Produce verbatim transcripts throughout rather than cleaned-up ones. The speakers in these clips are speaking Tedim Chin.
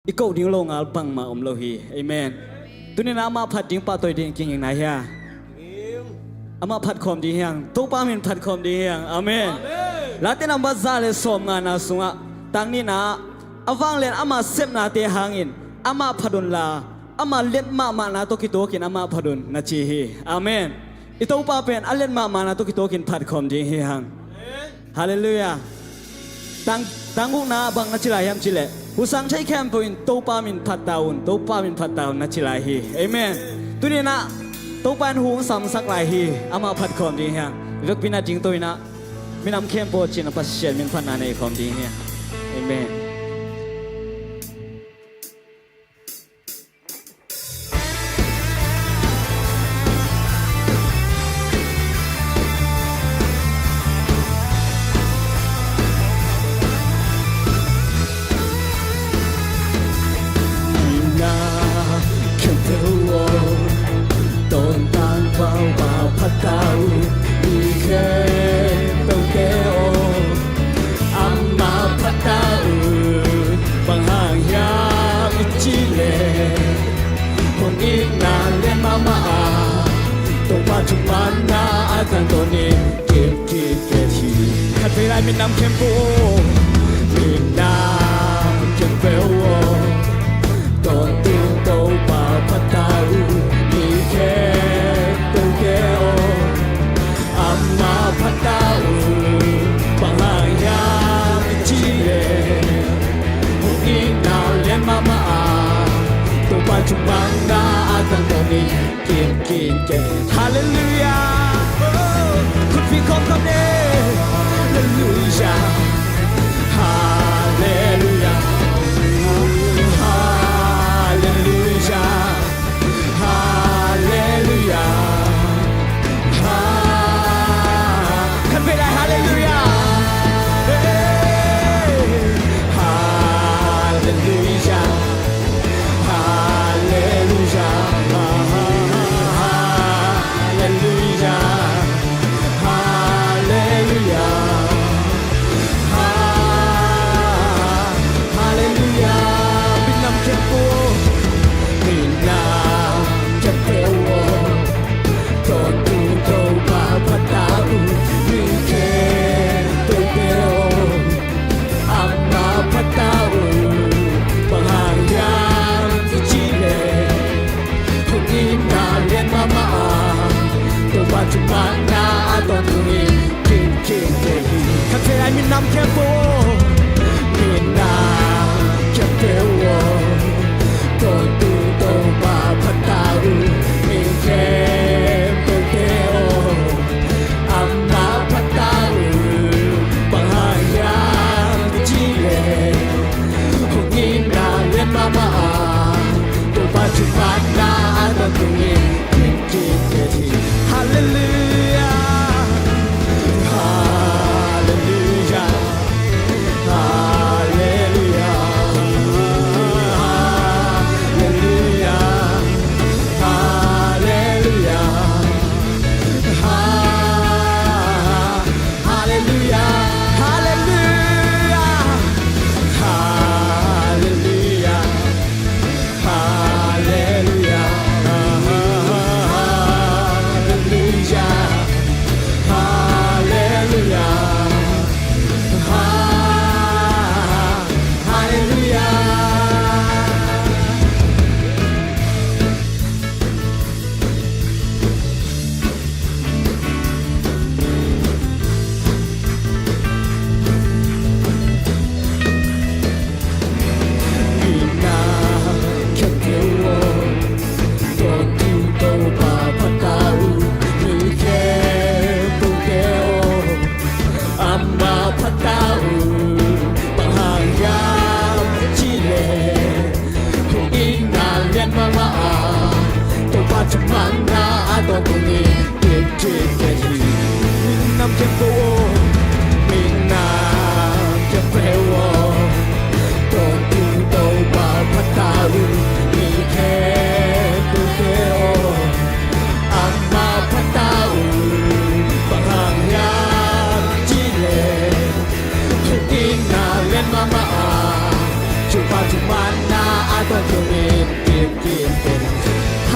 i koh ding lo ngal bangmah om lo hi. Amen. Tuni-in amah phat ding, pahtawi ding kinging na hia? Amah phat khawm ding hi hang. Topa min phat khawm ding hi hang. Amen. Late nambat za le sawmnga na sungah, tang nihna ah, a vanglian ama sepnate hangin amah phat unla, ama liat mahmahna tawh kituakin amah phat un, na ci hi. Amen. I Topa pen a liat mahmahna tawh kituakin phat khawm ding hi hang. Halleluiah. Tang, tang gukna bang na ci lai hiam cih leh, huhsang thei khempeuh in Topa min phat ta un, Topa min phat ta un, na ci lai hi. Amen. Tuni-in ah Topa in hu hong samsak lai hi. Amah phat khawm ding hi hang. Vekpi-in ah dingto-in ah minam khempeuh cih na Pasian min phatna nei khawm ding hi hang. Amen. Nina khempeuh aw, tawntung Topa phat ta un, mi khempeuhte aw, amah phat ta un. Bang hang hiam i cih leh, hong itna lian mahmah a, Topa thumanna a tangtawnin kimkit kei hi. Khatvei lai, minam khempeuh aw, minam khempeuh aw, tawntung Topa phat ta un, mi khempeuhte aw, amah phat ta un. Bang hang hiam i cih leh, hong itna lian mahmah a, Topa thumanna a tangtawnin kimkit kei. Halleluiah. Oh, khut vik khawm khawm ni. Halleluiah. Halleluiah. Halleluiah. Halleluiah. Ha-, khatvei lai, halleluiah. Hey. Halleluiah. Halleluiah. Halleluiah. Halleluiah.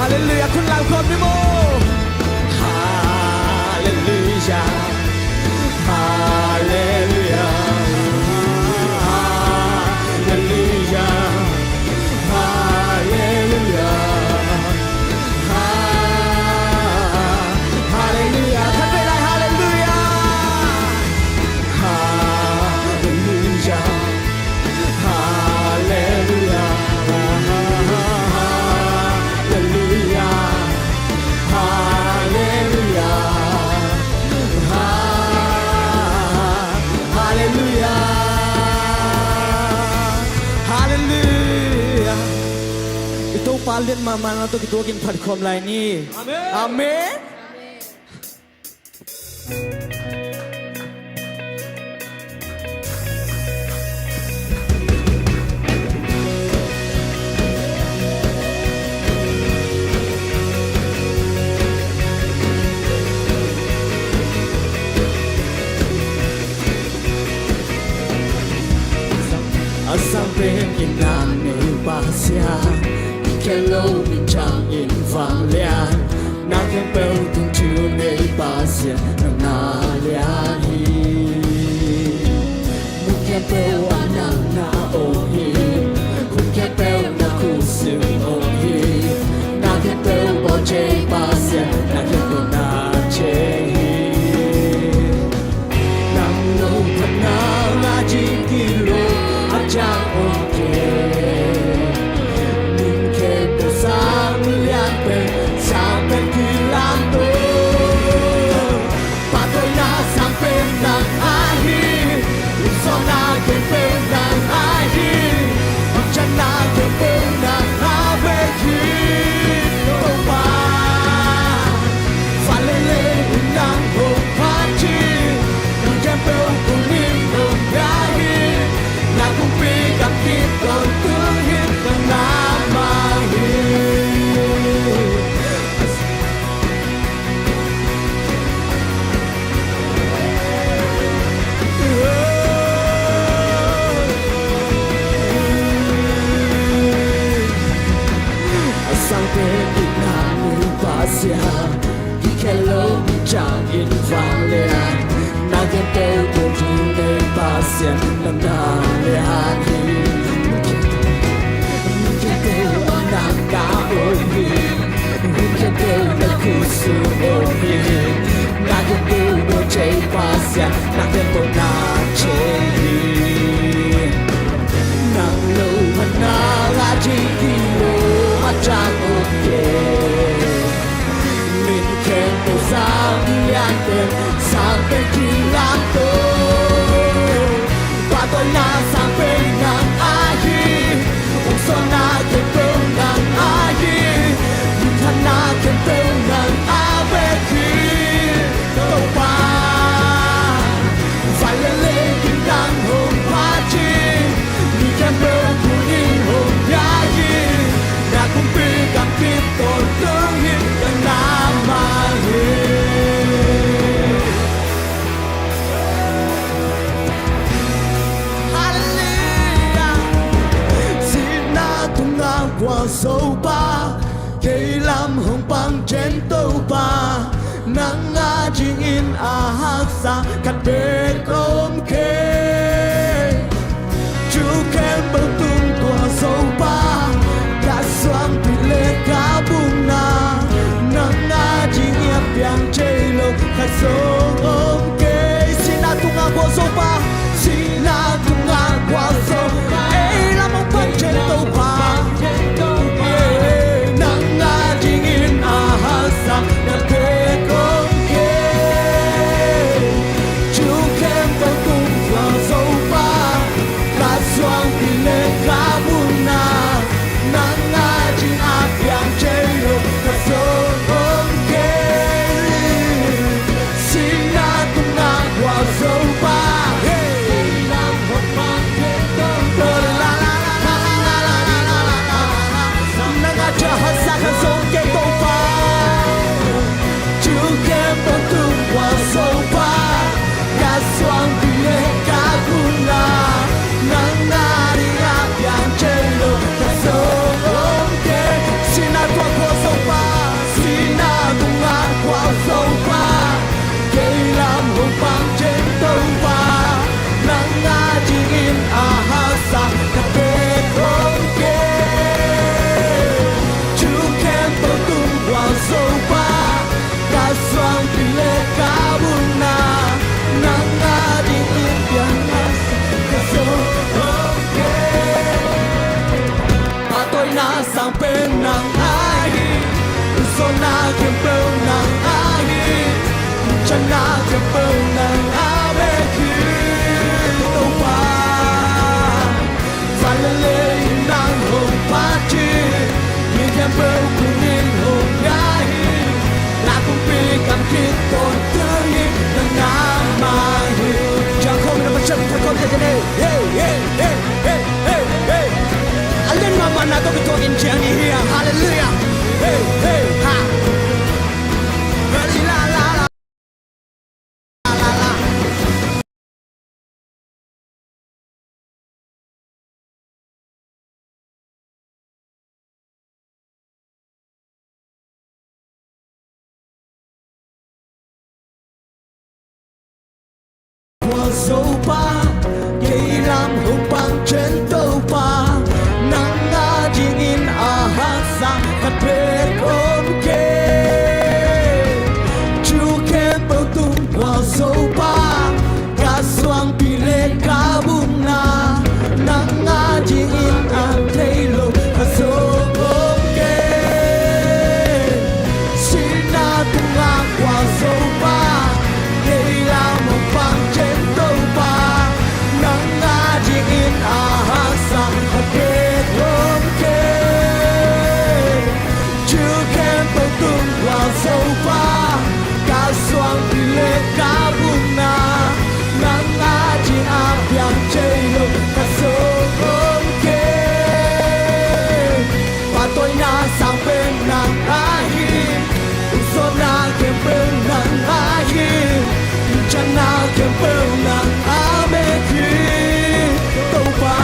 Halleluia, khut lau khawm ni maw. Halleluia. Halleluia. Halleluia. Halleluia. Ha-, halleluia. Khat vei lai, halleluia. Halleluia. Halleluia. Halleluia. Halleluia. Ha-, halleluia. Halleluia. I Topa lian mahmah na tawh kituakin phat khawm lai ni. Amen. Amen. A sang pen in na nei Pasian, i khen lo min ciangin vanglian, na khempeuh tungthu nei Pasian, na na lian hi. Mun khempeuh ah nang na om hi, hun khempeuh na khutsung om hi. Na khempeuh bawl thei Pasian, na khempeuh na thei hi. Nang lo phatna ngah ding kilo a ciang om kei. Min khempeuh sang lian pen, sang pen kilamto. Pahtawina sang pen nang ahi, lungsawnna khempeuh nang ahi, minthanna khempeuh nang a vek hi. Topa, vanleng lei in nang hong phat hi, nang khempeuh kunin hong pia hi, na kumpi gam kim tawntung hi, nang na mah hi. A sang pen in na nei Pasian, i khen lo min ciangin vanglian, na khempeuh tungthu nei Pasian, na na lian hi. Khempeuh ah nang na om hi, hun khempeuh na khutsung om hi. Na khempeuh bawl thei Pasian, na khempeuh na thei hi. Nang lo phatna ngah ding kilo a ciang om kei. Min khempeuh sang lian pen, sang pen kilamto. Pahtawina sang pen nang ahi, lungsawnna khempeuh nang ahi, minthanna khempeuh nang a vek hi. Topa, vanleng lei in nang hong phat hi, mi khempeuh kunin hong pia hi, na kumpi gam kim tawntung hi, nang na mah hi. Halleluia. Sihna tungah gualzo pa, kei lam hong pang cian Topa, nang a dingin a haksa khat bek om kei. Thu khempeuh tung gualzo pa, ka suangpi le ka bukna, nang a dingin a piang thei lo khat zong om kei. Sihna tungah gualzo pa, sihna tungah gualzo pa, ei lam hong pang cian Topa, nang a dingin a haksa khat bek om kei. Thu khempeuh tung gualzo pa, ka suangpi le ka bukna, nang a dingin a piang thei lo khat zong om kei. Sihna tungah gualzo pa, hey, Sang pen nang ahi, zawhna khempeuh nang ahi, channa khempeuh nang a bek hi Topa. Van le lei nang hong phat hi, mi khempeuh kun in hong pia hi, na kumpi kam khit tawntung hi, nang na mah hi. Ciang khawm in a Pasian min thang khawm thei kei ni. Hey, hey, hey, hey, hey, hey. A lian mahmahna tawh kituakin ciang ni hi a. Halleluiah. Hey, hey, ha. Hey, la, la, la. La, la, la. Kua Zopa, kei lam hong pang cian Topa, nang a dingin a haksa khat bek om kei. Thu khempeuh tung Kua Zopa, ka suangpi le ka bukna, nang a dingin a thei lo khat zong om kei. Sihna tungah Kua Zopa, kei lam hong pang cian Topa, nang a dingin a haksa khat bek om kei. Thu khempeuh tung Kua Zopa, ka suangpi le ka bukna, nang a ding a piang thei lo khat zong om kei. Pahtawina sang pen nang ahi, zawhna khempeuh nang ahi, channa khempeuh nang a bek hi Topa.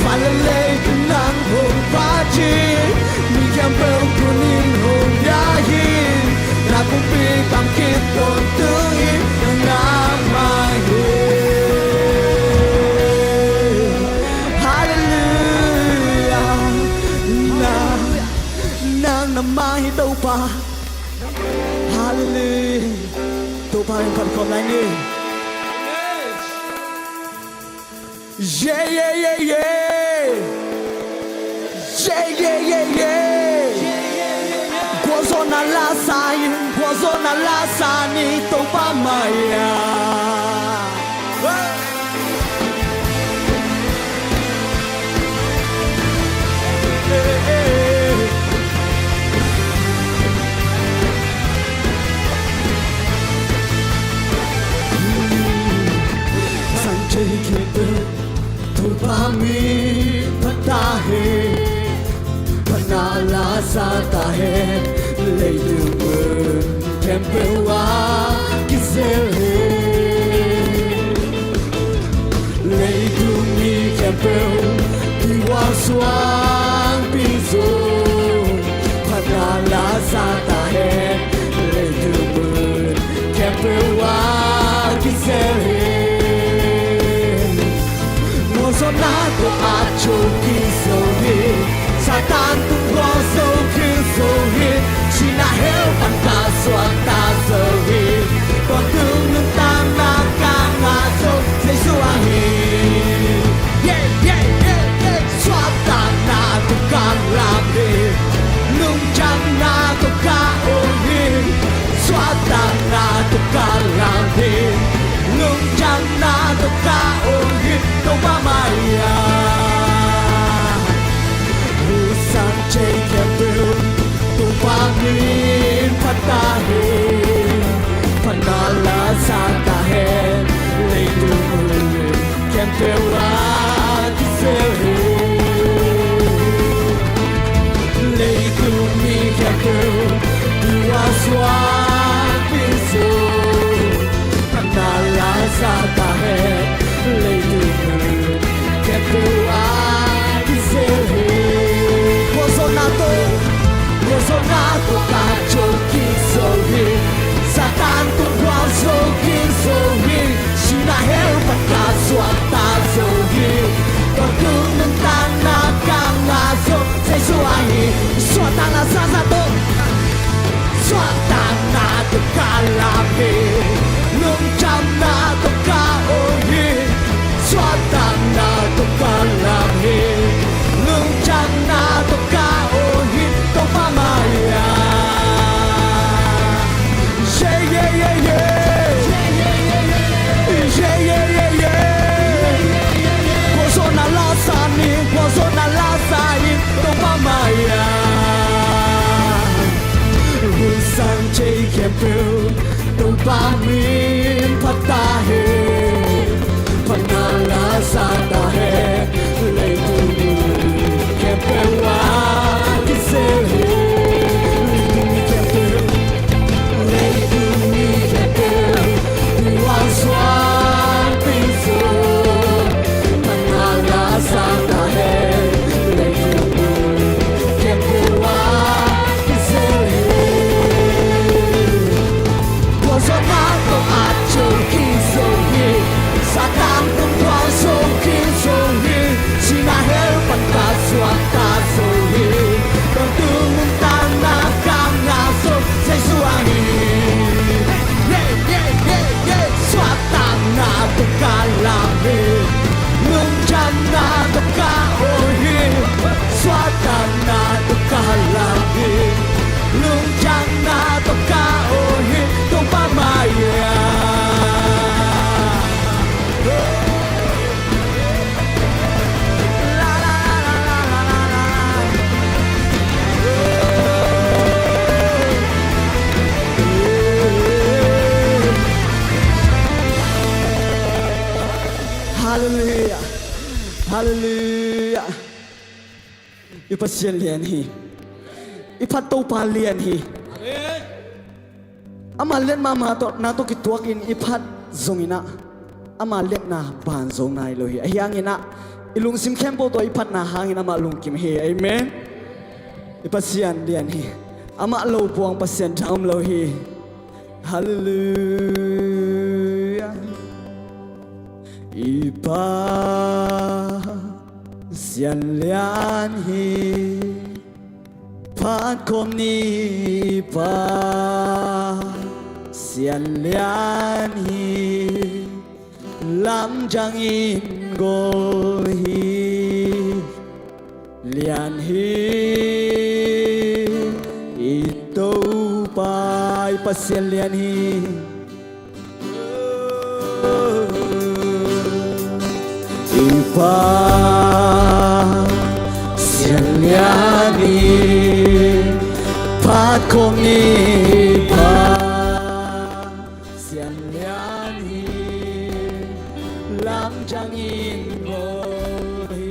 Van le lei nang hong phat hi, mi khempeuh kun in hong pia hi, na kumpi kam khit tawntung hi, nang na mah hi. Halleluiah. Nang, nang na mah hi Topa. Halleluiah. Topa min phat khawm lai ni. Yeah, yeah, yeah, yeah. Yeah, yeah, yeah, yeah. Gualzawhna la sa in, gualzawhna la sa ni Topa mai-ah. Sanche khempeuh Topa min phat ta hen, phatna la sa ta hen, leitung mun khempeuh ah kizel hen. Leitung mi khempeuh kiuang suangpi zong phatna la sa ta hen, leitung mun khempeuh ah kizel hen. Gualzawhna tawh a thokik zo hi, Satan tung gualzo khin zo hi, sihna hell pan ka suakta zo hi, tawntung nuntakna ka ngah zo Jesu ahi. Yeah, yeah, yeah, yeah. Suahtakna tawh ka lam hi, lungkhamna tawh ka om hi. Suahtakna tawh ka lam hi, lungkhamna tawh ka om hi, Topa mai-ah. Husan thei khempeuh Topa min phat ta hen, phatna la sa ta hen, leitung mun khempeuh ah kizel hen. Leitung mi khempeuh kiuang suangpi zong phatna la sa ta hen, leitung mun khempeuh ah kizel hen. Gualzawhna tawh, gualzawhna tawh ka thokik zo hi, Satan tung gualzo khin zo hi, sihna hell pan ka suakta zo Lungdamna tawh ka aw hi, suahtakna tawh ka lam hi. Lungdamna tawh ka aw hi, Topa mai-ah. Halleluiah. Halleluiah. I Pasian lian hi. I phat Topa lian hi. Amen. Ama lian mahmah tawh, na tawh kituakin i phat zongin ah, ama liatna ban zo nai lo hi. Ahi hangin ah, i lungsim khempeuh tawh i phatna hangin amah lungkim hi. Amen. I Pasian lian hi. Amah lo puang Pasian dang om lo hi. Halleluiah. I Pasian lian hi. Phat khawm ni, i Pasian lian hi. Lamdang in gol hi. Lian hi i Topa, i Pasian lian hi. I Pasian lian hi, phat khawm ni, i Pasian lian hi, lamdang in gol hi.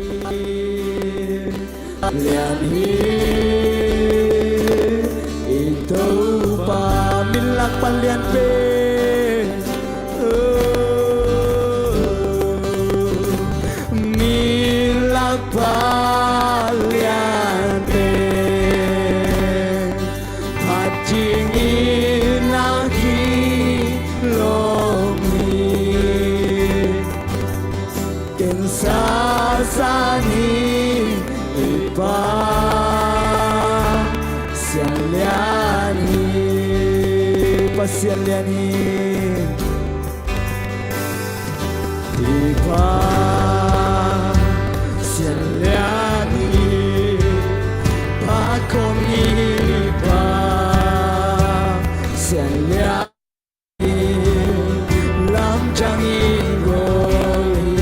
Lian hi i Topa, min lak pan lian pen. Min lak pan lian pen. Phat dingin a kilawm hi. Ken sasa ni, i Pasian lian hi. Pasian lian hi. I Pasian lian hi. Phat khawm ni, i Pasian lian hi. Lamdang in gol hi.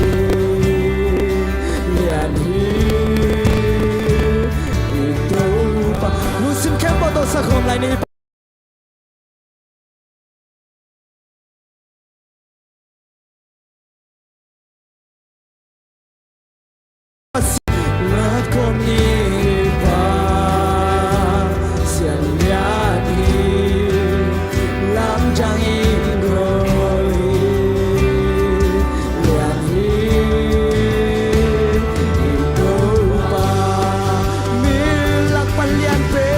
Lian hi i Topa. Lungsim khempeuh tawh sa khawm lai ni. Phat khawm ni, i Pasian lian hi. Lamdang in gol hi. Lian hi i Topa, min lak pan lian pen.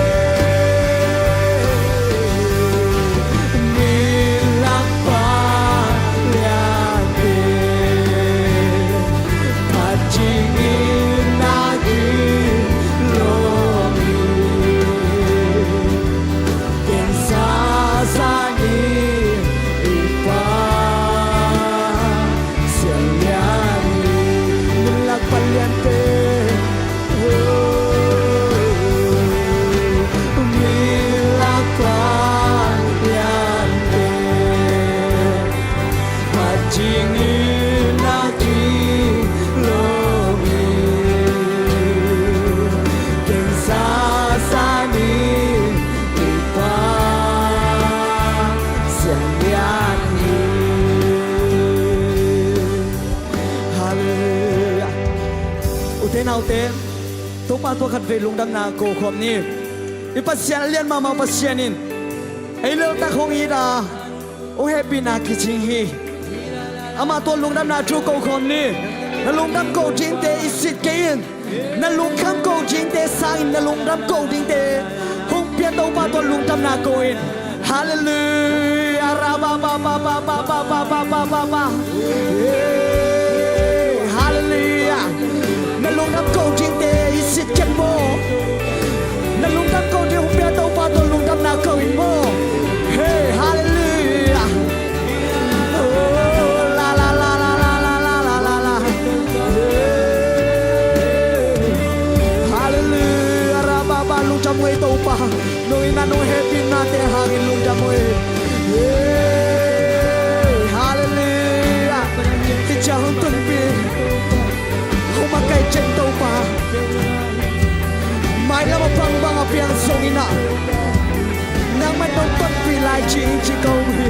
Min lak pan lian pen. Phat dingin a kilawm hi. Ken sasa ni, i Pasian lian hi. Min lak pan lian pen. Min lak pan lian pen. Phat dingin a kilawm hi. Ken sasa ni, i Pasian lian hi. Halleluiah. Ute naute, Topa tua khatvei lungdamna ko khawm ni. I Pasian lian mahmah Pasian in ei leltak hong it a, hong hehpihna kicing hi. Amah tua lungdamna thu ko khawm ni. Na lungdam ko dingte i sit kei in. Na lungkham ko dingte sangin na lungdam ko dingte hong pia Topa tua lungdamna ko in. Halleluiah. Ra ba ba ba ba. Hey, halleluiah. Na lungdam ko dingte i sit ken maw. Na lungdam ko ding hong pia Topa tua lungdamna ko in maw. Hey, halleluiah. Oh, la la la. Nong itna nong hehpihnate hangin lungdam uh hi. Hey, halleluiah. Hih ciang hong tonpih, hong makaih ciang Topa, mailam a bangbang a piang zongin ah, nangman nong tonpih lai cih ci ka um hi.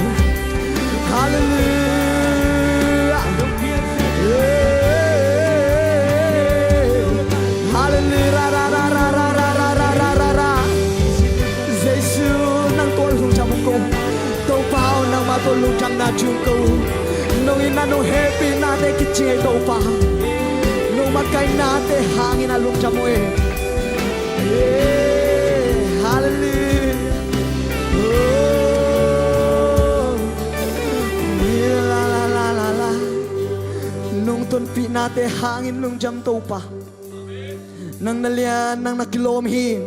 Halleluiah. Halleluiah. Jesu, nang tawh lungdam ko. Topa aw, nangmah tawh lungdamna thu ko. Nong itna nong hehpihnate kici ngei Topa. Nong makaihnate hangin a lungdam uh hi. Halleluiah. Oh. Nong tonpihnate hangin lungdam Topa. Nang na lian, nang na kilawm hi.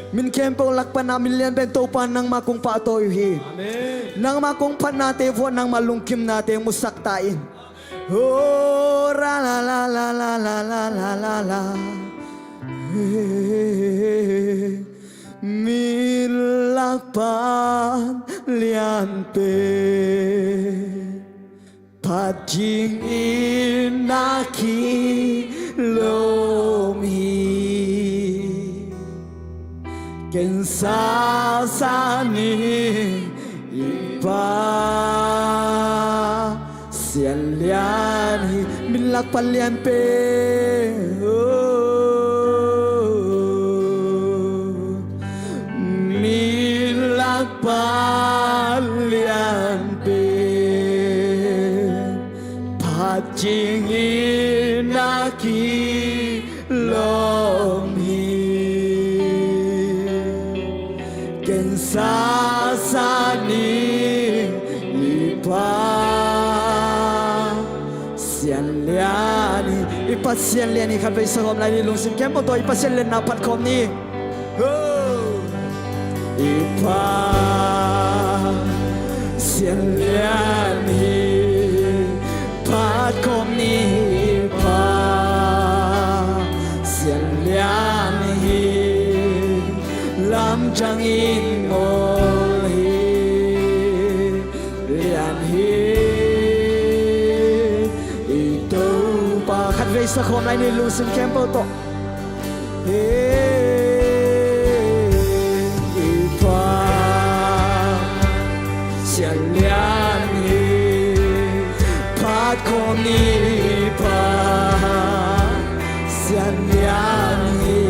Min khempeuh lak panah min lian pen Topa nangmah kong pahtawi uh hi. Nangmah kong phatnate vuah nangmah lungkimnate musak ta in. Oh, ra la la la la la la la la. Min lakpan lianpen phat dingin na kilawm hi. Ken sasa ning i Pa Sian lian hi. Min lakpan lianpen, oh, min lakpan lianpen phat dingin na kilawm hi. Ken sasa ning i Pa Sian lian hi. I Pa Sian lian hi. Khatvei sakhawm lai ni, lungsim khempeuh tawh i Pa Sian lianna phat khawm ni. Oh. I Pa Sian lian hi. Phat khawm ni. I Pa Sian lian hi. Lamdang in ngawl hi. Lian hi i Topa. Khatvei sakhawm lai ni, lungsim khempeuh tawh. Hey, i Pa Sian lian hi. Phat khawm ni. I Pa Sian lian hi.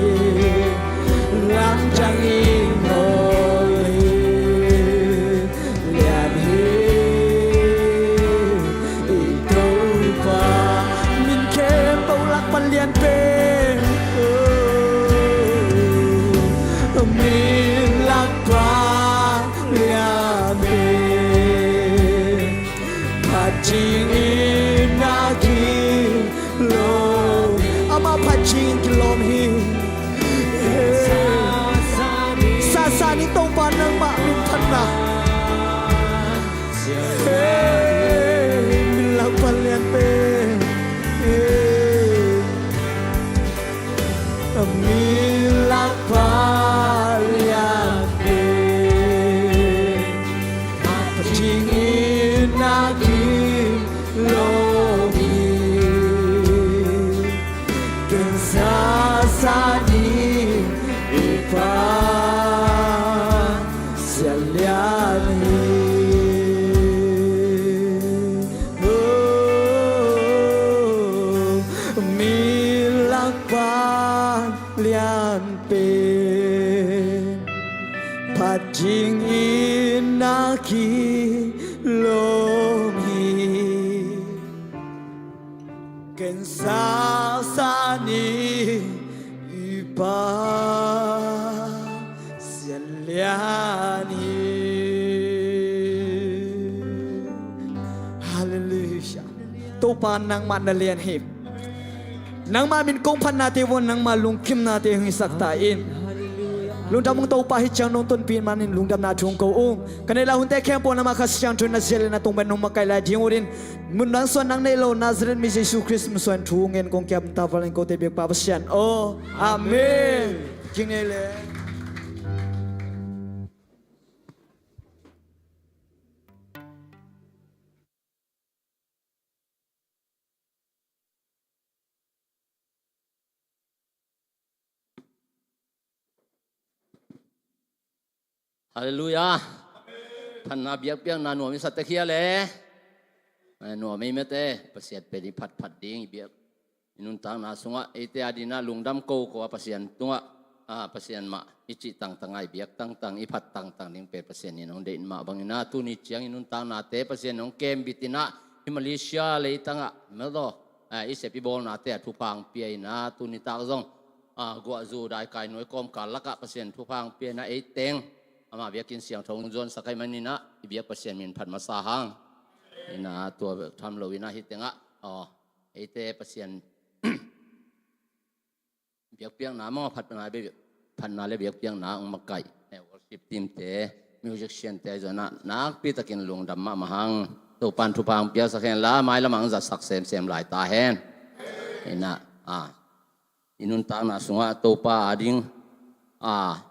Lamdang in ngawl hi. Lian hi i Topa. Min khempeuh lak pan lianpen, oh, min lak pan lianpen phat dingin na kilawm. Amah phat dingin kilawm hi. Sasa ning Topa nangmah min phatna. Min lak pan lianpen. Min lak pan lianpen phat dingin na kilawm hi. Ken sasa ning i Pa Sian lian hi. Oh, min lak pan lianpen phat dingin na kilawm hi. Ken sasa ning i Pa Sian lian hi. Halleluiah. Topa nangmah na lian hi. Nangmah min kong phatnate vuah nangmah lungkimnate hong hisak ta in. Lungdam ung Topa, hih ciang nong tonpih manin lungdamna thu hong ko ung. Ka neih lai hunte khempeuh nangmah Kha Siangtho in na zia le na tung pen nong makaih lai ding uh in, mun dang suan nang nei lo Nazareth mi Jesu Khrist min suan thu ngen kong kiam ta valin kote biakpa Pasian aw. Amen. King nei le. Halleluiah. Phatna biakpiakna nuam i sa tek hia le? Eh, nuam ei mete, Pasian pen i phatphat ding i biak. I nuntakna sungah eite adingin ah lungdam ko ko a Pasian tungah, ah, Pasian mah i cih tangtang a i biak tangtang, i phat tangtang ding pen Pasian in hong deih mah bangin ah tuni ciang i nuntaknate Pasian in hong kembit in ah i Malaysia leitangah, mel daw, ah, i sep i bawlnate ah thupha hong pia in ah tuni tak zong, ah, guahzu daikai nuai kawmkal lakah Pasian thupha hong pia in ah ei teng ama biakinn siangtho hong zuansak ahih manin ah i biak Pasian min phat masa hang. In ah tua tham lo in ah hih tengah, aw, eite Pasian biakpiakna mah phatna, phatna le biakpiakna hong makaih, eh, worship team te, musician te zong ah nakpi takin lungdam mahmah hang. Topa'n thupha hong piaksak hen la, mailam ah hong zatsak semsem lai ta hen. In ah, ah, i nuntakna sungah Topa ading, ah,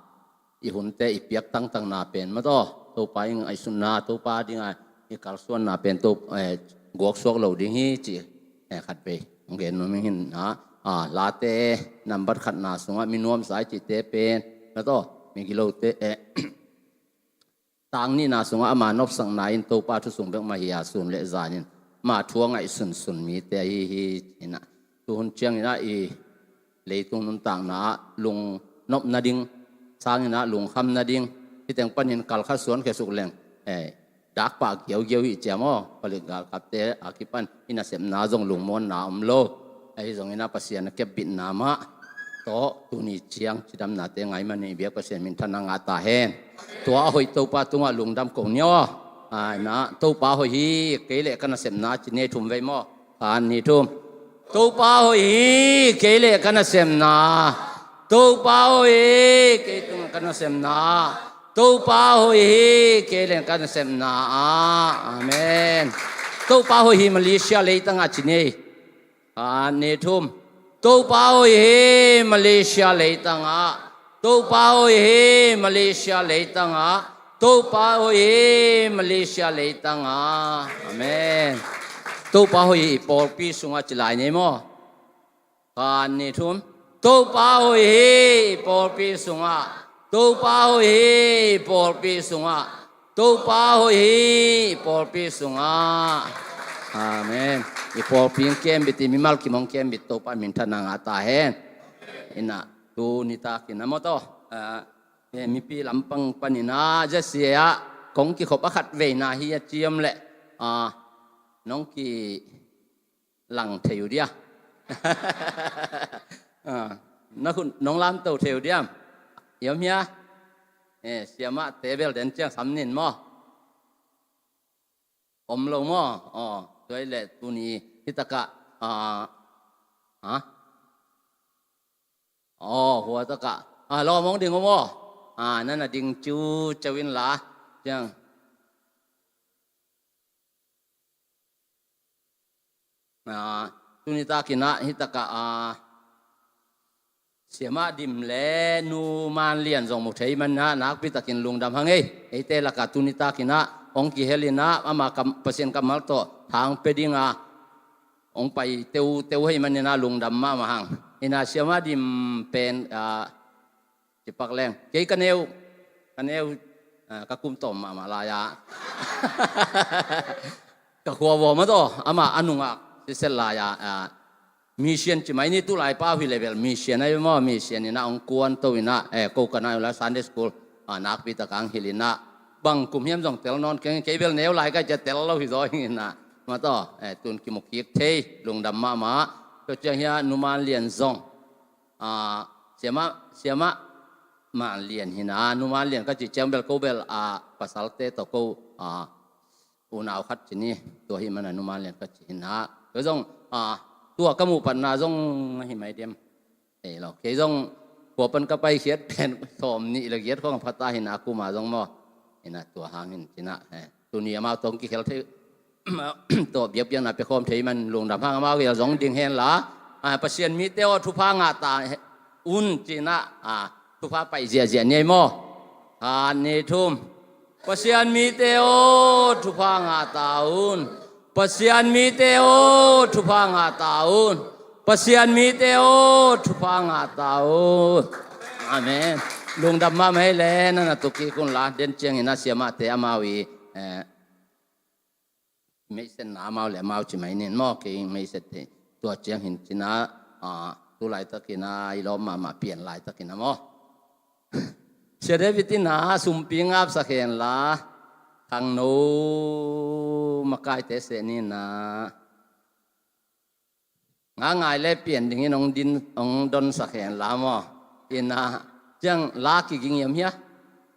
i hunte i piak tangtangna pen mah tawh, Topa i ngaihsutna, Topa ading a i kalsuanna pen to, eh, guaksuak lo ding hi cih, eh, khatvei hong gen nuam ing. In ah, ah, late nambat khatna sungah mi nuamsa i cihte pen mah tawh, migilote, eh, tang nihna sungah ama nopsakna in Topa thu sung bek mah hi a, sun le zanin ama thu a ngaihsunsun mite ahi hi. In ah, tuhun ciangin ah i leitung nuntakna ah lungnop nading, sangin ah lungkham nading, hih teng panin kalkhat suan khesuk leng, eh, dakpah giaugiau hi ciam aw, palik galkapte a kipan i nasepna zong lungmuanna om lo. Ahi zongin ah Pasian a kepbitna mah tawh tuni ciang cidamnate ngah manin i biak Pasian minthanna ngah ta hen. Tua a hoih Topa tungah lungdam ko ni aw. Ai na, Topa hoih hi, kei le ka nasepna ci ni, thum vei maw. Khat, nih, thum. Topa hoih hi, kei le ka nasepna. Topa hoih hi, kei tung ka nasepna. Topa hoih hi, kei le ka nasepna. Ah, amen. Topa hoih hi, Malaysia leitangah ci ni. Khat, nih, thum. Topa hoih hi, Malaysia leitangah. Topa hoih hi, Malaysia leitangah. Topa hoih hi, Malaysia leitangah. Amen. Topa hoih hi, i pawlpi sungah ci lai ni maw. Khat, nih, thum. Topa hoih hi, i pawlpi sungah. Topa hoih hi, i pawlpi sungah. Topa hoih hi, i pawlpi sungah. Amen. I pawlpi hong kembit, i mimal kim hong kembit Topa minthanna ngah ta hen. In ah, tuni takin ah maw tawh, ah, eh, mipi lampang panin ah, Jesse ah kong kikhop a khat veina hi a ciam leh, ah, nong ki lang thei uh dia. Ah, na hun nong lamto thei uh diam? Iam hia? Eh, siamahte bel den ciang sam nin maw. Om lo maw. Aw, tua hi leh tuni hih takah, ah, ha? Aw, hua takah, ah, lawm hong ding uh maw. Ah, na na ding ciuciau in la. Ciang. Ah, tuni takin ah hih takah, ah, siamah Dim le Nu Man Lian zong mu thei manin ah nakpi takin lungdam hang ei. Eite lakah tuni takin ah hong kihel in ah ama kam, Pasian kammal tawh thang pia ding a hong pai teuteu ahih manin ah lungdam mahmah hang. In ah siamah Dim pen, ah, Cipak leng. Kei ka neu, ka neu, ah, ka kum tawm mahmah lai-a. Ka khua vaw mah tawh, amah a nungak siset lai-a, ah, mission ci mai ni, tulai pau hi leh bel mission ahi maw, mission in ah hong kuanto in ah, eh, ko ka nai uh lai Sunday school, ah, nakpi tak hong hilh in ah. Bang kum hiam zong tel nawn keng, kei bel neu lai ka hih ciang tel lo hi zaw ing in ah. Mah tawh, eh, tun kimu kik thei, lungdam mahmah. Tua ciang hi a Nu Man Lian zong. Ah, siamah, siamah Man Lian hi na, Nu Man Lian ka cih ciang bel ko bel, ah, pasalte tawh ko, ah, unau khat ci ni, tua ahih manin Nu Man Lian ka ci hi na. Tua zong, ah, tua ka muh patna zong ahi mai diam. Ei lo, kei zong kua pan ka paikhiat pen sawm nih le giat khawng pha ta hi na, kuma zong maw. Hi na, tua hangin ci na, eh, tuni amau tawh hong kikhel thei, tawh biakpiakna pia khawm thei man lungdam hang, amau gel zong ding hen la. Ah, Pasian mite aw, thupha ngah ta un ci na, ah, thupha pai ziahziah ni ei maw. Khat, nih, thum. Pasian mite aw, thupha ngah ta un. Pasian mite aw, thupha ngah ta un. Pasian mite aw, thupha ngah ta un. Amen. Lungdam mahmah hi leh na na tuk kik un la, den ciangin a siamahte amau i, eh, meihsetna amau le amau ci mai ning maw, kei meihset thei. Tua ciang hi ci-in ah, ah, tu laitakin ah i lawm mahmah pian laitakin ah maw. Sia David in ah sumpi ngapsak hen la, khangno makaite seh ni in ah. Nga ngai le pian dingin hong din, hong donsak hen la maw. In ah, ciang la kiging hiam hia?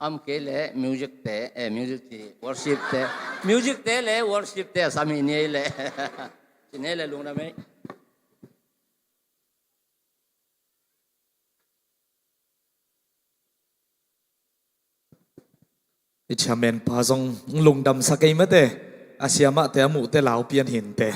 Om kei leh music te, eh, music ci, worship te. Music te le worship te a sam hi ni ei leh. Ci ni ei leh lungdam ei. I chairman pa zong lungdamsak ei mate. A siamahte a muhte lau pian hinte.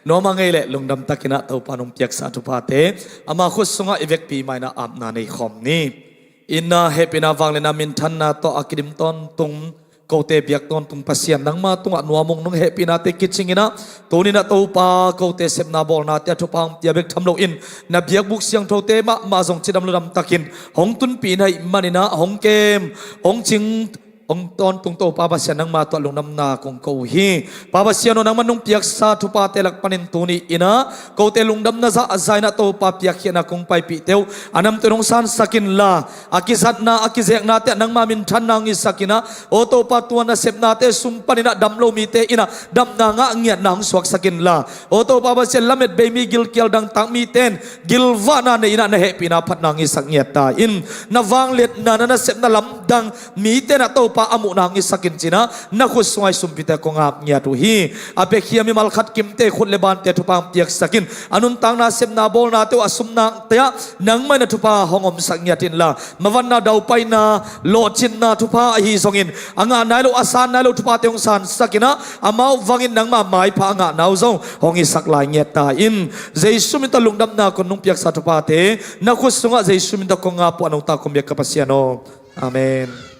Nuam a ngei leh lungdam takin ah Topa nong piaksa thuphate ama khut sungah i vekpi mah in ah apna nei khawm ni. In ah hehpihna, vangliatna, minthanna tawh a kidim tawntung, kote biak tawntung Pasian, nangma tungah nuam ung, nong hehpihnate kicingin ah tuni in ah Topa kote sepna bawlnate a thupha hong pia bek tham loin na biakbuk siangthote mahmah zong cidam ludam takin hong tunpih na hih manin ah hong kem, hong cing, hong tawntung Topa Pasian, nangma tawh lungdamna kong ko uh hi. Pa Pasian aw, nangman nong piaksa thuphate lak panin tuni in ah kote lungdamna zahzah in ah Topa piakkhiatna kong paipihte uh a namte nong sansak inla, a kizatna a kizeknate ah nangma minthanna hong hisak in ah, aw Topa, tua nasepnate sung panin ah dam lo mite in ah damna ngah ngiatna hong suaksak inla, aw Topa Pasian, lametbei mi, gilkial dangtak mite in gilvahna nei in ah na hehpihna phatna hong hisak ngiat ta in. Na vangliatna, na nasepna lamdang mite in ah Topa a muhna hong hisak in ci-in ah na khut sungah i sumpite kong ap ngiat uh hi. A piakhia mimal khat kimte khut le bante thupha hong piaksak in, a nuntakna sepna bawlnate uh a sumnate ah nangmah in ah thupha hong omsak ngiat inla, mavanna, daupaina, lawhcinna thupha ahi zongin a ngah nai lo, a san nai lo thuphate hong sansak in ah amau vangin nangma maipha a ngahna uh zong hong hisak lai ngiat ta in. Jesu min tawh lungdamna kong nong piaksa thuphate na khut sungah Jesu min tawh kong ap uh a, nong ta kong biak ka Pasian aw. Amen.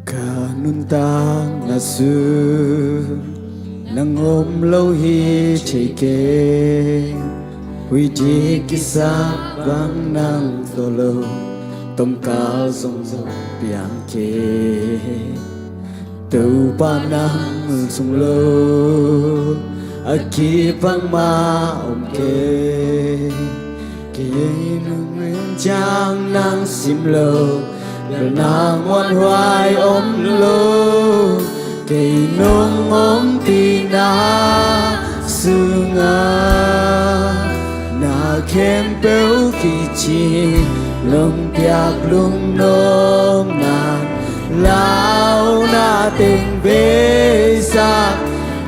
Ka nuntakna sung nang om lo hi thei kei, huih dik kisap bang nang tawh lo, tawmkal zong zong piang kei. Topa nang sung lo a kibang mah om kei. Kei nung ciang nang sim lo, bel nang muanhuai om lo. Kei nong ompihna sungah na khempeuh kicing, lungpiak lungnuam nang, launa teng veizak,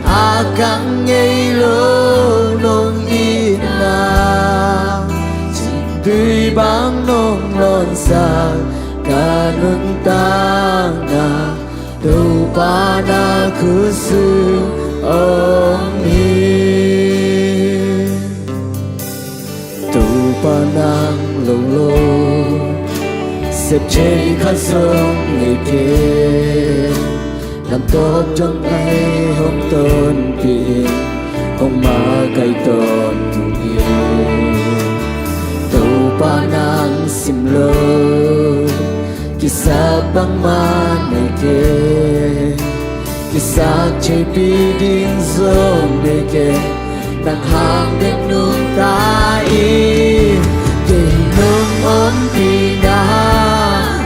a kang ngei lo nong itna, cingtui bang nong nawnsak, ka nuntakna Topa na khut sung om hi. Topa nang lo lo, sep thei khat zong nei kei. Lam tawp dong ahi hong tonpih in, hong makaih tawntung in. Topa nang sim lo, kisap bangmah nei kei. Kisap theihpih ding zong nei kei. Nang hang bek nungta in, kei nong ompihna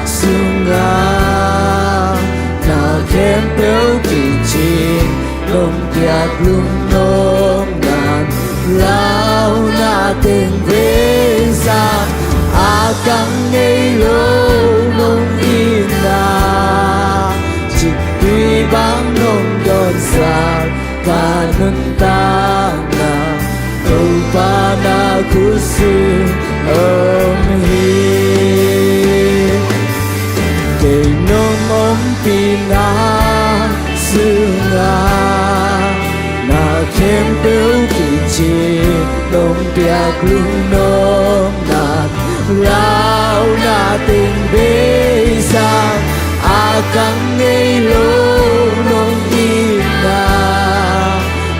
sungah na khempeuh kicing, lungpiak lungnuam nang, launa teng veizak, a kang ngei lo nong itna, cingtui bang nong nawnsak, ka nuntakna Topa na khut sung om hi. Kei nong ompihna sung Piak lungnopna, launa teng beisang a kang ngei lo nong itna,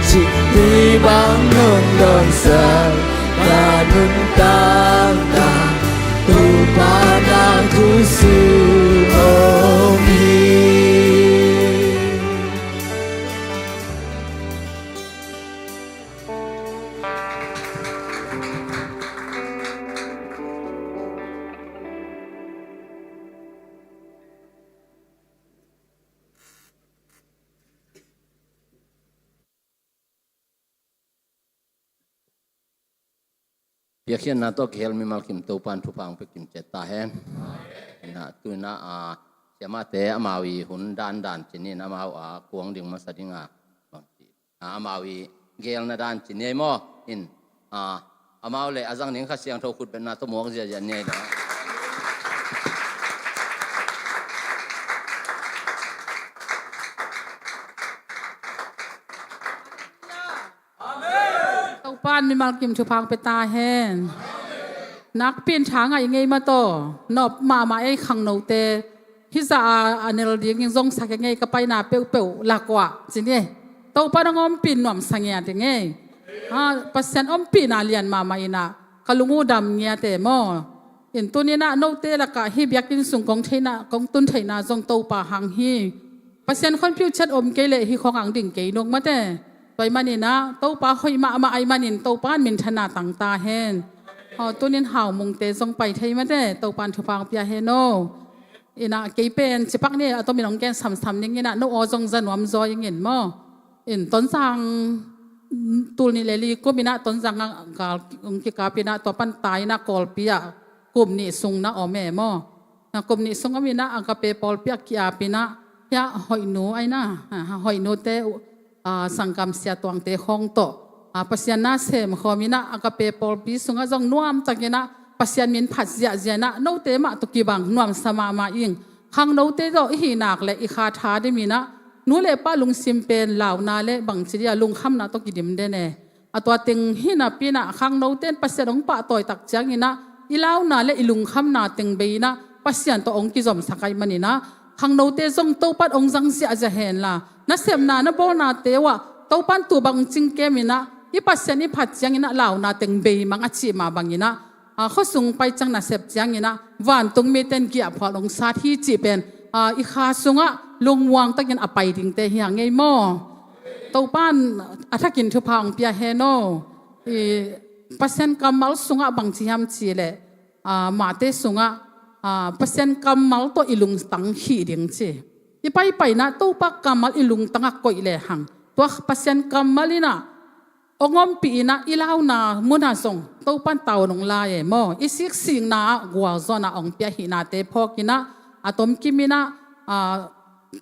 ciktui bang nong dawnsak na nuntakna, Topa na khutsung om hi. Biakhiatna tawh kihel mimal kim Topan thupha hong pia kim ciat ta hen. Ina, tu ina, a, siamate amau i hun dandan cinin amau a kuang ding masa dinga bang ci. A, amau i gelna dan cin ei maw. In, a, amau le a zang ding Kha Siangtho khutbetna tawh muak ziazia ni ei le. Topan mimal kim thupha hong pia ta hen. Nakpi in tha ngaih ngei mataw, nop mahmah ei khangnote. Hih zah a, a nel dingin zongsak e ngei, ka paina peuhpeuh lak uah cin e. Topan hong ompih nuamsa ngiat e ngei. A, Pasian ompihna lian mahmah ina ka lung uh dam ngiat e maw. In tuni ina note lakah hih biakinn sung kong theihna, kong tun theihna zong Topa hang hi. Pasian khonpiu ciat om kei leh hih khong ang ding kei nung mate. Tua ahih manin ah Topa hoih mahmah ahih manin Topa in minthanna tang ta hen. Aw, tunin Hau Mungte zong pai thei mate, Topa in thupha hong pia hen aw. Ina kei pen cipak ni a tomin hong gen samsam ning ina no aw zong za nuam zaw ing in maw. In Tonzang tul nih le li kum ina Tonzang a gal hong kikap ina tua pan ta ina Kawlpi ah kum nih sung na om e maw. Na kum nih sung om ina Agape pawlpi ah ki-ap ina hiah Hoihnu a ina, ha, Hoihnute uh, a, sanggam sia tuangte khawng tawh, a, Pasian na sem khawm ina Agape pawlpi sungah zong nuamtak ina Pasian min phat ziahziah ina note mah tawh kibang nuamsa mahmah ing. Khangnote tawh i hih nak le i kha tha dim ina nu le pa lungsim pen launa le bangci dia lungkhamna tawh kidim den e. A tua teng hi napi ina khangnote in Pasian hong pahtawi tak ciang ina i launa le i lungkhamna teng bei ina Pasian tawh hong kizomsak ahih man ina khangnote zong Topa in hong zang ziahziah hen la nasepna na bawlnate uh ah Topa in tu bang cing kem ina i Pasian i phat ciang ina launa teng bei mang a cih mah bang ina, a, khuasung pai ciang nasep ciang ina vantung mite in giahphual hong sat hi cih pen, a, i kha sungah lungmuang takin a pai dingte hi hang ei maw. Topa in a thakin thupha hong pia hen aw. I Pasian kammal sungah bangci hiam cih leh, a, Mate sungah, a, Pasian kammal tawh i lungtang khih ding ci. I paipaina Topa kammal i lungtangah koih lehang tua Pasian kammal ina hong ompih ina i launa munah zong Topa in tawn hong lai e maw. I siksikna ah gualzawhna hong pia hihnate phawk ina a tomkim ina, a,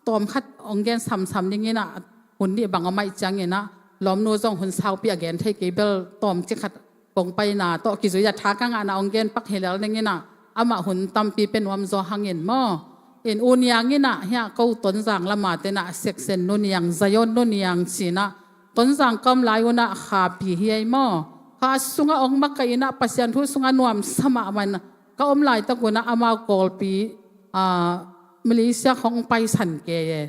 tawmkhat hong gen samsam ning ina hun nih bang a maih ciang ina lawmnu zong hun saupi a gen thei kei bel tawmcik khat kong paina tawh kizui a tha ka ngahna hong gen pak hi lel ning ina amah hun tampi pia nuam zaw hang in maw. In U Niang ina hiah ko Tonzang lama tena section Nu Niang, Zion Nu Niang cina Tonzang ka om lai una khapi hi ei maw. Kha sungah hong makaih ina Pasian thu sungah nuamsa mahmah ina ka om laitak una amau Kawlpi, a, Malaysia khong paisan kei e.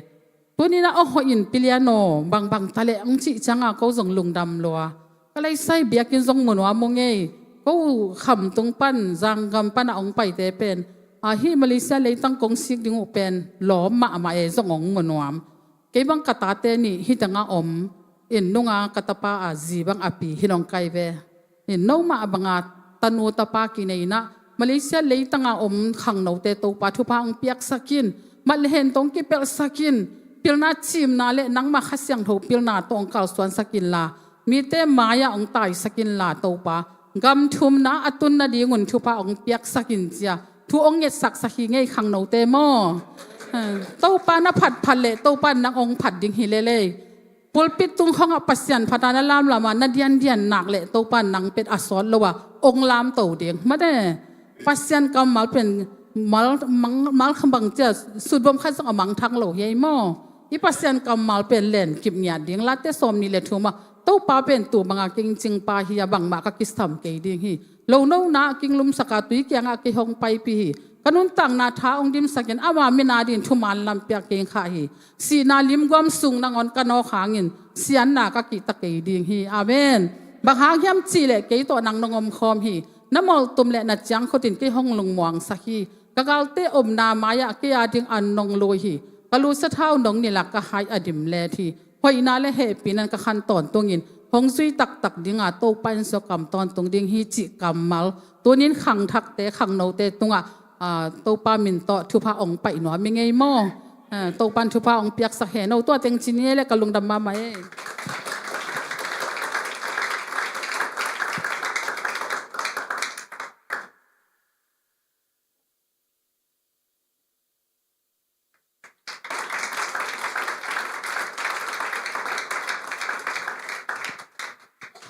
Tuni ina aw hoih in pilian aw bangbang taleh hong cih cianga ko zong lungdam lua. Ka leisai biakinn zong munuam ung ei. Ko Khamtung pan Zanggam pana hong paite pen, a, hih Malaysia leitang kong sik ding uh pen lawm mahmah e zong hong munuam. Kei bang ka tate nih hih tengah om in nunga ka tapa a zi bang a pi hi nong kai ve. In no mah banga tanu tapa kinei ina Malaysia leitanga om khangnote Topa thupha hong piaksak in. Mat le hen tawh hong kipelhsak in. Pilna cimna le nangmah Kha Siangtho pilna tawh hong kalsuansak inla mite mai-ah hong taisak inla Topa gam thumna a tun nadingun thupha hong piaksak in cia thu hong ngetsaksak hi ngei khangnote maw. Topa na phatphat le Topa in nang hong phat ding hi lelei. Pulpit tung khongah Pasian phata na lamlama na diandian nak le Topa in nang pet a sawt lo a hong lamto ding mate. Pasian kammal pen mal, mal, mal khambang cia sutbom khat zong a mangthang lo hi ei maw. I Pasian kammal pen len kip ngiat ding Late sawm nih le thuma Topa pen tuu banga kei hong cingpa hi a, bangmah ka kisam kei ding hi. Lo nona ah kei hong lumsak a, tui kiangah kei hong paipih hi. Ka nuntakna tha hong dimsakin ama min adingin thuman lampi ah kei hong khah hi. Sihna limguam sung nangawn ka nawk hangin siatna ka kihta kei ding hi. Amen. Bang hang hiam cihleh kei tawh nang nong omkhawm hi. Na molhtum le na ciangkhutin kei hong lungmuangsak hi. Ka galte omna mai-ah kei ading an nong lui hi. Ka lusa thau nong nilh a, ka hai a dim let hi. Hoihna le hehpihna in ka khan tawntungin hong zui taktak dinga, Topa in sukam tawntung ding hi cih kammal tunin khangthakte, khangnote tungah, aa, Topa min tawh thupha hong paih nuam i ngei maw? Aa, Topa in thupha hong piaksak hen aw. Tua teng ci ni e le, ka lungdam mahmah e.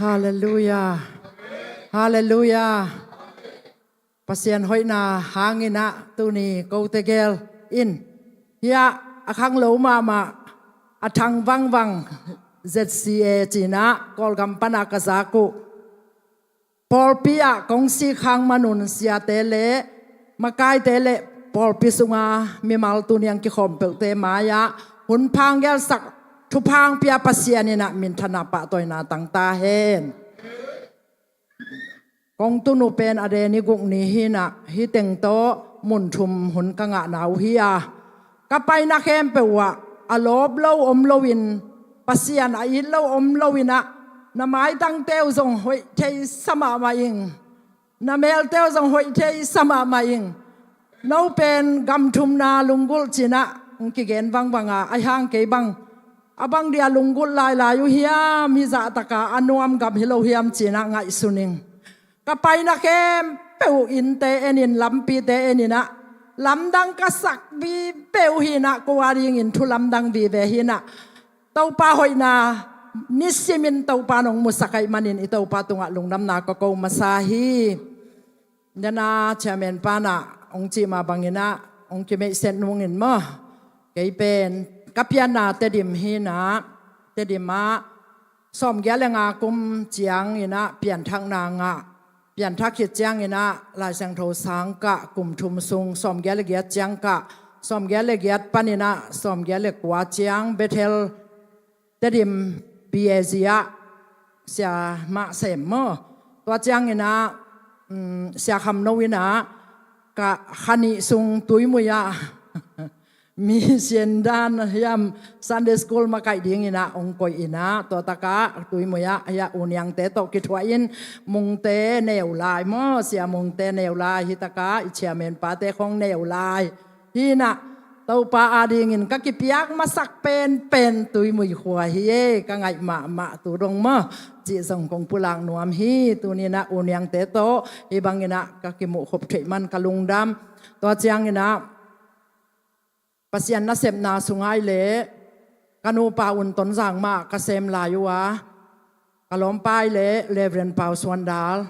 Halleluiah. Halleluiah. Pasian hoihna hangin ah tuni kote gel in hiah a khanglo mahmah, a thang vangvang Z C A ci-in ah Kawlgam pan a ka zak uh pawlpi ah kong sik hang manun siate le makaite le pawlpi sunga mimal tuni hong kikhawm peuhte mai-ah hun pha hong gelsak, thupha hong pia Pasian in ah minthanna pahtawina tang ta hen. Kong tun uh pen a den i guk ni hi-in ah, hih teng tawh mun thum hun ka ngahna uh hi a, ka paina khempeuh uh ah a lawp lo om loin, Pasian a it lo om loin ah, na maitangte uh zong hoih thei sa mahmah ing, na melte uh zong hoih thei sa mahmah ing. No pen gam thumna lunggulh ci-in ah hong kigen vangvang a, ahi hang kei bang a bang dia lunggulh lailai uh hiam, hih zahtaka a nuam gam hi lo hiam ci-in ah ngaihsun ing. Ka paina khempeuh uh innte enin, lampite enin ah, lamdang ka sak vive uh hi-in ah, ko adingin thu lamdang vive hi-in ah, Topa hoihna nisimin Topa nong musak ahih manin i Topa tungah lungdamna ka ko masa hi. Dena chairman pan ah hong cih mah bangin ah hong kimeihset nungin maw, kei pen ka pianna Tedim hi-in ah, Tedim ah sawmgiat le nga kum ciangin ah pianthakna ngah, pianthak khit ciangin ah Lai Siangtho sang kah, kum thum sung sawmgiat le giat ciang kah, sawmgiat le giat panin ah sawmgiat le kua ciang Bethel Tedim B A Z ah sia mah sem maw. Tua ciangin ah, um, sia Kham No in ah ka kha nih sung Tuimui ah mission dan hiam, Sunday school makaih dingin ah hong koih in ah, tua takah Tuimui ah hiah U Niangte tawh kithuah in, Mungte neu lai maw, sia Mungte neu lai, hih takah i chairman pate khong neu lai hi-in ah, Topa adingin ka kipiak masak penpen Tuimui khua hi e, ka ngaih mahmah tu dong maw, cih zong kong pulak nuam hi. Tuni-in ah U Niangte tawh hih bangin ah ka kimuh khop theih man ka lungdam. Tua ciangin ah Pasian nasepna sungah leh ka nupa un Tonzang mah ka sem lai uh a, ka lawmpa leh Reverend Pau Suan Dal,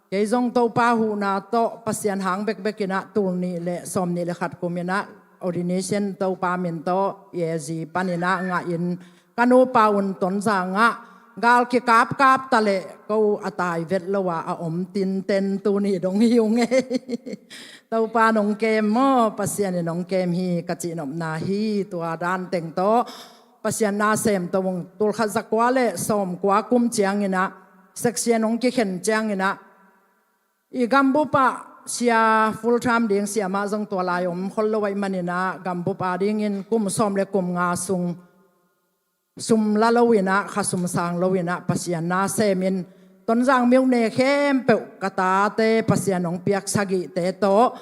kei zong Topa huhna tawh Pasian hang bekbek in ah tul nih le sawmnih le khat kum in ah ordination Topa min tawh A Z panin ah ngah in, ka nupa un Tonzang ah gal kikapkap ta leh ko a tai vet lo a, a om tinten tuni dong hi ung e. Topa nong kem maw, Pasian in nong kem hi ka cihnopna hi. Tua dan teng tawh Pasian na sem to ung. Tulkhat zakua le sawmkua kum ciangin ah section hong kikhen ciangin ah, i gambup ah sia full time ding siamah zong tua lai om khol lo ahih manin ah, gambup adingin kum sawm le kum nga sung sum la lo in ah, kha sum sang lo in ah Pasian na semin, Tonzang myone khempeuh ka tate Pasian hong piak sagihte tawh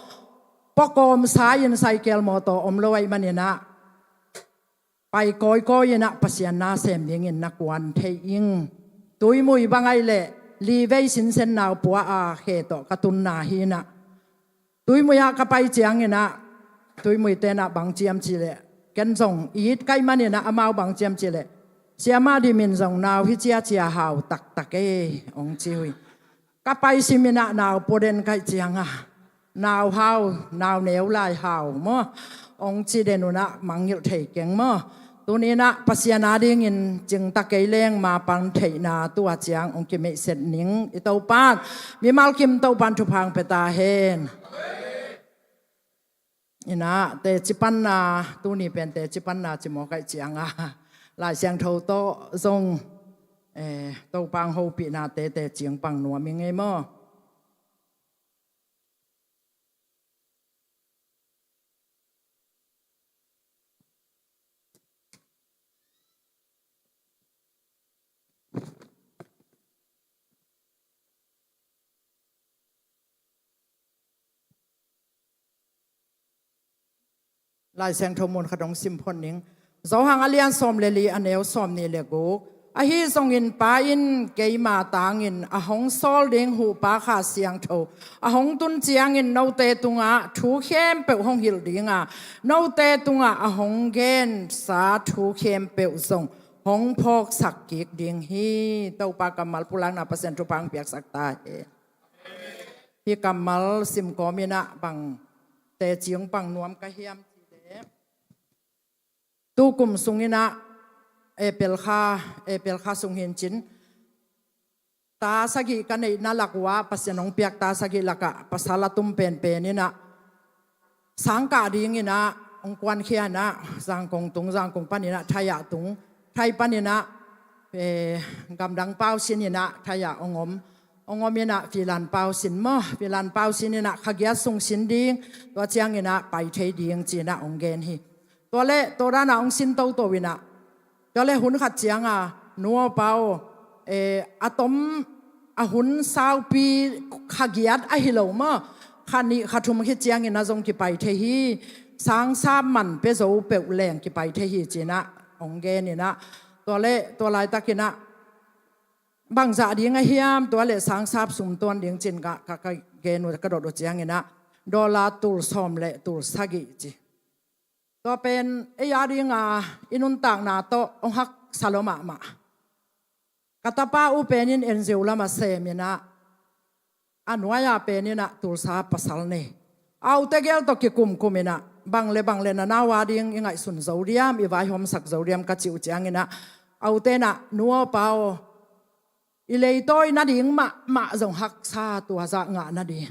pua kawmsa in, cycle mawtaw om lo ahih manin ah pai kawikawi in ah Pasian na sem dingin na kuan thei ing. Tuimui bang ahih leh li vei sinsen nau pua a, khe tawh ka tunna hi-in ah, Tuimui ah ka pai ciangin ah, Tuimui ten ah bang ci hiam cih leh, ken zong it ka hih manin ah amau bang ci hiam cih leh, Siamah Dim in zong nau hi ciacia hau taktak e, hong ci uh hi. Ka pai simin ah nau pua den ka hih ciang a, nau hau, nau neu lai hau maw, hong ci den un ah mangngilh thei keng maw. Tuni-in ah Pasian adingin cingta kei leng mapang theihna tua ciang hong kimeihset ning i Topan, mimal kim Topan thupha hong pia ta hen. In ah teci panna, tuni pen teci panna ci mawk ahih ciangin Lai Siangtho tawh zong, eh, Topa hong hopihnate teci hong pang nuam ing ei maw. Lai Siangtho mun khat hong sim phot ning. Johan a lian sawm le li, a neu sawmnih le guk. Ahi zongin Pa in keima tangin a hong sawl ding Huhpa Kha Siangtho a hong tun ciangin note tungah thu khempeuh hong hilh ding a, note tungah a hong gensa thu khempeuh zong hong phawksak kik ding hi. Topa kammal pulakna Pasian thupha hong piaksak ta hen. Hih kammal sim kawmin ah bang teci hong pang nuam ka hiam cih leh, tu kum sungin ah April kha, April kha sung hi-in cin, ta sagih ka neihna lak uh ah, Pasian hong piak ta sagih lakah pasal a tum penpen in ah sang kah dingin ah hong kuankhia in ah, Zangkong tung, Zangkong panin ah Thai ah tung, Thai panin ah, eh, gamdang pau sin in ah Thai ah hong om, hong om in ah filan pau sin maw, filan pau sin in ah kha giat sung sin ding, tua ciangin ah pai thei ding ci-in ah hong gen hi. Tua leh tua dan ah hong sin toto in ah, tua leh hun khat ciangin, nu aw pa aw, eh, a tom a hun saupi kha giat ahi lo maw, kha nih kha thum khit ciangin ah zong kipai thei hi, sangsap man pia zo peuh leng kipai thei hi ci-in ah hong gen in ah, tua leh tua laitakin ah bangzah ding a hiam, tua leh sangsap sum tuan ding ci-in ka, ka, ka gen uh, ka dot uh ciangin ah dollar tul sawm le tul sagih ci. Tua pen ei adingin i nuntakna tawh hong haksa lua mahmah. Ka tapa uh pen in N G O lam a sem in ah, a nuai-a pen in ah Tulsa pasal nei. A ute gel tawh kikumkum in ah, bang le bang le na nau ading i ngaihsun zo diam, i vaihawmsak zo diam ka cih uh ciangin ah, a ute in ah, nu aw pa aw, i leitawi nading mahmah zong haksa, tua zah ngah nading.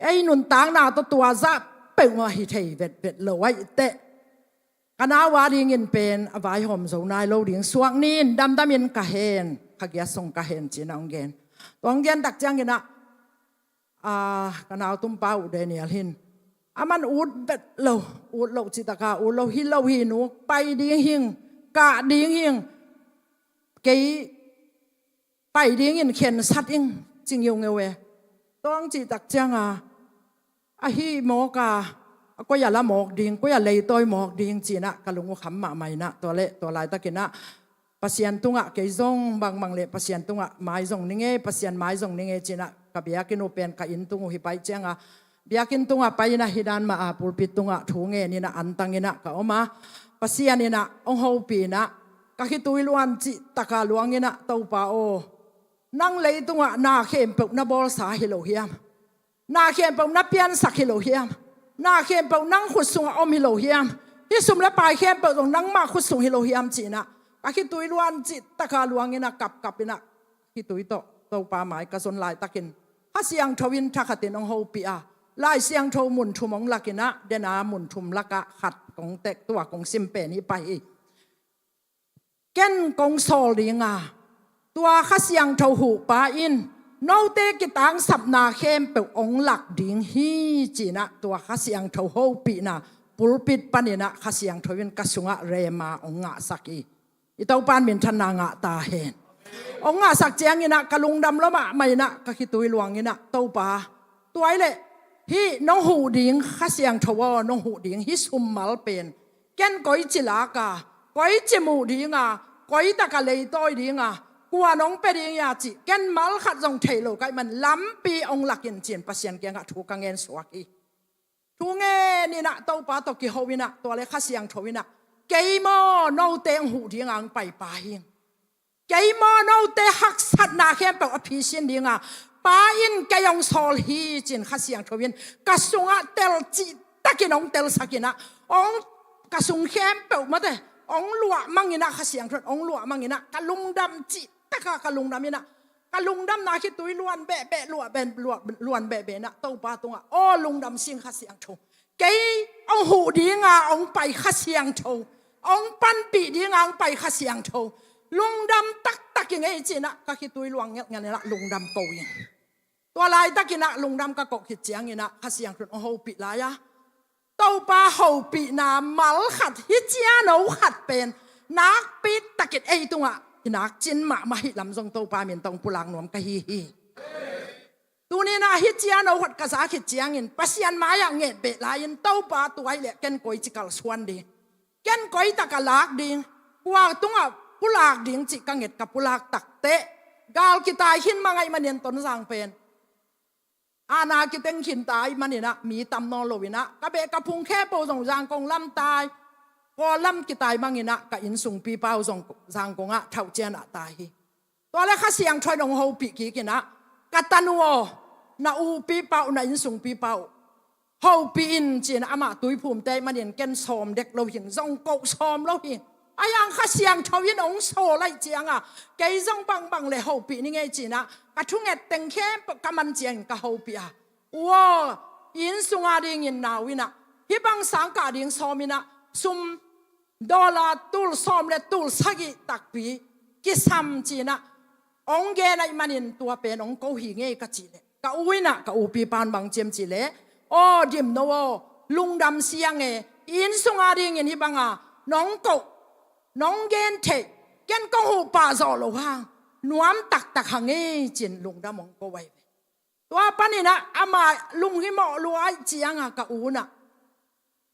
Ei nuntakna tawh tua zah peuhmah hi thei vetvet lo ahih teh, ka nau adingin pen a vaihawm zo nai lo ding suak ni in, damdamin ka hen, kha giat sung ka hen ci-in ah hong gen. Tua hong gen tak ciangin ah, ah, ka nautumpa uh Daniel hi-in, aman ut vet lo, ut loh cih takin ut lo, hi lo hi nu, pai ding hing, kah ding hing, kei pai dingin khensat ing ci ngeungeu e. Tua hong cih tak ciangin, ahi mawk a, a koi ah la mawk ding, koi ah leitawi mawk ding ci-in ah ka lung uh kham mahmah in ah, tua leh tua laitakin ah Pasian tungah kei zong bangbang leh Pasian tungah mai zong ning ei, Pasian mai zong ning ei ci-in ah ka biakinn uh pen ka inn tung uh hi pah ciangin, biakinn tungah pai in ah hih dan mah a pulpit tungah thu ngen in ah antang in ah ka om a, Pasian in ah hong hopih in ah, ka khitui luan cih takin luang in ah, Topa aw, nang leitungah na khempeuh na bawlsa hi lo hiam? Na khempeuh na piansak hi lo hiam? Na khempeuh nang khut sungah om hi lo hiam? Hih sum le pai khempeuh zong nangmah khut sung hi lo hiam ci-in ah, ka khitui luan cih takin luang in ah, kapkap in ah, khitui tawh Topa mai ka zon laitakin, Kha Siangtho in thakhatin hong hopih a, Lai Siangtho mun thum hong lak in ah, den a mun thum lakah khat kong tek, tua kong sim pen hi pah hi. Ken kong sawl ding a, tua Kha Siangtho Huhpa in note kitangsapna khempeuh hong lak ding hi ci-in ah, tua Kha Siangtho hopihna pulpit panin ah Kha Siangtho in ka sungah rhema hong ngahsak hi. I Topa in minthanna ngah ta hen. Hong ngahsak ciangin ah ka lungdam lua mahmah in ah, ka khitui luang in ah, Topa, tua hi leh hih nong huh ding Kha Siangtho aw, nong huh ding hih summal pen ken koici lak a, koici muh ding a, koi tak a leitawi ding a, kua nong pia ding hia cih ken mal khat zong thei lo ka hih man, lampi hong lak in ci-in Pasian kiangah thu ka ngen suak hi. Thu ngen in ah, Topa tawh kiho in ah, tua leh Kha Siangtho in ah, kei maw note hong huh ding a hong paipa hi ing. Kei maw note haksatna khempeuh a phisin ding a, Pa in kei hong sawl hi ci-in Kha Siangtho in ka sungah tel cih takin hong telsak in ah, hong, ka sung khempeuh mate, ong luah mang in ah, Kha Siangtho in ong luah mang in ah, ka lungdam cih taka ka lungdam in ah, ka lungdamna khitui luan behbeh, luah ben, luah, luan behbeh in ah, Topa tungah, aw, lungdam sing Kha Siangtho. Kei ong huh dinga ong pai Kha Siangtho, ong panpih dinga ong pai Kha Siangtho, lungdam taktak ing ei ci in ah, ka khitui luang ngelhngelh in ah lungdam ko ing. Tua laitakin ah lungdam ka koh khit ciangin ah Kha Siangtho in ong hopih lai a, Topa hopihna mal khat, hih ciano khat pen nakpi takin ei tungah kinak cin mahmah hi lam zong Topa min tawh pulak nuam ka hi hi. Tuni in ah hih ciano khat ka za khit ciangin Pasian mai-ah nget beh lai-in, Topa, tua hi leh ken koi ci kalsuan ding, ken koi tak a lak ding, kua tungah pulak ding cih ka nget, ka pulak takteh, gal kitai khin mang ahih manin Tonzang pen ana kiteng khin ta ahih manin ah mi tam nawn lo in ah, ka beh ka phung khempeuh zong Zangkong lam tai, Kawl lam kitai mang in ah, ka innsungpipa uh zong Zangkong ah thauh cian ah tai hi. Tua leh Kha Siangtho in ong hopih kik in ah, ka tanu aw, na upipa uh, na innsungpipa uh hopih in ci in ah, amah Tuiphumte ahih manin ken sawm dek lo hing, zong koh sawm lo hing. Ahi zongin Kha Siangtho in ong sawl ahih cianga, kei zong bangbang leh hopih ning ei ci in ah, ka thunget teng khempeuh ka man ciangin ka hopih a, u aw, inn sunga dingin nau in ah, hih bang sang kah ding sawm in ah, sum dollar tul sawm le tul sagih takpi kisam ci in ah ong gen ahih manin, tua pen ong ko hi ing ei ka cih leh, ka u in ah, ka upipa in bang ci hiam cih leh, aw, Dimno aw, lungdam siang e, inn sunga dingin hih banga nong koh, nong gen theih, ken kong huh pah zawh loh hang nuam taktak hang e ci in lungdam ong ko ahi ve. Tua panin ah ama lunghimawh lua ahih cianga, ka u in ah,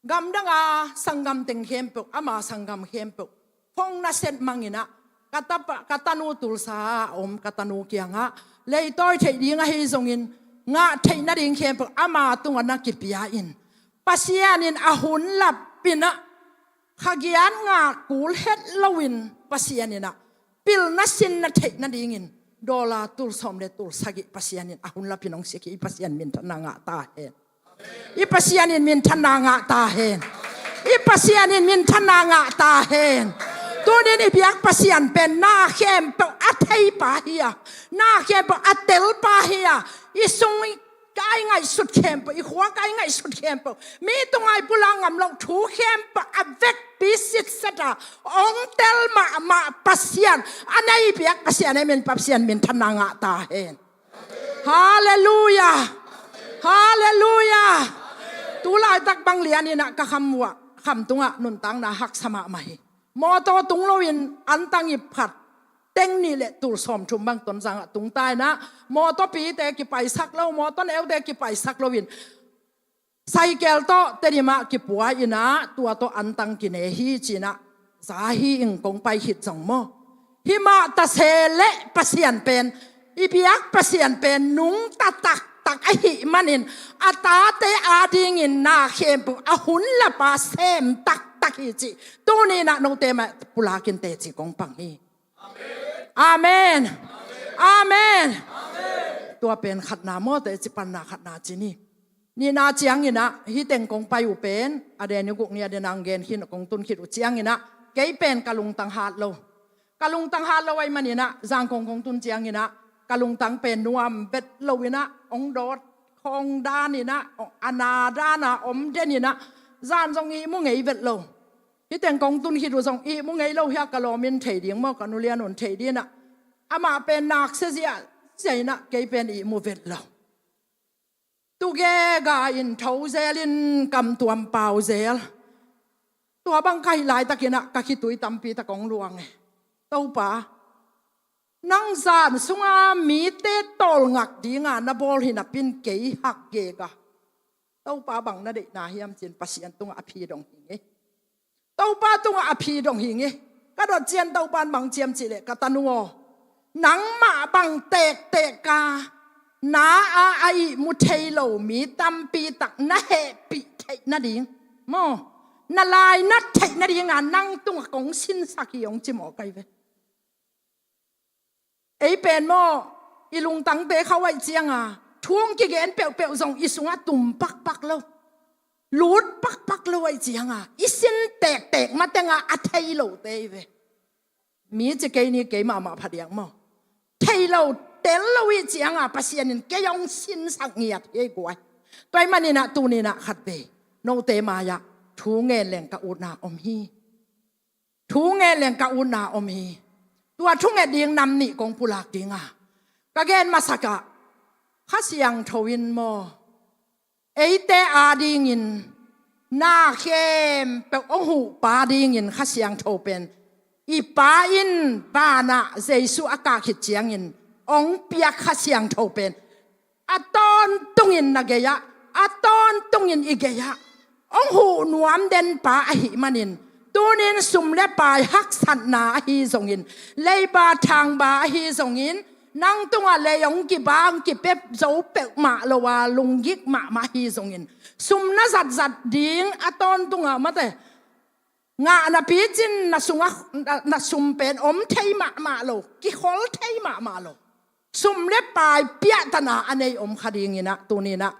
gamdanga sanggam teng khempeuh, ama sanggam khempeuh phone na set mang in ah, ka tapa, ka tanu Tulsa a om, ka tanu kiangah, leitawi theih ding ahi zongin, ngah theih nading khempeuh ama tungah na kipia in, Pasian in a hun lap in ah, kha giat ngah kul het loin Pasian in ah pilna sinna theih nadingin dollar tul sawm le tul sagih Pasian in a hun lap in ong siak hi. I Pasian minthanna ngah ta hen. I Pasian in minthanna ngah ta hen. I Pasian in minthanna ngah ta hen. Tunin i biak Pasian pen na khempeuh a theipa hi a, na khempeuh a telpa hi a, i sung i kai ngaihsut khempeuh, i khua kai ngaihsut khempeuh, mi tungah i pulak ngam loh thu khempeuh a vekpi sitset a ong tel mahmah Pasian, a nei biak Pasian, amen, Pasian minthanna ngah ta hen. Halleluiah. Halleluiah. Tu laitak bang lian in ah ka kham uh ah, kham tungah nuntakna haksa mahmah hi. Mawtaw tung loin antang i phat teng nih le tul sawmthum bang Tonzang ah tung ta in ah, mawtawpite kipaisak lo, mawtaw neute kipaisak loin cycle tawh Tedim ah kipua in ah, tua tawh antang kine hi ci in ah za hi ing, kong pai khit zong maw. Himah ta se leh Pasian pen, i biak Pasian pen nungta taktak ahih manin, a tate adingin na khempeuh a hun lapa sem taktak hi cih tuni in ah note mah pulakin teci kong pang hi. Amen. Amen. Tua pen khatna maw, teci panna khatna ci ni. Nihna ciangin ah, hih teng kong pai uh pen, a den i guk ni a den ang gen khin, kong tun khit uh ciangin ah, kei pen ka lungtang hat lo. Ka lungtang hat lo ahih manin ah, Zangkong kong tun ciangin ah, ka lungtang pen nuam vet lo in ah, ong dawt khawng dan in ah, a na dan a om den in ah, zan zong ihmu ngei vet lo. Hih teng kong tun khit uh zong ihmu ngei lo hi a, ka lawm in thei ding maw, ka nu Lian Un thei ding in ah, amah pen nak sia ziahziah in ah, kei pen ihmu vet lo. Tugega in tho zel in, kamtuam pau zel. Tua bang ka hih laitakin ah ka khitui tampi tak ong luang e. Topa, nang zan sunga mite tawlngak dinga na bawl hi napi-in kei hak gega. Topa, bang na deihna hiam ci-in Pasian tungah a phi dong hi ing e. Topa tungah a phi dong hi ing e. Ka dot ciang Topa in bang ci hiam cih leh, ka tanu aw, nangmah bang tektek a na a, a ihmu thei lo mi tampi tak na hehpih theih nading maw, na lainat theih nadinga nang tungah kong sinsak hi, ong ci mawk ahi ve. Ei pen maw, i lungtangte khauh ahih cianga thu ong kigen peuhpeuh zong i sungah tum pakpak lo, lut pakpak lo ahih cianga, i sin tektek matengah a thei lote hi ve. Mi ci kei ni, kei mahmah phadiak maw? Thei lo, tel lo ih ciangah Pasian in kei hong sinsak ngiat hi ei guai. Tua ih maninah tuninah khatvei note mai-ah thu ngen leng ka utna om hi. Thu ngen leng ka utna om hi. Tua thunget ding nam nih kong pulak dinga ka gen masakah Kha Siangtho in maw, eite adingin na khempeuh hong huhpa dingin Kha Siangtho pen i Pa in vanah Jesu a kah khit ciangin hong piak Kha Siangtho pen a tawntungin na gei-ah, a tawntungin i gei-ah hong huh nuam den pa ahih manin, tunin sum le pai haksatna ahi zongin, leiba thangba ahi zongin, nang tungah lei hong kiba hong kipep zo peuhmah lo a, lunggik mahmah ahi zongin, sum na zatzat ding a tawntungah mate, ngah napi cin na sungah, na, na sum pen om thei mahmah lo, kikhol thei mahmah lo. Sum le pai piahtana a nei om kha dinginah tuninah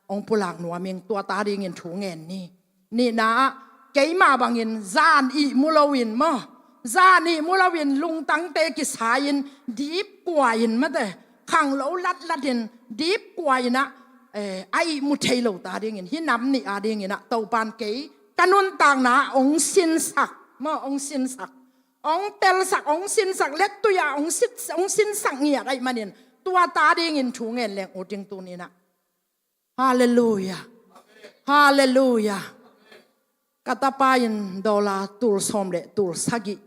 hong pulak nuam ing. Tua ta dingin thu ngen ni. Nihna ah keimah bangin zan ihmu loin maw, zan ihmu loin lungtangte kisai-in dipkua-in mate, khanglo latlatin dipkua-inah, eh, a ihmu thei lo ta dingin, hih nam nih a dinginah Topan kei ka nuntakna ah hong sinsak maw, hong sinsak, hong telsak, hong sinsak, lettui-ah hong sit, hong sinsak ngiat ahih manin, tua ta dingin thu ngen leng ut ing tuninah. Halleluiah. Halleluiah. Ka tapa in dollar tul sawm le tul sagih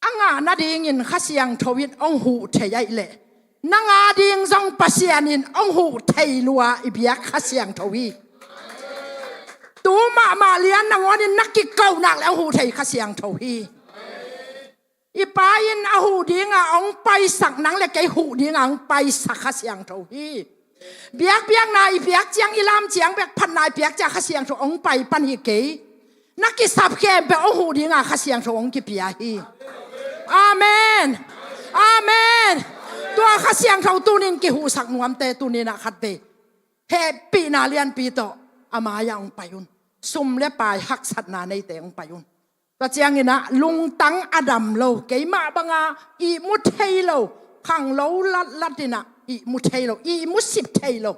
a ngah nadingin Kha Siangtho in hong huh thei ahih leh, nang ading zong Pasian in hong huh thei lua i biak Kha Siangtho hi. Tu mahmah lian nangawnin na kikoh nak le hong huh thei Kha Siangtho hi. I Pa in a huh dinga hong paisak nang le kei huh dinga hong paisak Kha Siangtho hi. Biakpiakna i piak ciang, i lam ciang bek phatna i piak ciang Kha Siangtho hong pai pan hi kei. Na kisap khempeuh hong huh dinga Kha Siangtho hong kipia hi. Amen. Amen. Tua Kha Siangtho tunin kihuhsak nuamte tuninah khatvei hehpihna lianpi tawh a mai-ah hong pai un. Sum le pai haksatna neite hong pai un. Tua cianginah lungtang a dam lo, keimah banga ihmu thei lo, khanglo latlatinah ihmu thei lo, ihmu sip thei lo,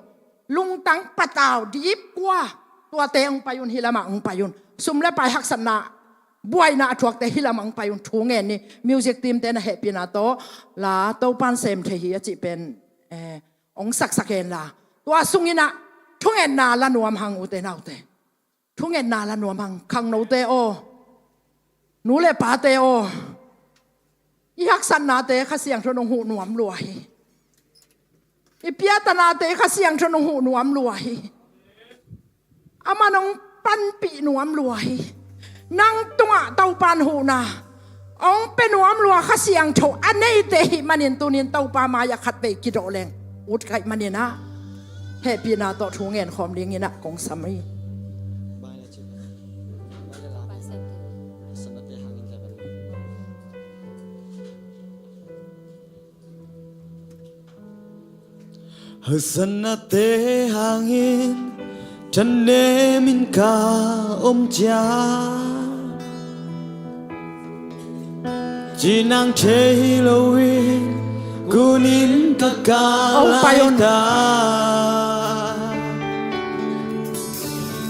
lungtang patau dipkua, tuate hong pai un, hih lamah hong pai un. Sum le pai haksatna buaina a thuakte hih lamah hong pai un. Thu ngen ni. Music team te na hehpihna tawh la Topan sem thei hi a cih pen, eh, hong saksak hen la, tua sunginah thungetna la nuam hang ute naute. Thungetna la nuam hang khangnote aw, nu le pate aw. I haksatnate Kha Siangtho in hong huh nuam lua hi. I piatanate Kha Siangtho in hong huh nuam lua hi. Aman hong panpih nuam lua hi. Nang tungah Topan huhna hong pia nuam lua Kha Siangtho a neite hih manin tunin Topa mai-ah khatvei kidawh leng ut ka hih maninah hehpihna tawh thu ngen khawm dinginah kong sam hi. Haksatnate hangin thanemin ka om ciang, cinang thei loin kunin ka kah laitak.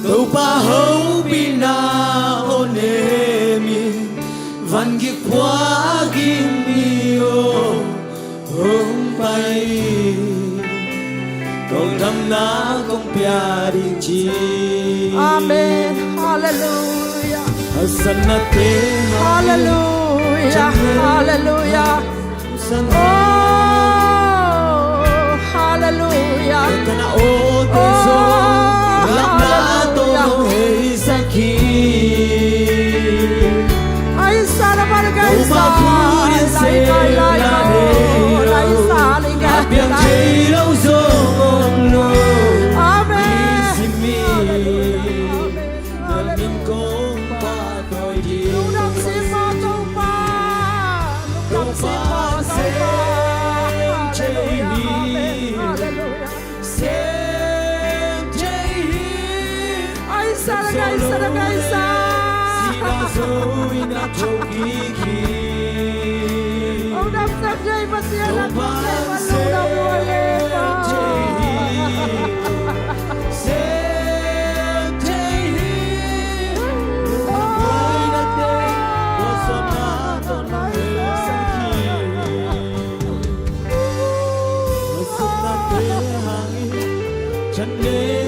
Topa hopihna aw nemin, vangik phuak in mi aw hong pai in, kong damna kong pia ding ci. Amen. Halleluiah. Haksatnate, Halleluiah. Halleluiah. Oh, Halleluiah. Oh, Halleluiah. Ai sa na man gai sa, lai gai lai gai, lai sa lai gai lai. Amen. Amen. Amen. Lungdam sim maw Topa. Lungdam sim maw Topa. Halleluiah. Amen. Halleluiah. Sa, la kaisa, la kaisa. Hong dam sak thei Pasian, hong dam sak thei Pasian, hong dam sak thei Pasian.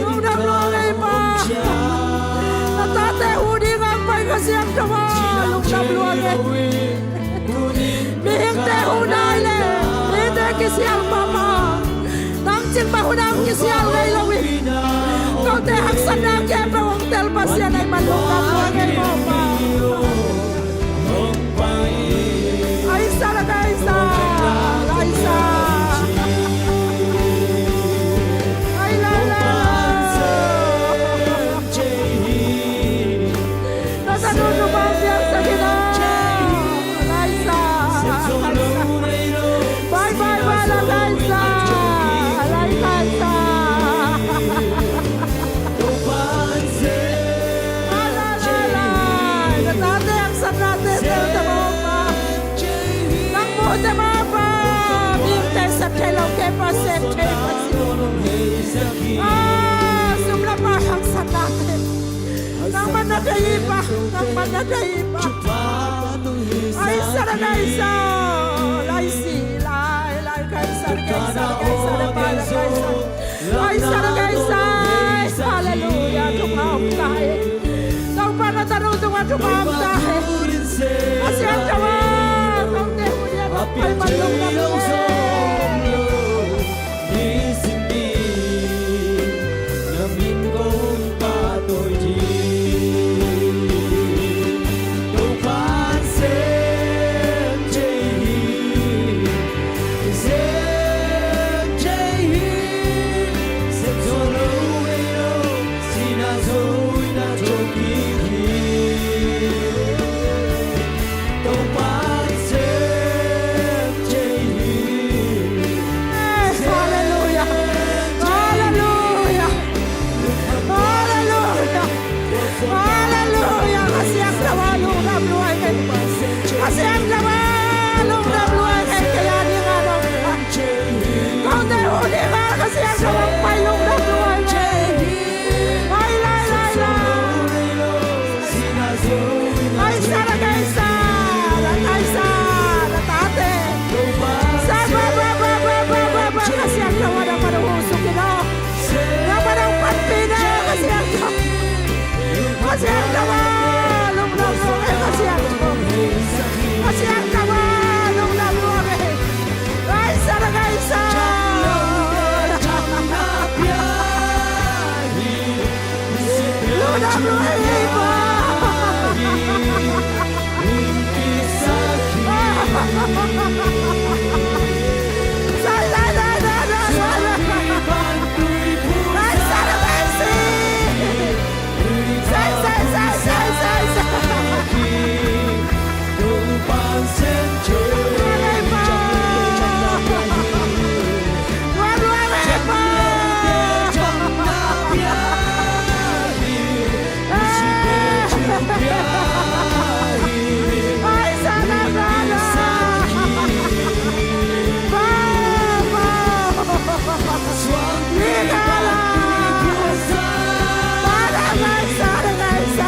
Lungdam lua ngei, Pa. Na tate uh ding a pai Kha Siangtho aw, lungdam lua ngei. Mihingte uh nai le, mihingte kisial mahmah. Nang cing bang uh nang kisial ngei lo hi. Kote haksatna khempeuh hong tel Pasian ahih man lungdam lua ngei maw, Pa. Aisa la kaisa, la aisa. Ai la la la. Na tanu nu bang biang sa kina. La aisa, la aisa. Bye bye bye la kaisa. La kaisa. Ai la la la. Na tate haksatnate tel ta maw, Pa. Nang muhte maw, Pa. Mihingte sep thei lo kei Pa, sep thei Pasian. Ah, sum le pai haksatnate. Nangman na thei hi Pa, nangman na thei hi Pa. Aisa la kaisa, la isi, la, la kaisa, la kaisa, la kaisa, la pai la kaisa. Aisa la kaisa. Halleluiah, thupha om ta hen. Topa na tanu tungah thupha om ta hen. Kha Siangtho aw, kong te hu dia kong pai man lungdam lua ngei. Halleluiah. Halleluiah. Halleluiah. Halleluiah. Kha Siangtho aw, lungdam lua ngei. Kha Siangtho aw, lungdam lua ngei. Kei a ding a nong, kote uh ding a Kha Siangtho hong pai, lungdam lua ngei. Lai, lai, lai, lai. Aisa la kaisa, la kaisa, la tate. Sa ba ba ba ba ba ba ba, Kha Siangtho aw, nangmah hong suk in aw. Nangmah hong panpih in aw, Kha Siangtho. Kha Siangtho aw, lungdam lua ngei, Kha Siangtho. Kha Siangtho aw, lungdam lua ngei. Kaisa la kaisa. Lungdam lua ngei Pa. Sai, sai, sai. Kaisa la kaisi.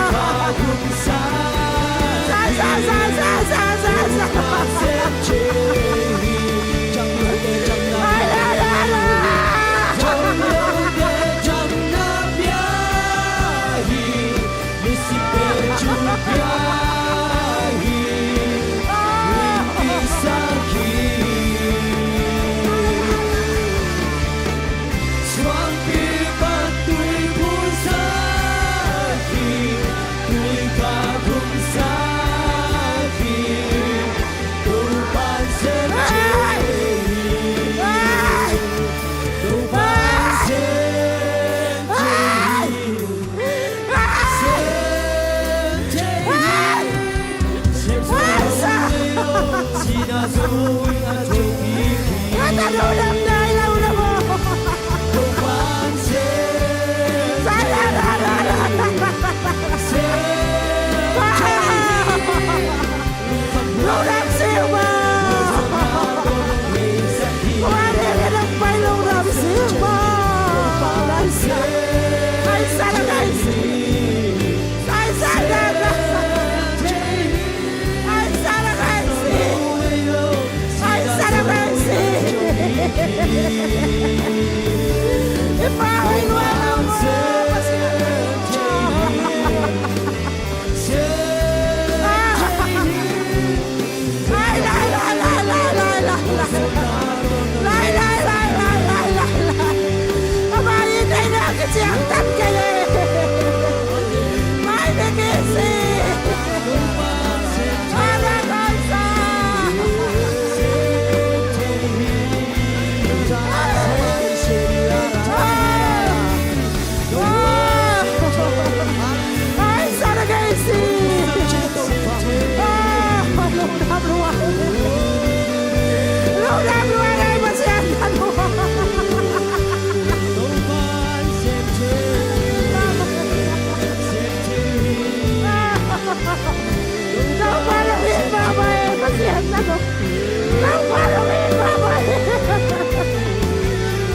Topa hong it mahmah hi.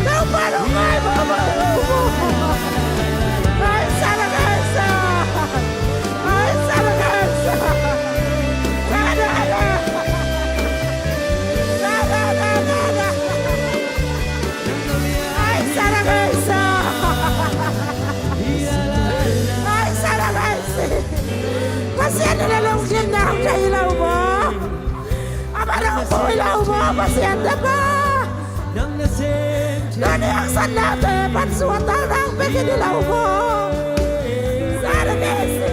Topa hong it mahmah hi. Ngaihsak, ngaihsak. Ngaihsak, ngaihsak. Na, na, na. Na, na, na, na, na. Ngaihsak, ngaihsak. Ngaihsak, ngaihsak. Pasian in a lungkim na hong thei lo maw? Amah in hong pui lo maw, Pasian tapa? Tuni hong sannate pan suahtakna hong pia khin hi lo maw? Sa na kei si.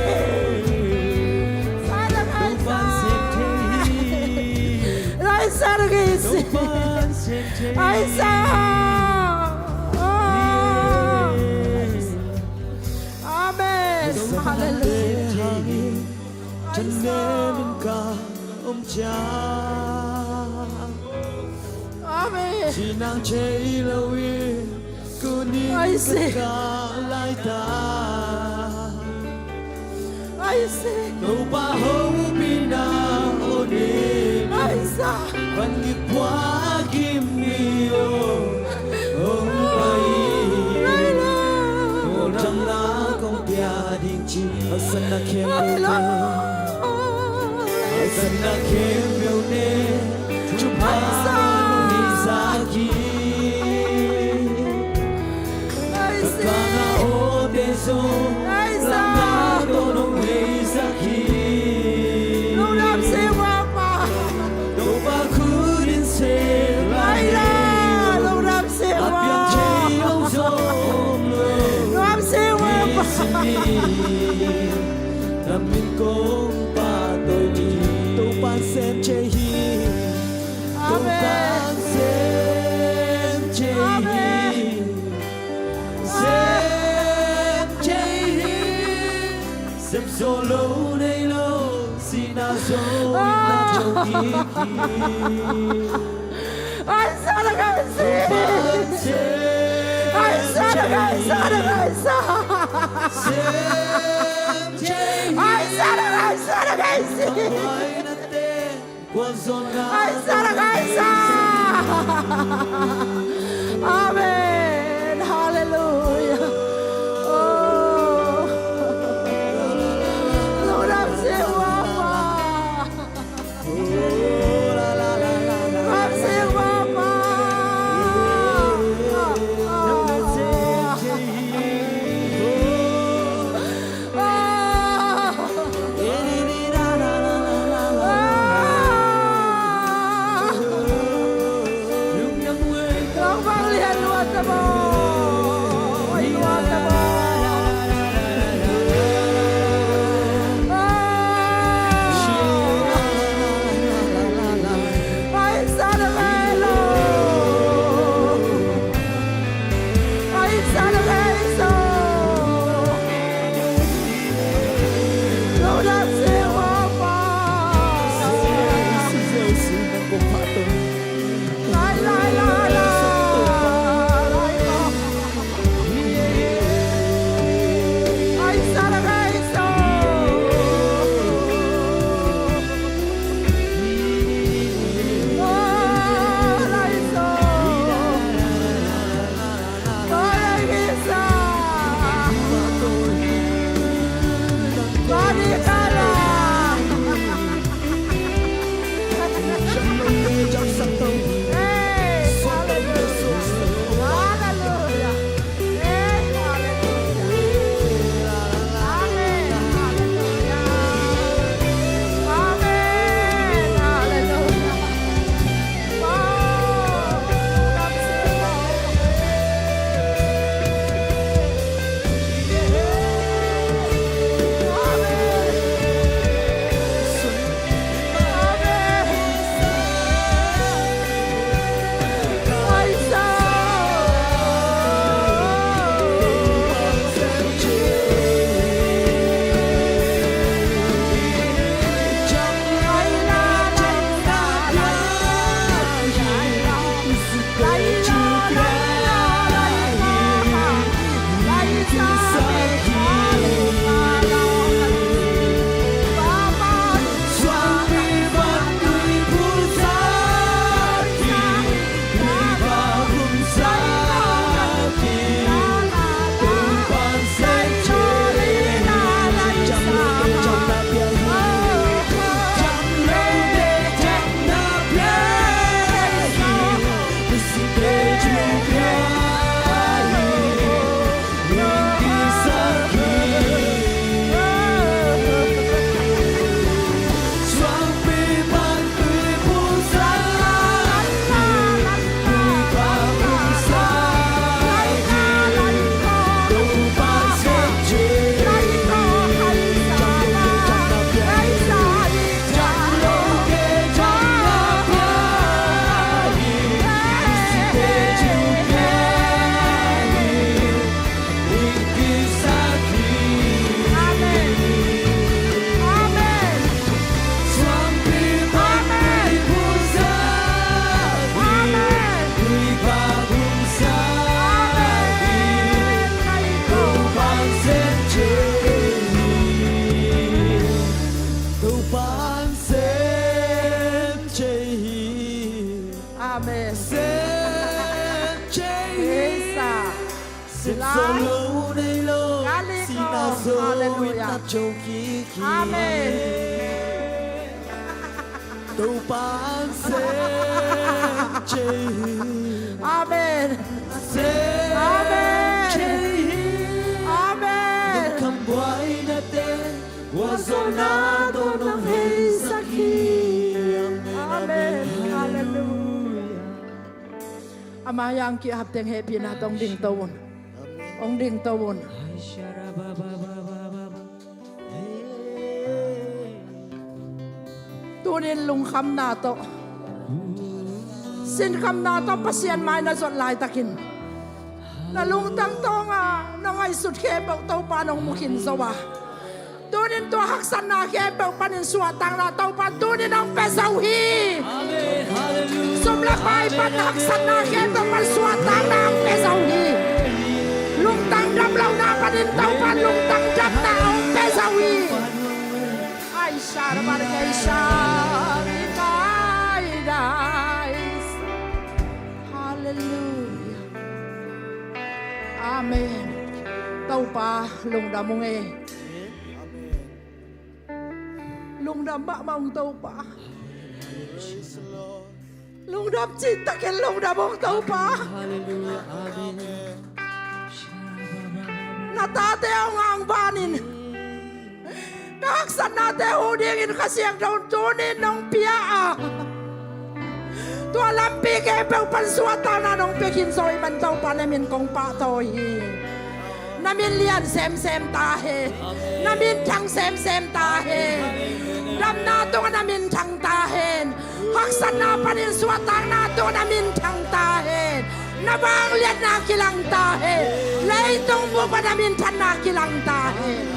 Sa na kei sa. Ngaihsak, ngaihsak. Aisa. Amen. Hallelujah. Amen. Amen. Aise. Aise. Topa hopihna awnin. Aisa. Van ngikpua kim ni aw hong pai. Aila. Aw dang na kong pia ding ci. Hasanna khempeuh. Aila. Hasanna khempeuh ne. Thupha hong neihsak hi. Aise. Ka kana awte zong. Aisa. Lungdam se Topa. Topa khut in sem. Aila, lungdam se. A piang thei lo zong. Lungdam se Topa. Na min kong pahtawi ni. Topa sem thei hi. Amen. Topa sem thei hi. Amen. Sem thei hi. Sem zo lo nei lo, sihna zo na thokik hi. Aisa na kaisi. Aisa na kaisa na kaisa. Aisa na kaisa na kaisi. Aisa na kaisa. Amen. Hallelujah. Oh. Lungdam se Topa. Lungdam se Topa. Zo lo nei lo, sihna zo in nap co kik hi. Amen. Topa'n sem thei hi. Amen. Sem thei hi. Amen. Lungkham buainate, gualzawhna tawh nong heisak hi. Amen. Halleluiah. Ama yang ki-ap teng hehpihna tawh hong dingto un. Hong dingto un. Tunin lungkhamna tawh, sinkhamna tawh Pasian mai na zuat laitakin, na lungtang tawngah na ngaihsut khempeuh Topa nong mu khin zo a, tunin tua haksatna khempeuh panin suahtakna Topa tunin hong pia zo hi. Amen. Halleluiah. Sum le pai pan haksatna khempeuh pan suahtakna hong pia zo hi. Lungtang damlohna panin Topa lungtang damna hong pia zo hi. Ai, sha, ra, ba, ra, ai, sha, ri, kai, dai. Halleluiah. Amen. Topa lungdam ung e. Lungdam mahmah ung Topa. Lungdam cihtakin lungdam ung Topa. Na tate hong angvanin, na haksatnate huh dingin Kha Siangtho tunin nong pia a, tua lampi khempeuh pan suahtakna nong pia khin zo ahih man Topa na min kong pahtawi hi. Na min lian semsem ta hen. Na min thang semsem ta hen. Damna tungah na min thang ta hen. Haksatna panin suahtakna tungah na min thang ta hen. Na vangliatna kilang ta hen. Leitung bup ah na minthanna kilang ta hen.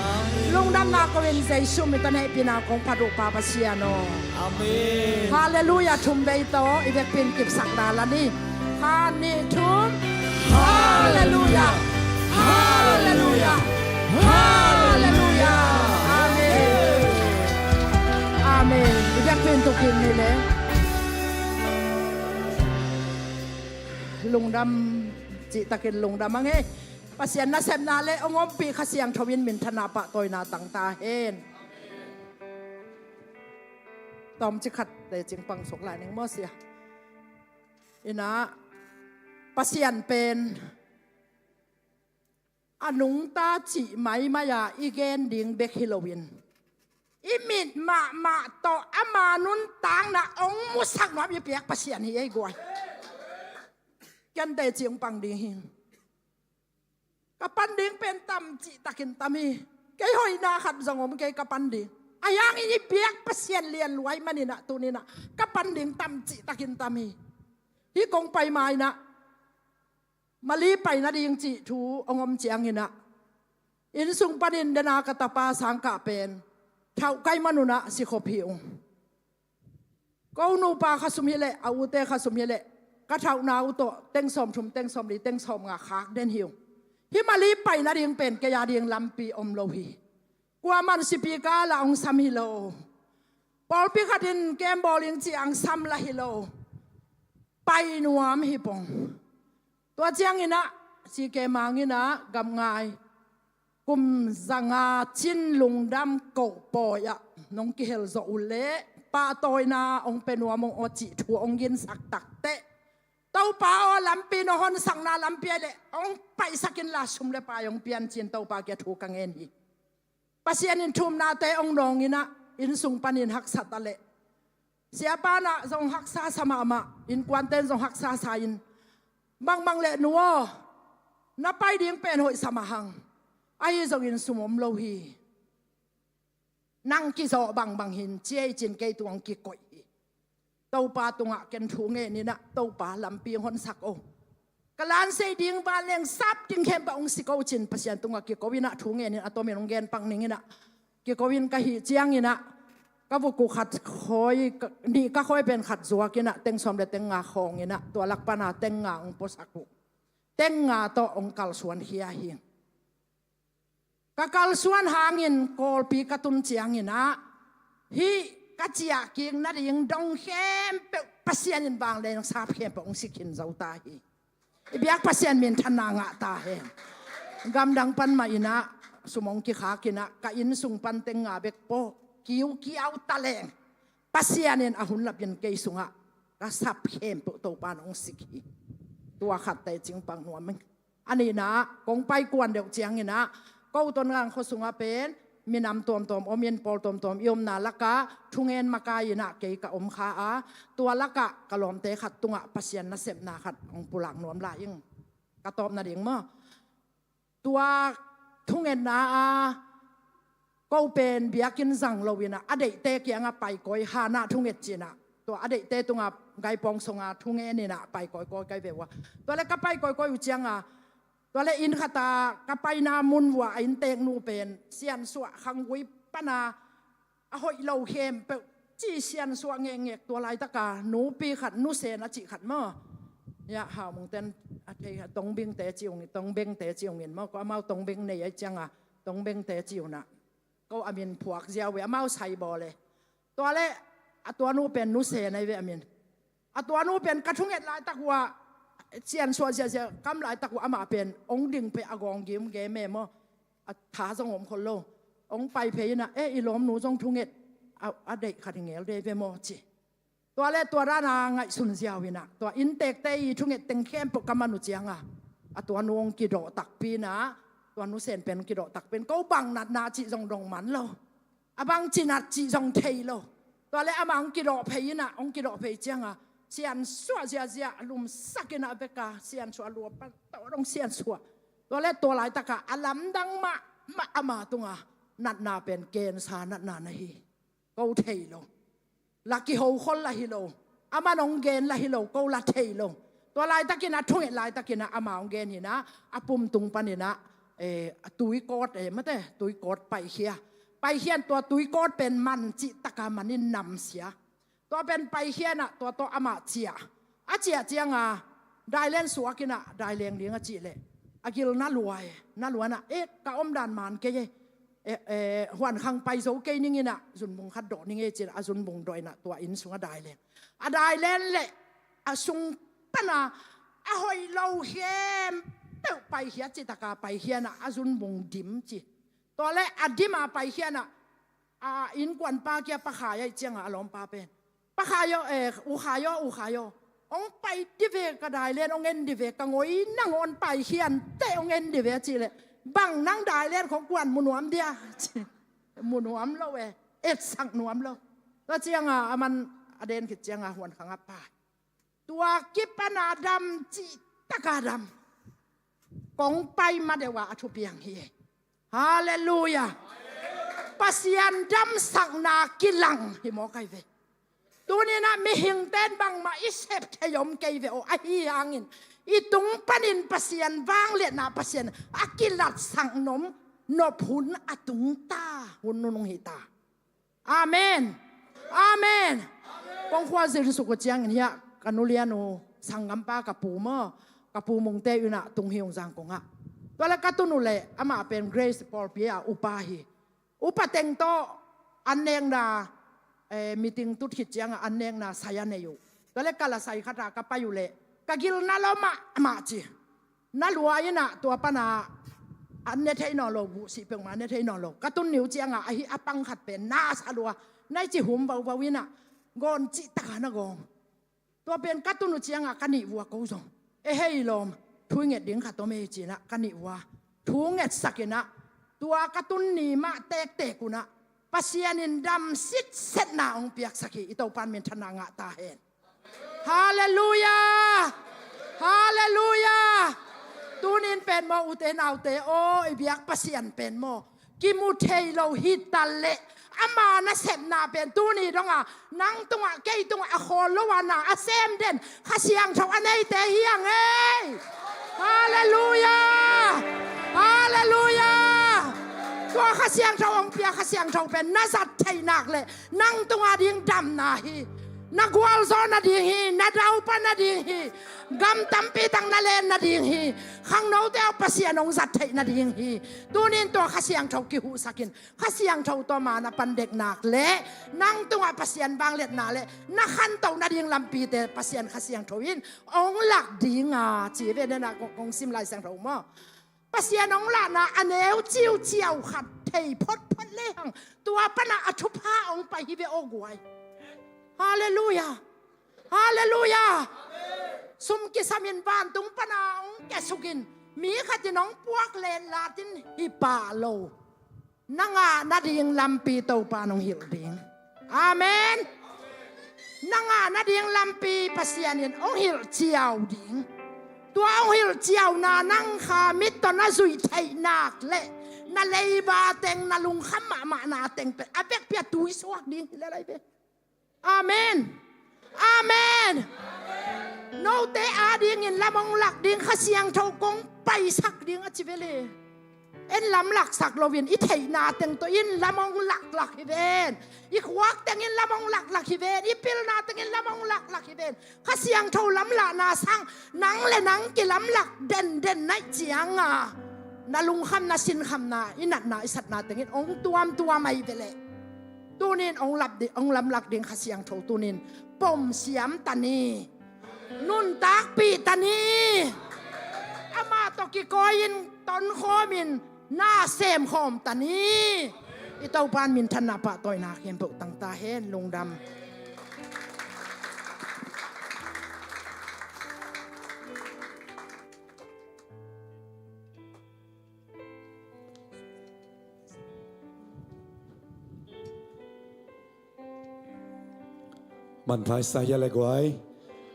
Lungdamna ko-in Jesu min tawh hehpihna kong phat uh Pa Pasian aw. Amen. Halleluiah thum vei tawh i vekpi in kipsakna la ni. Khat, nih, thum. Halleluiah. Halleluiah. Halleluiah. Amen. Amen. I vekpi in tu kik ni le. Lungdam, cihtakin lungdam ing e. Pasian nasepna le hong ompih Kha Siangtho in minthanna pahtawina tang ta hen. Tawmcik khat tecing pang suk lai ning maw sia. Inah, Pasian pen a nungta cih maimai a i gen ding bek hi loin, i mit mahmah tawh ama nuntakna hong musak nuam i biak Pasian hi ei guai. Ken tecing pang ding hi. Ka pan ding pen tam cihtakin tam hi. Kei hoihna khat zong om kei ka pan ding. A yang i biak Pasian lian luai maninah tuninah ka pan ding tam cihtakin tam hi. Hih kong pai mainah Mali pai nading cih thu hong om cianginah, inn sung panin dena ka tapa sangkah pen thauh kai manunah sikhop hi ung. Ko nupa kha sum hileh, a ute kha sum hileh, ka thauhna uh tawh teng sawmthum, teng sawmli, teng sawmnga khak den hi ung. Hih Mali pai nading pen kei a ding lampi om lo hi. Kuaman sipika la hong sam hi lo. Pawlpi khatin kem bawl ing ci ang sam la hi lo. Pai nuam hi pong. Tua cianginah, sike manginah, gamngai kum zanga cin lungdam koh pawi-ah nong kihel zawh uh leh pahtawina hong pia nuam hong aw cih thu hong ginsak takteh, Topa aw, lampi nong honsakna lampi ah leh hong paihsak inla sum le pai hong pian ci-in Topa kiang thu ka ngen hi. Pasian in thumnate hong nawnginah, inn sung panin haksa ta leh, siapa nah zong haksa sa mahmah, innkuante in zong haksa sa in, bangbang leh nu aw, na pai ding pen hoih sa mah hang, ahi zongin sum om lo hi. Nang kizawh bangbang hin ci ei cin kei tungah hong kikoih hi. Topa tungah ken thu ngeninah, Topa lampi hong honsak o. Ka lansei ding vanleng sap ding khempeuh hong sik o cin Pasian tungah kiko inah thu ngenin a tomin hong gen pak ninginah, kiko in ka hih cianginah, ka vuk uh khat khawi, nih ka khawi pen khat zuakinah, teng sawm le teng nga khawnginah, tua lak pana teng nga hong puasak uh. Teng nga tawh hong kalsuan khia hi. Ka kalsuan hangin Kawlpi ka tun cianginah, hih ka ciahkik nading dong khempeuh Pasian in vanleng sap khempeuh hong sik khin zo ta hi. I biak Pasian minthanna ngah ta hen. Gamdang pan mah in ah, sum hong kikhak in ah, ka inn sung pan teng nga bek pawh kiukiau ta leng, Pasian in a hun lapin kei sungah ka sap khempeuh Topa in hong sik hi. Tua khat teh cingpak nuam ing. A nihna ah, kong pai kuan deuh ciangin ah, ko Tongang khua sungah pen minam tuamtuam om in, pawl tuamtuam i omna lakah thungen makai in ah kei ka om kha a, tua lakah ka lawmte khat tungah Pasian nasepna khat hong pulak nuam lai ing. Ka tawp nading maw? Tua thungetna ah, ko pen biakinn zang lo in ah, a deihte kiangah paikawi, hanah thunget ci-in ah, tua a deihte tungah gaipawng sungah thungen in ah paikawi kawi kai ve uh a. Tua leh ka paikawi kawi uh ciangah, tua leh inn khat ah ka paina mun uh ah, a innteknu pen siansuah, khanggui pan a a hoih lo khempeuh ci, siansuah ngekngek. Tua laitak ah nupi khat, Nu Sen a cih khat maw, ya, Hau Mung ten a thei kha, Tongbingte ci ung, Tongbengte ci ung in maw, ko amau Tongbeng nei ahih ciangah Tongbengte ci un ah, ko a min phuak ziau ve, amau sai bawl e. Tua leh a tua nu pen Nu Sen ahi ve a min. A tua nu pen ka thunget laitak uh ah, siansuah ziahziah kam laitak uh ah, amah pen hong ding pei, a gawng gim gem e maw, a tha zong om khol lo. Hong pai phei in ah, "Eh, i lawmnu zong thunget a, a deih khat hi ngel de ve maw," ci. Tua leh tua dan a ngaihsun ziau in ah, tua inntekte i thunget teng khempeuh ka man uh ciangah, a tua nu hong kidawh takpi in ah, tua Nu Sen pen kidawh takpi in, ko bang natna cih zong dong man lo, a bang ci nat cih zong thei lo. Tua leh amah hong kidawh phei in ah, hong kidawh phei ciangah siansuah ziahziah lumsak in ah, a bek ah siansuah, lua pan tawh dong siansuah. Tua leh tua laitak ah a lamdang mahmah ama tungah natna pen cancer natna na hi. Ko thei lo. La kiho khol la hi lo. Amah in hong gen la hi lo, ko la thei lo. Tua laitak in ah, thunget laitak in ah, amah hong gen hi in ah, a pum tung pan in ah, eh, a tuikawt, eh, mate, tuikawt paikhia. Paikhia in tua tuikawt pen man cih tak a man in namsia. Tua pen paikhia in ah, tua tawh amah ciah. A ciah ciangah dailen suak in ah, daileng ding a cih leh, a gil na lua e, na lua in ah, "Eh, ka omdan man kei e. Eh, eh, Huankhang pai zo kei ning in ah, zunbung khat dawh ning e," ci-in ah, a zunbung dawh in ah, tua inn sungah daileng. A dailen leh a sung pan a, a hoih lo khempeuh paikhia, cih tak a paikhia in ah, a zunbung dim ci. Tua leh a dim a paikhia in ah, a innkuanpa kiang Pa Khai ahih ciangah, a lawmpa pen, "Pa Khai aw, eh, U Khai aw, U Khai aw, hong pai di ve, ka dailen hong en di ve, ka ngoi nangawn paikhia inteh, hong en di ve," a cih leh, "Bang, nang dailen khong kua'n mu nuam dia?" ci. "Mu nuam lo e, etsak nuam lo." Tua ciangah aman a den khit ciangah Huankhang ah pai. Tua kipan a dam, cih tak a dam. Kong pai ma deuh a a thupiang hi. Halleluiah. Pasian damsakna kilang hi mawk ahi ve. Tuni-in ah mihingte in bangmah i sep thei om kei ve aw. Ahi hangin i tung panin Pasian vangliatna, Pasian a kilatsak nop, nop hun a tung ta, hun nunung hi ta. Amen. Amen. Kong khua zin suk uh ciangin hiah ka nulian uh sanggampa, ka pu maw, ka pu Mungte inn ah tung hi ung, Zangkong ah. Tua leh ka tun uh leh amah pen Grace pawlpi ah upa hi. Upa teng tawh an nekna, eh, meeting tut khit ciangah an nekna sai a nei uh. Tua leh ka la sai khat ah ka pai uh leh, "Ka gil na lua mahmah," ci. Na lua in ah, tua pan a an ne thei nawn lo, buhsih peuhmah an ne thei nawn lo. Ka tun ni uh ciangah ahi a pang khat pen na sa lua, na i ci hum vauvau in ah, gawn cih tak a na gawng. Tua pen ka tun uh ciangah ka nih vua ko zong, "E hei lawm, thu i nget ding khat om ei," ci-in ah ka nih vua. Thu ngetsak in ah, tua ka tun ni mah tektek un ah Pasian in dam sitsetna hong piaksak hi. I Topa in minthanna ngah ta hen. Halleluiah! Halleluiah! Tuni-in pen maw, ute naute aw, i biak Pasian pen maw, kimu thei lo hi ta leh, ama nasepna pen tuni dong a nang tungah, kei tungah a khawl lo a na a sem den Kha Siangtho a neite hi hang ei. Halleluiah! Halleluiah! Tua Kha Siangtho hong pia Kha Siangtho pen na zat theih nak leh nang tunga ding damna hi. Na gualzawhna ding hi, na daupa nading hi. Gam tampi tak na len nading hi. Khangnote aw, Pasian hong zat theih nading hi. Tuni-in tua Kha Siangtho kihuhsak in, Kha Siangtho tawh ama na pandek nak leh nang tungah Pasian vangliatna leh na khantoh nading lampite Pasian Kha Siangtho in hong lak ding a ci ve. Nena kong, kong sim Lai Siangtho maw. Pasian hong lahna a neu ciuciau khat thei photphot lehang tua pana a thupha hong pai hi ve aw guai. Halleluiah. Halleluiah. Sum kisamin vantung pana hong kiasukin mi khatin hong puak letlatin hi pah lo. Na ngah nading lampi Topa in hong hilh ding. Amen. Na ngah nading lampi Pasian in hong hilh ciau ding. Tua hong hilh ciauna nang kha mit tawh na zuih theih nak leh na leiba teng, na lungkham mahmahna teng pen a vekpi a tuisuak ding hi lel lai ve. Amen. Amen. Note adingin lam hong lak ding, Kha Siangtho kong paisak ding a ci vele. En lam laksak loin i theihna teng tawh in lam hong laklak hi ven. I khuak teng in lam hong laklak hi ven. I pilna teng in lam hong laklak hi ven. Kha Siangtho lamlahna sang nang le nang kilamlak denden naih cianga na lungkham, na sinkhamna, i natna, i satna teng in hong tuamtuam ahi veleh. Tunin hong lap di, hong lamlak ding Kha Siangtho tunin pom siam ta ni. Nuntakpih ta ni. Amah tawh kikawi-in tonkhawmin na semkhawm ta ni. I Topa in minthanna pahtawina khempeuh tang ta hen. Lungdam. Manpha i sa hia le guai,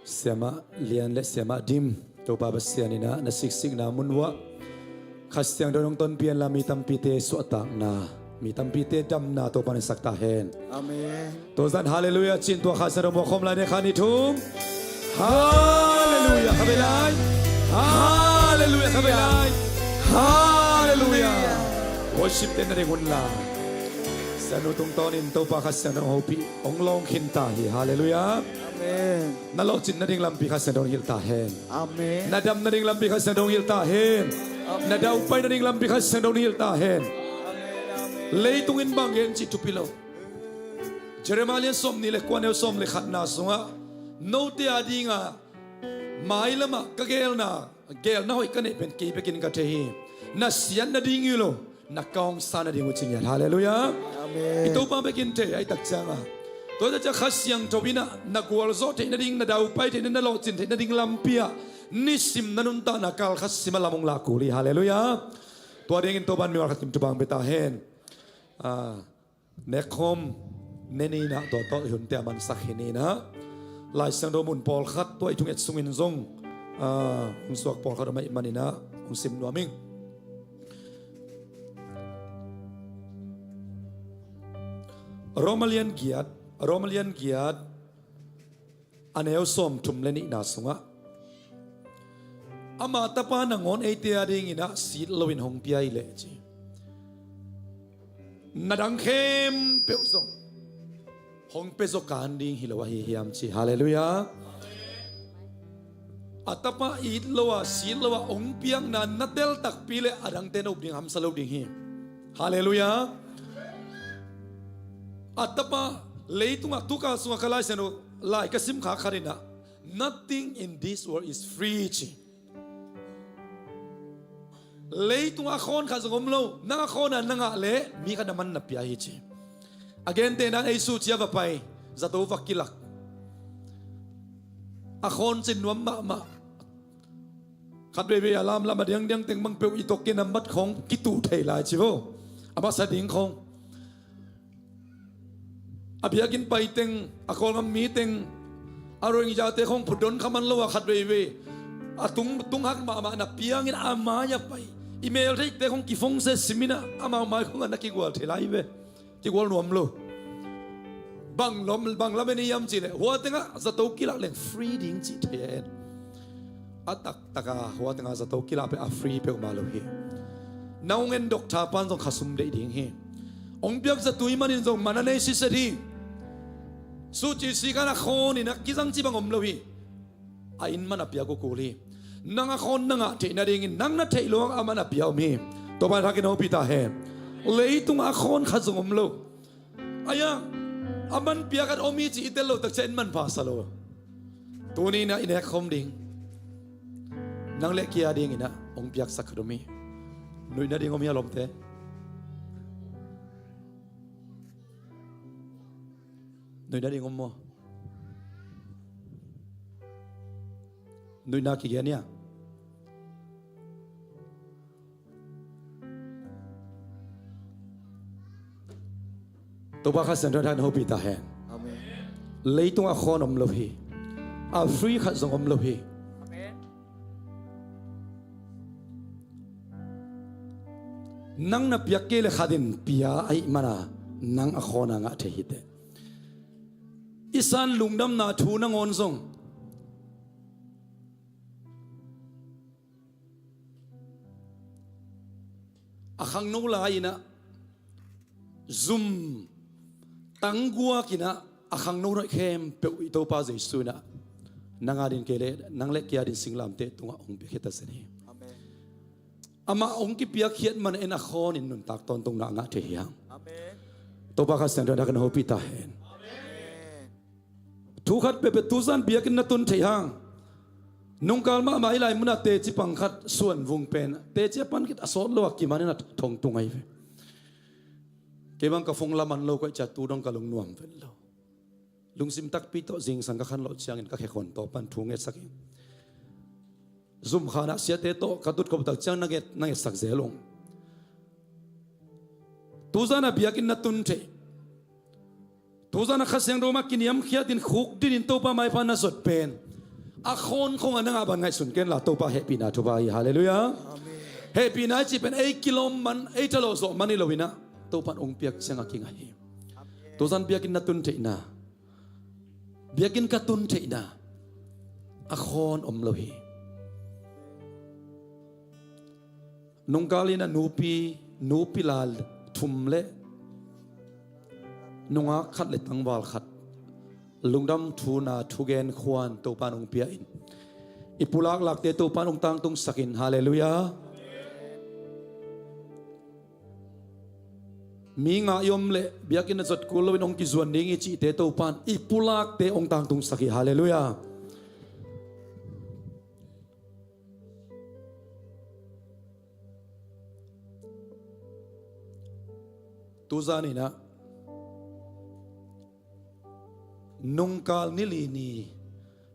Siamah Lian le Siamah Dim, Topa Pasian in ah na siksikna mun uah Kha Siangtho in hong tonpih hen la, mi tampite suahtakna, mi tampite damna Topa in hong sak ta hen. Amen. Tua zan halleluiah ci-in tua Kha Siangtho muak khawm lai ni, khat, nih, thum. Halleluiah, kha vei lai. Halleluiah, kha vei lai. Halleluiah. Worship te na ding un la, sianu tungtawnin Topa Kha Siangtho in hong hopih, hong lawng khin ta hi. Halleluiah. Amen. Na lawhcin nading lampi Kha Siangtho in hong hilh ta hen. Amen. Na dam nading lampi Kha Siangtho in hong hilh ta hen. Amen. Na daupai nading lampi Kha Siangtho in hong hilh ta hen. Amen, amen. Leitung in bang gen cih thupi lo. Jeremiah lian sawmnih le kua, neu sawm le khatna sungah, note adinga mailamah ka geelna, geelna hoih ka neih pen kei bekin ka thei hi. Na siat nading hi lo, na kawngsa nading uh ci ngiat. Halleluiah. Amen. I Topa bekin thei, a i tak cianga. Tua i tak ciang Kha Siangtho in ah na gualzawh theih nading, na daupai theih nading, na lawhcin theih nading lampi ah nisim na nuntakna kal khat simah lam hong lak kul hi. Halleluiah. Tua dingin Topa in mimal khat kim thupha hong pia ta hen. Ah. Nekkhawm ne ni in ah, tua tawh i hunte a mansak hi ni in ah. Lai Siangtho mun pawlkhat tua i thunget sungin zong, ah, hong suak pawlkhat om ahih manin ah hong sim nuam ing. Roma lian giat, Roma lian giat, a neu sawmthum le nihna sungah, ama Tapa nangawn eite adingin ah sit loin hong pia hi leh ci, na dang khempeuh zong hong pia zaw kan ding hi lo ahi hiam ci. Halleluiah. A Tapa it lo a, sit lo a hong piakna na tel takpi leh a dangte na up ding hamsa lo ding hi. Halleluiah. A Tapa, leitungah tukal sungah ka Lai Siangtho lai ka sim khak khat in ah, nothing in this world is free ci. Leitungah a khawn khat zong om lo. Nang a khawn a na ngah leh mi khat na man na pia hi ci. A gentehna in ei Suci ah va pai, zato va kilak. A khawn cin nuam mahmah. Khat veivei a lamlam a diangdiang teng bang peuh i tawh kinambat khawng kituh thei lai ci vo. A masa ding khawng. A biakinn pai teng, a Kawlgam mi teng, a Rohingyate khawng phutdon kha man lo a khat veivei a tung, tunghak mahmah na piangin a mai-ah pai, i meltheihte khawng kiphone se simin ah amau mai khawngah na kigual thei lai ve. Kigual nuam lo. Bang lom, bang lamen hiam cihleh hua tengah zato kilak leng free ding cih thei a en. A taktak a hua tengah zato kilak peuh a free peuhmah lo hi. Na hong en doctor pan zong khasum deih ding hi. Hong piak zatui manin zong man a nei siset hi. Suci sikan a khawnin a kizang ci bang om lo hi. A inn man a piak uh kul hi. Nang a khawn na ngah theih nadingin nang na theih loh a man a pia om hi. Topa in thakin hopih ta hen. Leitungah a khawn khat zong om lo. Aia, a man piak khat om hi ci i tel loh takciang in manpha sa lo. Tuni in ah i nek khawm ding. Nang le kei a dingin ah hong piaksak khat om hi. Nuihna ding om hia, lawmte? Nuihna ding om maw? Nuihna kigen hia? Topa Kha Siangtho in hopih ta hen. Amen. Leitung a khawn om lo hi. A free khat zong om lo hi. Amen. Nang na piak kei le khat in pia ahih mana nang a khawn a ngah thei hi teh. I san lungdamna thu nangawn zong a khangno lai-in ah zum tangguak in ah a khangno hoih khempeuh i Topa Jesu in ah nang a ding kei le nang le kei a ding singlamteh tungah hong piakhia ta zen hi. Amen. Amah hong kipiakkhiat man en a khawn in nuntak tawntungna a ngah thei hi hang. Amen. Topa Kha Siangtho in a kan hopih ta hen. Amen. Thu khat peuhpeuh, tuzan biakinn na tun theih hang. Nungkal mahmah hih lai munah teci pang khat suan vung pen teci a pan khit a sawt lo a kiman in a thong tung ahi ve. Kei bang ka phone la man lo, koih ciah tu dong ka lungnuam vet lo. Lungsim takpi tawh zingsang ka khanlawh ciangin ka khekhawn tawh pan thu ngetsak hi. Zum khanah siate tawh ka tutkhop tak ciang na nget, na ngetsak zel ung. Tuzan a biakinn na tun theih, tuzan a Kha Siangtho mah kiniamkhiatin khukdinin Topa maipha na zot pen a khawn khong a nang a ban ngaihsun ken la, Topa hehpihna thupha hi. Halleluiah. Amen. Hehpihna i cih pen ei kilawm man, ei thalawh zawh man hi lo in ah Topa in hong piak ciang a kinga hi. Amen. Tuzan biakinn na tun theihna, biakinn ka tun theihna a khawn om lo hi. Nungkal in a nupi, nupi la thum le nungak khat le tangval khat lungdam thuna thugen khuan Topa in hong pia in, i pulak lakte Topa in hong tangtungsak in. Halleluiah. Mi nga i om leh biakinn a zot kul loin hong kizuan ding i cihte Topa in i pulakte hong tangtungsak hi. Halleluiah. Tuzan in ah nungkal ni li ni,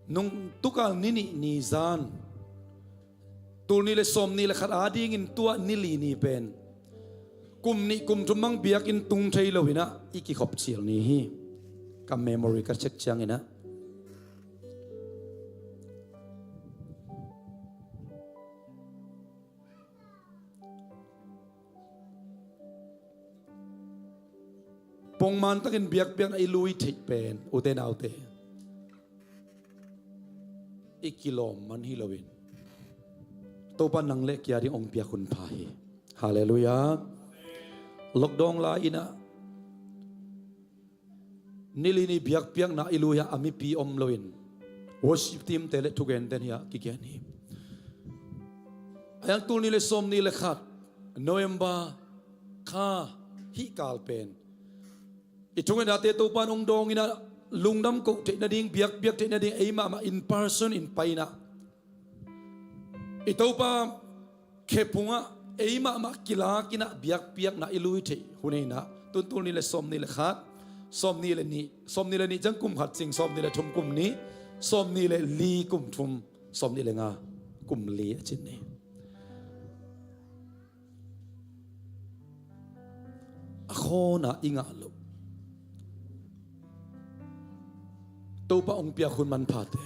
nung, tukal ni nih ni zan, tul nih le sawm nih le khat adingin tua ni li ni pen kum nih kum thum bang biakinn tung thei lo in ah i kikhop cil ni hi. Ka memory ka check ciangin ah pongman takin biakpiakna i lui theih pen, ute naute, i kilawm man hi loin Topa nang le kei a ding hong piak hun pha hi. Halleluiah. Lockdown lai-in ah ni li ni biakpiakna i lui ah a mipi om loin worship team te le thugente in hi a kigen hi. A yang tul nih le sawm nih le khat November kha hih kal pen i thungetnate Topa in hong dawng in ah lungdam koh theih nading, biakpiak theih nading ei mahmah in person in pai in ah i Topa khephungah ei mahmah kilak in ah biakpiakna i lui theih hun hi in ah, tun tul nih le sawm nih le khat, sawm nih le nih, sawm nih le nih ciang kum khat cing, sawm nih le thum kum nih, sawm nih le li kum thum, sawm nih le nga kum li a cin hi. A khawn a i ngah loh Topa hong piak hun manphate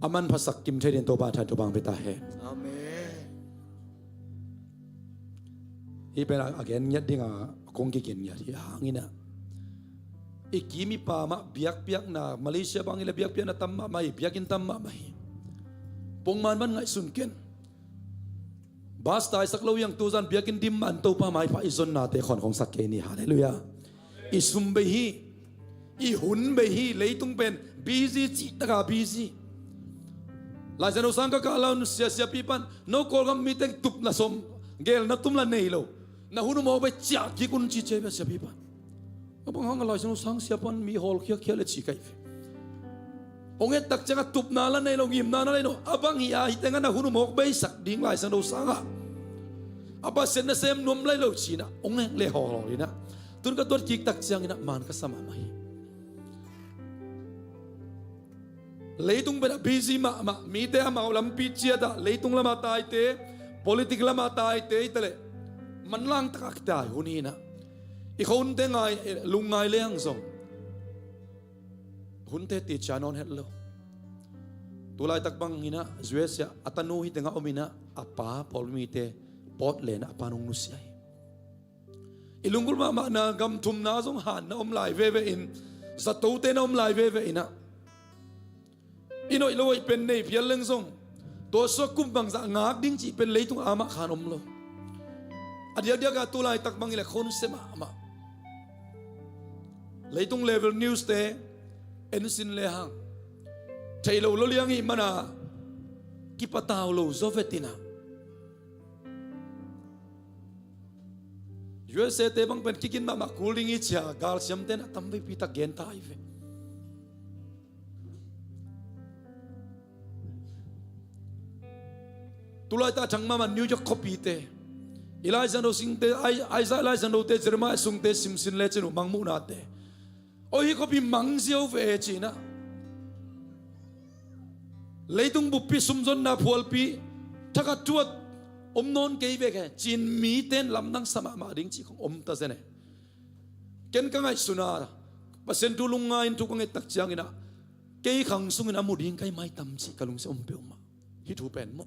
a manphasak kim thei dingin Topa than Topa hong pia ta hen. Amen. Hih pen a, a gen ngiat ding a kong kigen ngiat hi hang in ah, i kim i pam ah biakpiakna, Malaysia bang hi leh biakpiakna tam mahmah hi, biakinn tam mahmah hi. Pongman bang ngaihsun ken. Bus taisak lo hi hang, tuzan biakinn dim man Topa maipha i zonnate khawnkhongsak kei ni. Halleluiah. I sum bei hi, i hun bei hi, leitung pen busy cih taka busy. Laisiangtho sang ka kah lai-un sia, siapi pan, no Kawlgam mite tupna sawm, gelna tumna nei lo, na hun um aw bei, ciah kik un ci ciai ve siapi pan. A bang hang a Laisiangtho sang sia pan mi hawlkhiakhia le ci ka hi ve. Hong et tak ciangah tupna la nei lo, ngimna la nei lo, a bang hi a, hih tengah na hun uh mawk beisak ding Lai Siangtho sangah, a Pasian nasem nuam lai lo ci-inah hong hek le hawlhawl inah, tun ka tuat kik tak cianginah man ka sa mahmah hi. Leitung pen a busy mahmah, mite amau lampi ciatah, leitung lamah taite, politik lamah taite hi taleh, manlang takah kitai hun hinah, i kho hunte ngai, lungngai leng zong hunte ticia nawn het lo. Tulaitak bang hinah U S A a tanu hih tengah om inah, a pa pawlmite pawt lenah a pa nung nusia hi. I lunggulh mahmahna gam thumna zong hanna om lai veve in, zatote na om lai veve inah, i noih lo hoih pen nei phial leng zong, tua sua kum bangzah ngak ding cih pen leitung amah khan om lo. A diakdiakah tulaitak bang hileh khonsia mahmah. Leitung level news te ensin lehang, theih lo lo liang ih mana kipatau lo zaw vetinah, U S A te bang pen kikin mahmah kul ding hi cia galsiamte na tamveipi tak genta ahi ve. Tulaita thang mahmah New York khuapite, i Lai Siangtho singte, Isaiah Lai Siangthote, Jeremiah sungte simsin lecin uh mangmuhnate, oi, hih khuapi mangziau ve e cinah, leitung buppi sumzonna phualpi, thakhat thuat om nawn kei vek e cin miten lamdang sa mahmah ding cih khong om ta zen e. Ken ka ngaihsuna, Pasian thu lungngai in thu ka ngettak cianginah, kei khang sungin a mu ding kai maitam cih ka lungsim om peuhmah. Hih thu pen maw,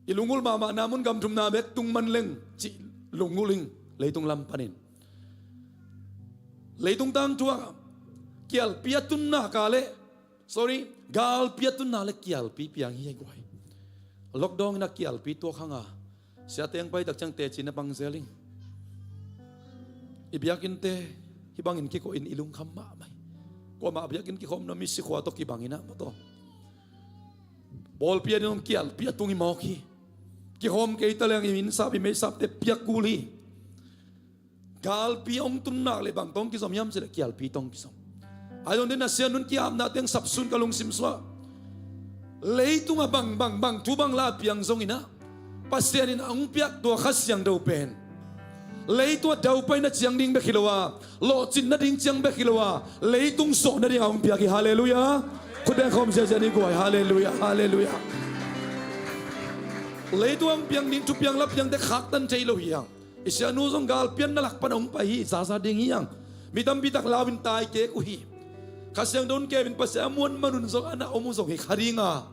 i lunggulh mahmahna mun gam thumna bek tung man leng cih lunggulh ing. Leitung lam panin, leitung tangthu ah kialpi a tunna ka leh, sorry, galpi a tunna le kialpi piang hi a guai. Lockdown inah kialpi tuak hanga, siateng paitak ciang tecin a pangzel ing. I biakinnte hih bangin kikawh in i lungkham mahmah hi. Kuamah biakinn kikhawmna misi khua tawh kibang inah maw tawh, pawlpi a ding om kialpi a tung i mawk hi. Kikhawm kei ta leng i innsap i meisapte piak kul hi. Galpi hong tun nak le bang tawh hong kizom hiam cileh kialpi tawh hong kizom. Ahi zongte na sian nun kiapna teng sapsun ka lungsim suah. Leitungah bang bang bang thu bang la piang zonginah, Pasian in a hong piak tua Kha Siangtho pen leitungah daupai na ciang ding bek hi lo a, lawhcin nading ciang bek hi lo a, leitung sawh nading a hong piak hi. Halleluiah. Khut beng khawm ziazia ni guai. Halleluiah, halleluiah. Leitung a hong piang ding thupiang lapiangte khaktan thei lo hi hang. I sianu zong galpianna lak pan a hong pai hi, zaza ding hi hang. Mi tampi tak lau in tai kek uh hi. Kha Siangtho in kep in Pasian a muan manun zong a na om uh zong hi kha dinga,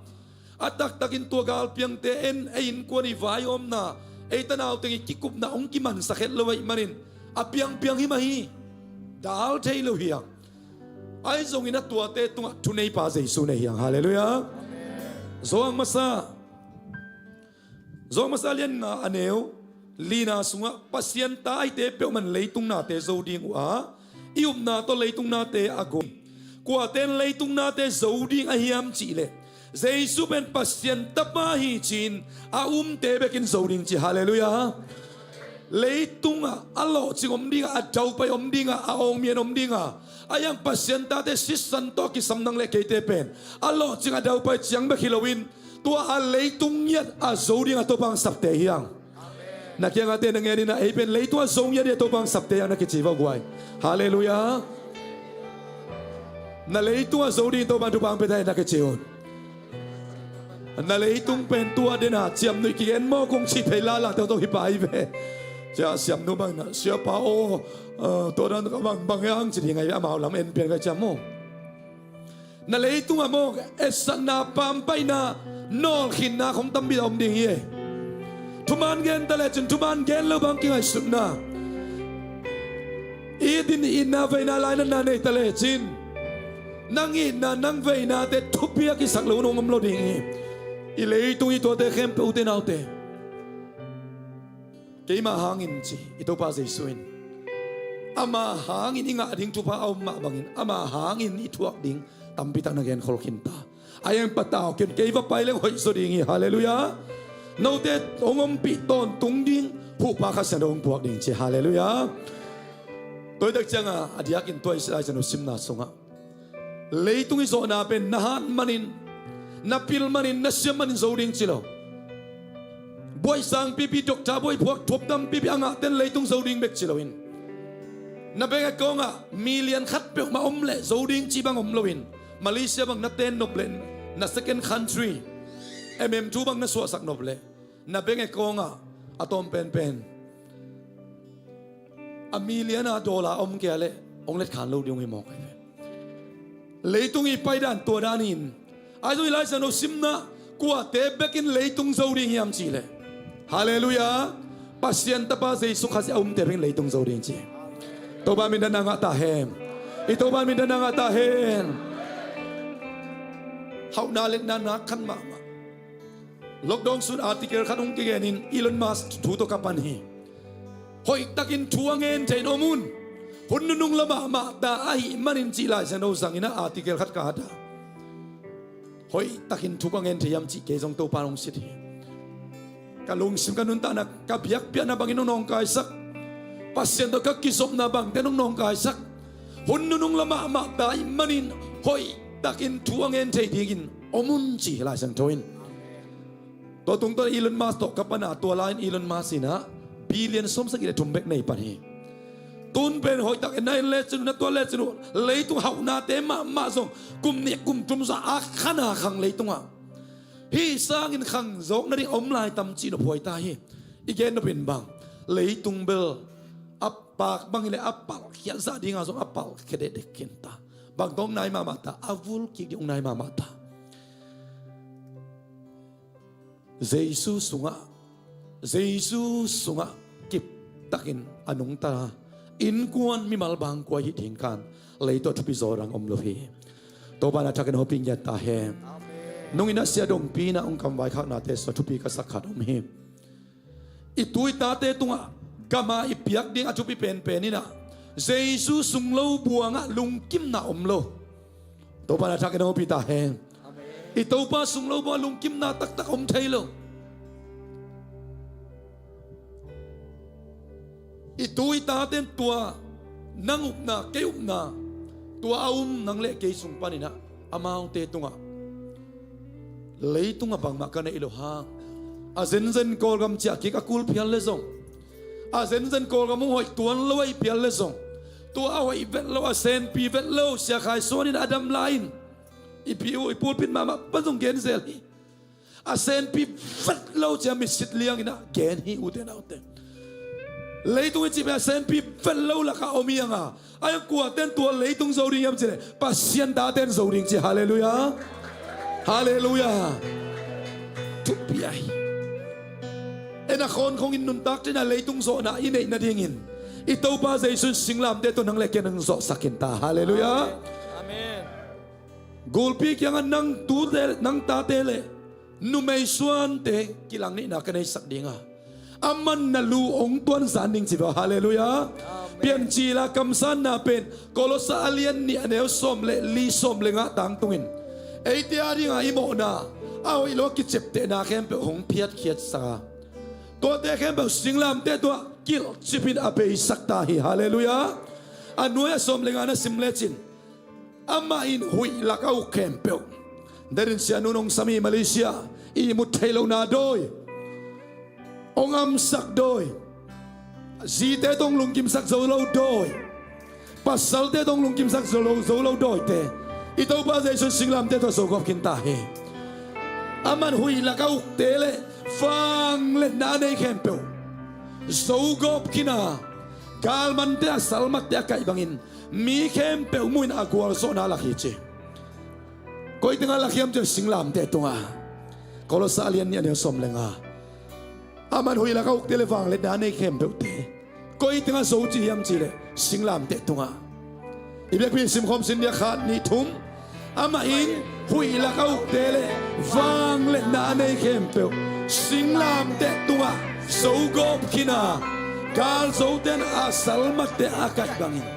a taktakin tua galpiangte en ei innkuan i vai omna, ei tanau teng i kikupna hong kimansak het lo ahih manin a piangpiang hi mah hi. Dal thei lo hi hang. Ahi zongin a tuate tungah thuneipa Jesu nei hi hang. Halleluiah. Zawhang masa, Zawhang masa lian nga a neu lina sungah, Pasian ta ahite peuhmah in leitung nate zo ding uh a, i upna tawh leitung nate a go. Kuate in leitung nate zo ding a hiam cihleh, Jesu pen Pasian tapa hi ci-in a umte bekin zo ding ci. Halleluiah. Leitungah a lawhcing om dinga, a daupai om dinga, a awngmian om dinga, a hiang Pasian tate sisan tawh kisam nang le keite pen a lawhcing a daupai ciang bek hi loin, tua a leitung ngiat a zo dinga Topa hong sapte hi hang. Na kiangate na ngen inah, ei pen leitung a zo ngiat dinga Topa hong sapte hi hang na kici vau guai. Halleluiah. Na leitung a zo ding Topa hong thupha hong pia ta hi na kici un. Na leitung pen tua dena ciamnuih kigen maw kong cih phei lala teuh tawh hi pai ve. Cia siamnu bangin ah, siapa aw, tua dan ka bang bang hiang ci ding ahi ve, amau lam en pian ka ciam maw. Na leitungah maw, etsakna, pampaihna, nawlkhinna khong tampi a om ding hi. Thuman gen ta lecin, thuman gen lo bang kingaihsutna. It in itna veina lainatna nei ta lecin, nang itna nang veinate thupi a kisak lo nong om lo ding hi. I leitung i tuate khempeuh ute naute, keima hangin ci i Topa Jesu in, ama hangin i ngah ding thupha a om mah bangin ama hangin i thuak ding tampitak na genkhol khinta. A hiang patau ken kei va pai leng hoih zaw ding hi. Halleluiah. Note hong ompih tawntung ding Huhpa Kha Siangtho hong puak ding ci. Halleluiah. Tuaitak cianga a diakin tua Isaiah simna sungah Leitung i zawhna pen na hat manin, na pil manin, na siam manin zo ding ci lo. Buaisang pipi, doctor buaiphuak, thuapdam pipi a ngahten leitung zo ding bek ci loin, na bank account ah million khat peuhmah om leh zo ding ci bang om loin, Malaysia bang na ten nop leh, na second country, M M two bang na suahsak nop leh, na bank account ah a tawm penpen a million a dollar om kei leh hong letkhan lo ding hi mawk ahi ve. Leitung i paidan tua dan in, ahi zong i Lai Siangtho simna, kuate bekin leitung zo ding hiam cih leh, Halleluiah, Pasian Tapa Jesu Khazih a umte bekin leitung zo ding ci. Topa minthang na ngah ta hen. I Topa minthang na ngah ta hen. Hauhna letna nak khan mahmah. Lockdown sun article khat hong kigenin Elon Musk thu tawh ka pan hi. Hoihtakin thu a ngen thei in om un. Hun nunung la mahmah ta ahih manin cih Lai Siangtho zangin ah article khat ka hat a, hoihtakin thu ka ngen thei hiam cih kei zong Topa hong sit hi. Ka lungsim ka nuntakna, ka biakpiakna bangin hong nawngkaisak, Pasian tawh ka kizopna bangte hong nawngkaisak. Hun nunung la mahmah ta ahih manin hoihtakin thu a ngen thei dingin om un ci hi Lai Siangtho in. Tua tungtawn Elon Musk tawh ka pan a, tua lai-in Elon Musk in ah billion sawmsagih le thum bek nei pan hi. Tun pen hoihtak en na en lecin uh, na tuat lecin uh, leitung hauhnate mahmah zong kum nih kum thum zah a khan a khang leitungah, hih sangin khang zawk nading a om lai tam cih nop huai ta hi. I gen nop in bang, leitung bel a pak bang hi leh a palkhiat zah dingah zong a palkhia dekdek khin ta. Bang tawh hong nai mahmah ta, a vul kik ding hong nai mahmah ta. Jesu sungah, Jesu sungah kiptakin a nungta innkuan mimal bangkua i hih ding khan leitungah thupi zaw dang om lo hi. Topa in a thakin hopih ngiat ta hen. Nungin a sia dongpi in ah hong kamvaikhaknate sungah thupi ka sak khat om hi. I tu i tate tungah gam a i piak ding a thupi penpen in ah Jesu sung lo buangah lungkimna om lo. Topa in a thakin hong hopih ta hen. I Topa sung lo buangah lungkimna taktak om thei lo. I tu i tate in tua nang upna, kei upna, tua a um nang le kei sung panin ah amaute tungah, leitungah bangmah ka neih loh hang, a zenzen Kawlgam ciah kik a kul phial le zong, a zenzen Kawlgam hong hoih tuan lo ahih phial le zong, tua a hoih vet lo, a senpi vet lo, Sia Khai Suan in a dam lai-in i pi uh, i pulpit mahmah pan zong gen zel hi. A senpi vet lo ci-a misit liangin ah gen hi, ute naute. Leitung i cih pen a senpi vet lo lakah om hi hang a, a kuate in tua leitung zo ding hiam cih leh Pasian tate in zo ding ci. Halleluiah. Halleluiah. Thupi ahi. En a khawnkhong in nuntak ciangin a leitung zawhna i neih nadingin i Topa Jesu in singlamteh tawh nang le kei nang zawhsak khin ta. Halleluiah. Amen. Gulpi kiangah nang tute, nang tate le numei suante kilang nihna ka neisak ding a, aman na lu hong tuanzan ding ci ve. Halleluiah. Amen. Piancil a kamsanna pen Kolosa a lian nih a neu sawm le li, sawm le nga tangtungin eite a dinga i mawhna, a hoih lo a kiceptehna khempeuh hong phiatkhiatsak a, tuate khempeuh singlamteh tungah kilhcip in a beisak ta hi. Halleluiah. A nuai a sawm le nga na sim lecin, amah in huih lak a uk khempeuh, Darin Sianu in hong sam hi, Malaysia ihmut theih lohna dawi, hong amsak dawi, zite tawh hong lungkimsak zo lo dawi, pasalte tawh hong lungkimsak zo lo, zo lo dawite i Topa Jesu in singlamteh tawh zogawp khin ta hi. Aman huih lak a ukte le vangliatna a nei khempeuh zogawp khin a, galmante a salmatte a kaih bangin mi khempeuh muhin a gualzawhna a lak hi ci. Koi tengah lak hiam cih leh singlamteh tungah. Kolosa a lian nih a neu sawm le nga. Aman huih lak a ukte le vangliatna a nei khempeuhte koi tengah zo ci hiam cih leh singlamteh tungah. I biakpi simkhawm sin dia, khat, nih, thum. Amah in huih lak a ukte le vangliatna a nei khempeuh singlamteh tungah zogawp khin a, galzote in a salmatte a kaih bangin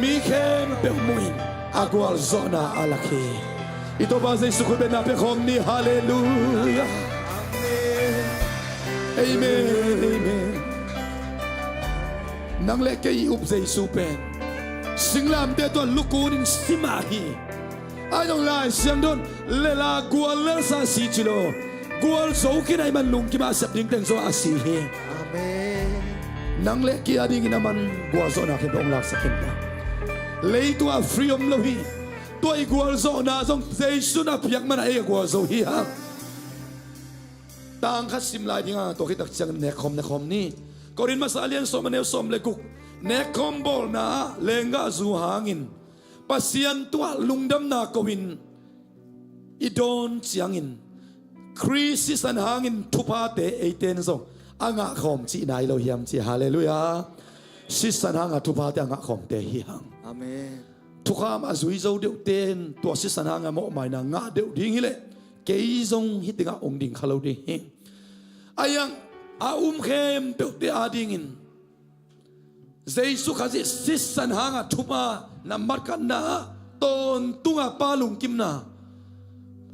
mi khempeuh muhin a gualzawhna a lak hi. I Topa Jesu khut bengna pia khawm ni. Halleluiah. Amen. Amen. Nang le kei i up Jesu pen singlamteh tungah lukun in sim ahi. Ahi zong Lai Siangtho in lela gual lelsa si ci lo. Gualzo khin ahih man lungkim a sep ding teng zong a si hi. Amen. Nang le kei a dingin aman gualzawhna khempeuh hong laksak khin ta. Leitung ah free om lo hi. Tua i gualzawhna zong Jesu in a piak man a ei a gualzo hi hang. Tang khat sim lai ding a, tua khit tak ciangin nekkhawm, nekkhawm ni. Korin masa a lian sawm a neu sawm le guk. Nekkhawm bawlna ah lenggahzu hangin Pasian tungah lungdamna ko-in i dawn ciangin Khrist sisan hangin thuphate eite in zong a ngahkhawm cihna hi lo hiam ci. Halleluiah. Sisan hanga thuphate a ngahkhawmte hi hang. Amen. Thukham a zui zo deuhte in tua sisan hanga mawhmaina ngah deuh ding hileh kei zong hih tengah ong ding kha lo ding hi. Ahi hang a um khempeuhte adingin Jesu Khazih sisan hanga thupha na matkatna ah tawntunga Pa lungkimna,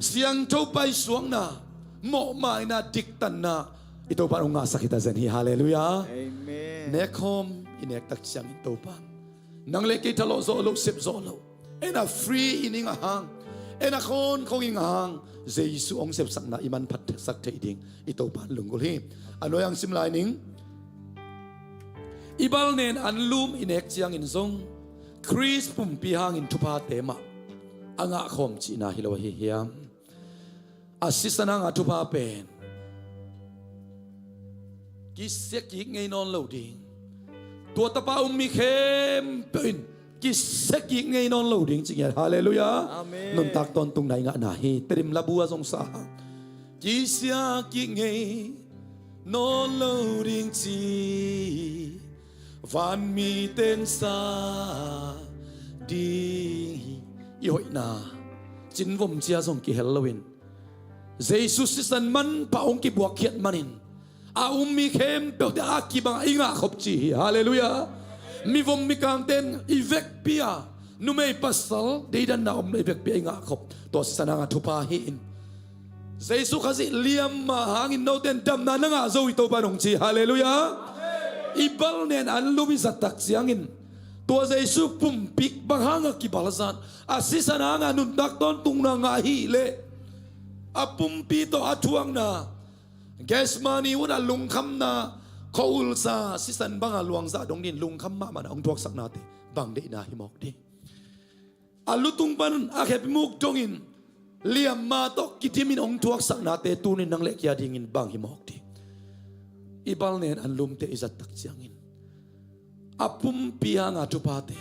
siangtho paisuakna, mawhmaina, diktanna i Topa in hong ngahsak hi ta zen hi. Halleluiah. Amen. Nekkhawm i nek tak ciangin Topa nang le kei thalawh zawh loh, sep zawh loh, en a free i ning a hang, en a khawnkhong i ning a hang, Jesu hong sepsakna i manphatsak theih ding i Topa in lunggulh hi. A nuai-ah sim lai ning. I balnen anlum i nek ciangin zong Khrist pumpi hangin thuphate mah a ngahkhawm cihna hi lo ahi hiam? A sisan hanga thupha pen kisia kik ngei nawn lo ding. Tua tapa um mi khempeuh in kisia kik ngei nawn lo ding ci ngiat. Halleluiah. Amen. Nuntak tawntungna i ngahna hi. Tedim labu a zong sa hang, kisia kik ngei nawn lo ding ci vanmite in sa ding hi. I hoihna cinvom cia zong kihel loin Jesu sisan manpha hong kibuakkhiat manin a um mi khempeuhte a kibang a i ngahkhop ci hi. Halleluiah. Mivom mikangte in i vekpi a, numei pasal deidanna om lo i vekpi a i ngahkhop tua sisan hanga thupha hi in, Jesu Khazih liamma hangin note in damna na ngah zo hi Topa in hong ci. Halleluiah. I balnen anlum i zat tak ciangin tua Jesu pumpi bang hanga kibalzat, a sisan hanga nuntak tawntungna ngah hileh a pumpi tawh a thuakna, Gethsemane hun a lungkhamna, khuahulsa sisan banga luangzah dong dingin lungkham mahmahna hong thuaksaknate bang deihna hi mawk ding? A lutung pan a khepimuk dongin liamma tawh kidimin hong thuaksaknate tunin nang le kei a dingin bang hi mawk ding? I balnen anlumte i zat tak ciangin a pumpi hanga thuphate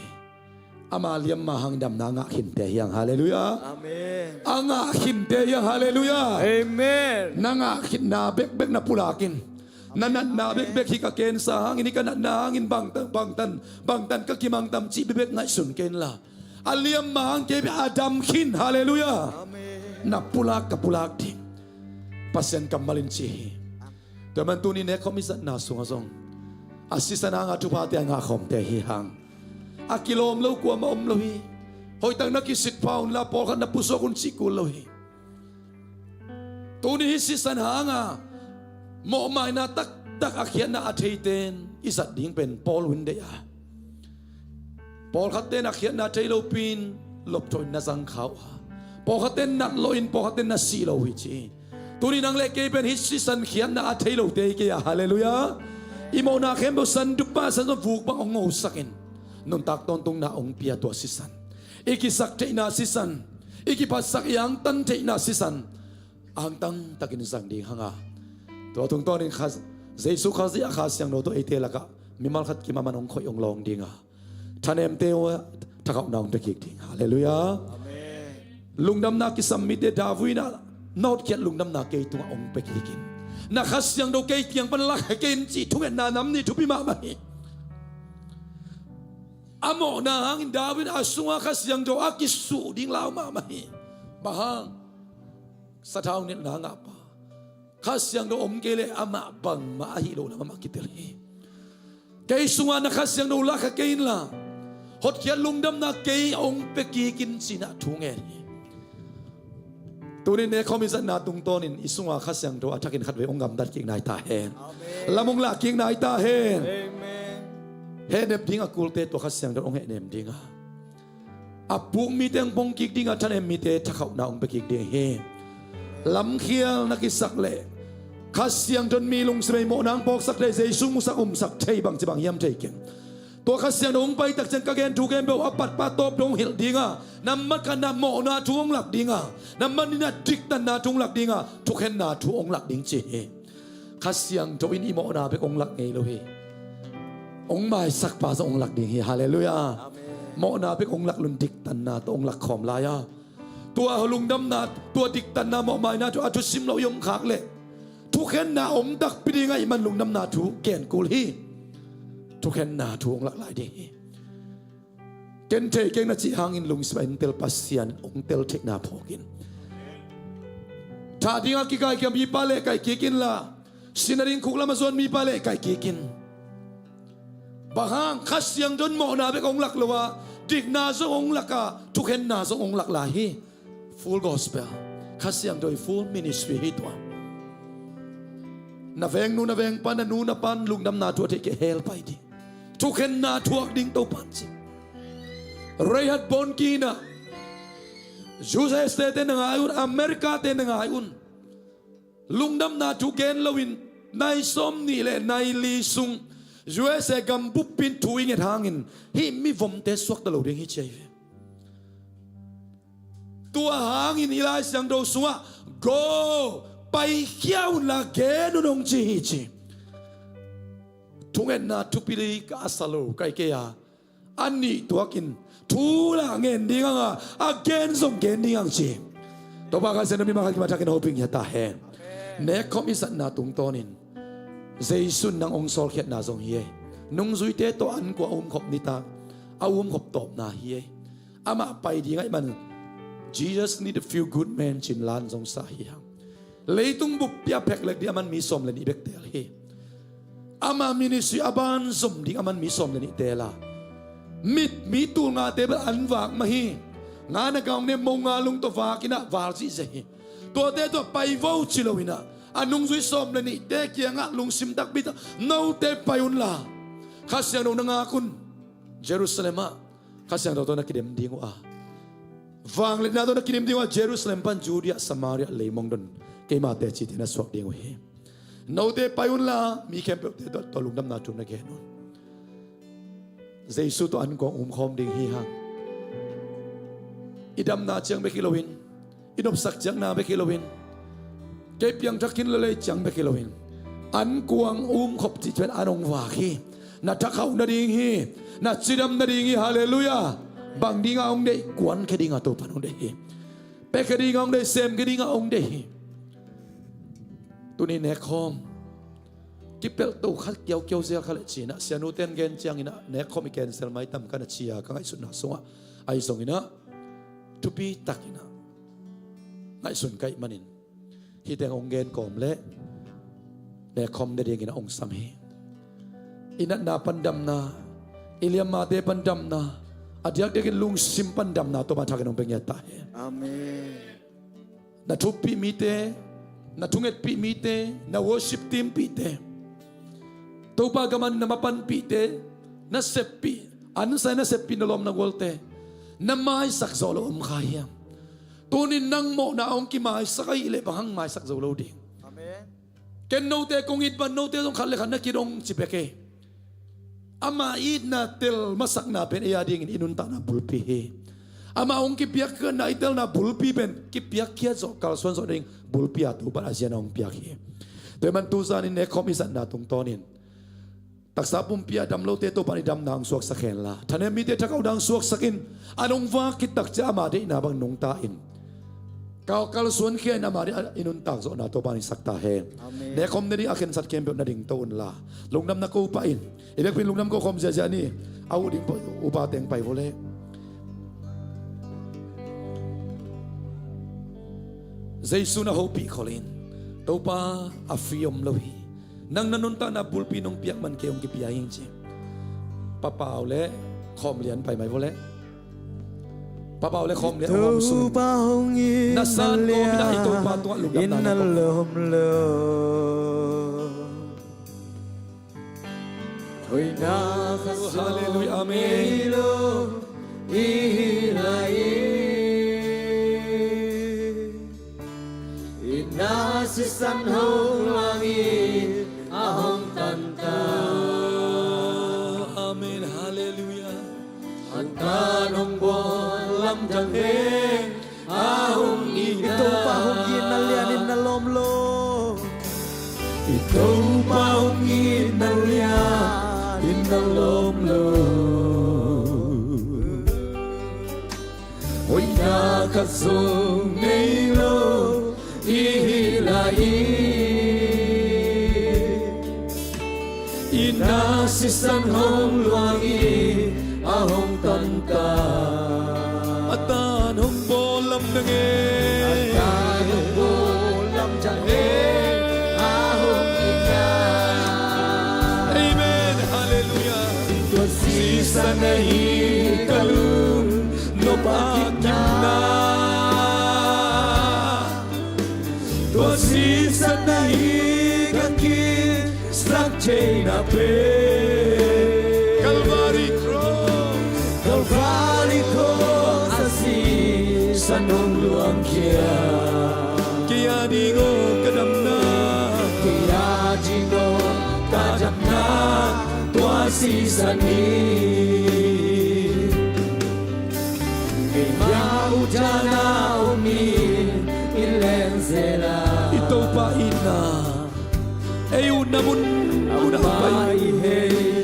ama liamma hang damna ngah khinte hi hang. Halleluiah. Amen. A ngah khinte hi hang. Halleluiah. Amen. Na ngah khitna bekbek na pulak in. Na natna bekbek, hih ka cancer hangin, hih ka natna hangin bangtan, bangtan, bangtan ka kimang tam cih bekbek ngaihsun kei inla, a liamma hang kei bek a dam khin. Halleluiah. Amen. Na pulak, ka pulak ding Pasian kammal in ci hi. Tua man tuni nekkhawm i zatna sungah zong a sisan hanga thuphate a ngahkhawmte hi hang. A kilawm lo kuamah om lo hi. Hoihtak na kisitpha unla pawlkhat na pusuak un cih kul lo hi. Tuni hih sisan hanga mawhmaina taktak a khiatna a theite in i zat ding pen Paul uh in deih a, pawlkhatte in a khiatna thei lopi-in lopthoin na zangkhak uh a, pawlkhatte in nat lawhin, pawlkhatte in na sih lo uh hi ci hi. Tuni nang le kei pen hih sisan khiatna a thei lote hi kei a. Halleluiah. I mawhna khempeuh sandupa san zong vuk bang hong ngosakin nuntak tawntungna hong pia tua sisan, i kisaktheihna sisan, i kiphatsak, i angtan theihna sisan a hangtang takin zang ding hanga, tua tungtawnin Kha, Jesu Khazih a Kha Siangtho tawh eite lakah mimal khat kim a man hong khoih hong lawng dinga, thanemte uh a thakauhna hong pia kik ding. Halleluiah. Amen. Lungdamna kisam mite, David in ah, na hotkhiat lungdamna kei tungah hong pia kik in. Na Kha Siangtho kei kiang pan lak kei in cih thungetna nam nih thupi mahmah hi. A mawhna hangin David a sunga Kha Siangtho a kisuh ding lau mahmah hi. Bang hang? Sathau nilhna ngahpa, Kha Siangtho om kei leh amah bangmah ahi lo lam amah kitel hi. Kei sunga na Kha Siangtho lakha kei inla, hotkhiat lungdamna kei hong pia kik in ci-in ah thu ngen hi. Tuni nekkhawm i zatna tungtawnin i sunga Kha Siangtho a thakin khatvei hong gamtat kik nai ta hen. Amen. Lam hong lak kik nai ta hen. Amen. Hehnep ding a kulte tua Kha Siangtho hong hehnem dinga, A puk mite hong pong kik ding a, thanem mite thakhauhna hong pia kik ding hi. Lamkhial na kisak leh Kha Siangtho in mi lungsim ah mawhna hong phawksak thei, Jesu musak umsak thei bangci bang hiam thei keng. Tua Kha Siangtho hong pai tak ciang ka gen thu khempeuh a patpa tawp dong hilh ding a, nambat khatna mawhna thu hong lak ding a, nambat nihna diktanna thu hong lak ding a, thukhenna thu hong lak ding ci hi. Kha Siangtho in i mawhna bek hong lak ngei lo hi. Hong maisakpa zong hong lak ding hi. Halleluiah. Amen. Mawhna bek hong lak lo-in diktanna tawh hong lak khawm lai a, tua lungdamna, tua diktanna, mawhmaina thu a thusim lo i om khak leh thukhenna om takpi ding ahih man lungdamna thu gen kul hi. Thukhenna thu hong lak lai ding hi. Ken thei keng na cih hangin lungsim ah hong tel Pasian hong tel theihna phawk in. Thah ding a kikaikhia mipa leh kaih kik inla, sin nading khuk lam a zuan mipa leh kaih kik in. Bang hang? Kha Siangtho in mawhna bek hong lak lo a, dikna zong hong lak a, thukhenna zong hong lak lai hi. Full gospel. Kha Siangtho i full ministry hi tua. Na vengnu na vengpa, na nu na pa'n lungdamna thu a theih kei, hell pai ding. Thukhenna thuak ding Topa'n ci. Reinhard Bonnke in ah, U S A te na ngai un, America te na ngai un, lungdamna thu gen lo-in nai sawmnih leh nai li sung U S A gam buppi in thu i nget hangin hih mivomte suakta lo ding hi ci hi ve. Tua hangin hih Lai Siangtho sungah, "Go, paikhia unla gen un," hong ci hi ci. Thungetna thupi ka sa lo ka hi kei a, a nih tuakin thu lah ngen ding hang a, a gen zong gen ding hang ci. Topa Kha Siangtho in mi mah khat kimat thakin hopih ngiat ta hen. Nekkhawm i zatna tungtawnin Jesu in nang hong sawlkhiatna zong hi ei. Nungzuite tawh an kua a umkhop nitak, a umkhop tawpna hi ei. Amah pai ding ahih man, "Jesus need a few good men," ci-in la-in zong sa hi hang. Leitung buppi a pheklek ding a man mi sawm le nih bek teel hi. Ama ministry a ban zom ding a man mi sawm le nih teel a, mit mi tul ngate bel an vak mah hi. Nga na gaung ne, mo nga lung tawh vak in ah val zihziah hi. Tuate tawh pai vo ci lo-in ah, a nungzui sawm le nihte kiangah lungsim takpi tawh, "Note pai unla, Kha Siangtho na ngak un. Jerusalem ah Kha Siangtho tawh na kidim ding uh a, vangliatna tawh na kidim ding uh a, Jerusalem pan Judea, Samaria, leimong don, keima teci-te na suak ding uh hi. Note pai unla, mi khempeuhte tawh tua lungdamna thu na gen un." Jesu tawh an kua a umkhawm ding hi hang. I damna ciang bek hi lo-in, i nopsak ciangna bek hi lo-in, kei piangthak khin lel ei ciang bek hi lo-in, an kua a umkhop cih ciang an hong vak hi. Na thakhauh nading hi. Na cidam nading hi. Halleluiah. Bang ding a hong deih? Kuankhia ding a Topa'n hong deih hi. Piakhia ding a hong deih, semkhia ding a hong deih hi. Tuni nekkhawm kipelh to kha, kiaukiau zel kha leh ci-in ah, sianute'n gen ciangin ah, nekkhawm i cancel maitam ka na ci a, ka ngaihsutna sungah. Ahi zongin ah, thupi takin ah ngaihsun ka hih manin, hih teng hong gen kawm leh nekkhawm ne dingin ah hong sam hi. I natna pan damna, i liammate pan damna, a diakdiakin lungsim pan damna Topa thakin hong pia ngiat ta hen. Amen. Na thuppih mite, na thungetpih mite, na worship team pihte, Topa gam a na mapanpihte, na seppih, ansa na seppih na lawm na gualte, na maisak zawh lo om kha hiam? Tunin nang mawhna hong kimaisak ahih leh bang hang maisak zo lo ding? Amen. Ken note kong it bang, note zong khat le khat na kidong ci bek hi. Ama itna tel masakna pen ei a dingin i nuntakna bulpi hi. Ama hong kipiakkhiatna i telna bulpi pen kipiakkhiat zawh, kalsuan zawh ding bulpi a Topa'n a zian a hong piak hi. Tua ahih man tu zanin nekkhawm i zatna tungtawnin taksa pumpi a dam lote Topa'n i damna hong suaksak hen la, thanem mite thakhauhna hong suaksak in, an hong vak khit tak ciang ama deihna bang nungta in, kal, kalsuankhia in ama deih a i nuntak zawhna Topa'n hong hisak ta hen. Amen. Nekkhawm ne ding a khensat khempeuh na dingto unla, lungdam na ko pah in. I biakpi-in lungdam ko khawm ziahziah ni. A uh ding upa teng pai vo leh. Jesu na hopih khol in. Topa, a free om lo hi. Nang na nuntakna bulpi nong piak man kei hong kipia hi ing ci. Papau le khawm lian pai mai vo leh. Papau le khawm lian a hong sung. Topa hong in na san ko mi na hi, Topa tungah lungdamna na ko. Hallelujah, amen. Hi lai i na sisan hong luang i a hong tanta. Amen. Halleluiah. A tan hong bawl lamdang e a hong itna. I Topa hong itna lian in na lawm lo. I Topa hong itna lian in na lawm lo. Hoihna khat zong nei lo i hi lai i i na sisan hong luang i a hong tanta. A tan hong bawl lamdang e. A tan hong bawl lamdang e a hong itna. Amen. Halleluiah. Tua sisan ahi ka lungnupa kipna. Tua sisan ahi ka kipsak theihna pen Calvary Cross. Calvary Cross a sisan hong luangkhia. Kei a ding aw ka damna. Kei a ding aw ka damna tua sisan hi. Kei mah uh dana om in i leng zel a. I Topa itna. Ei utna mun mun a pai.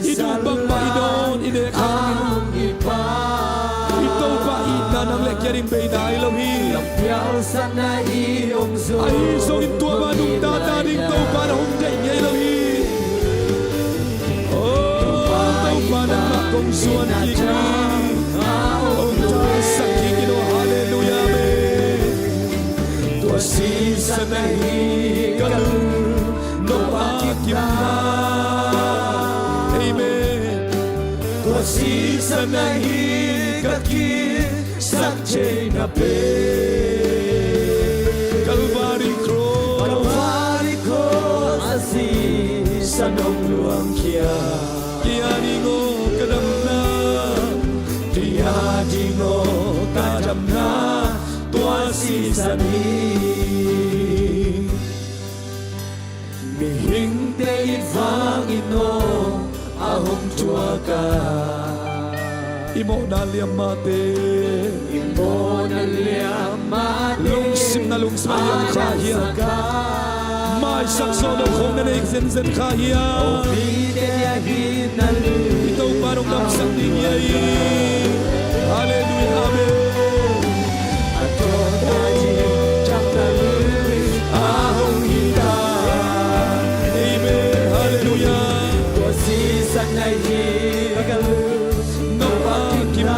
I duh bangmah i dawn i nek hang. I Topa itna nang le kei a ding bei nai lo hi. Ahi zongin tua bang nungta ta ding Topa na hong deih ngei lo hi. Oh, Topa nangmah kong zuan kik ni. Hong thasak kik in aw. Halleluiah. Amen. Tua sisan ahi ka lungnupa kipna. Amen. Tua sisan ahi ka kipsak theihna pen Calvary Cross. Calvary Cross a sisan hong luangkhia. Kei a ding aw ka damna. Kei a ding aw ka damna tua sisan hi. Mihingte it vangin aw a hong thuak a. I mawhna liammate. I mawhna liammate. Lungsimna lungsim a liam kha hiam? Maisak zawh loh khawng na nei zenzen kha hiam? I Topa nong damsak ding hi. Halleluiah. Amen. A tawpna ding thakna lui a hong hi ta. Amen. Halleluiah. Tua sisan ahi ka lungnupa kipna.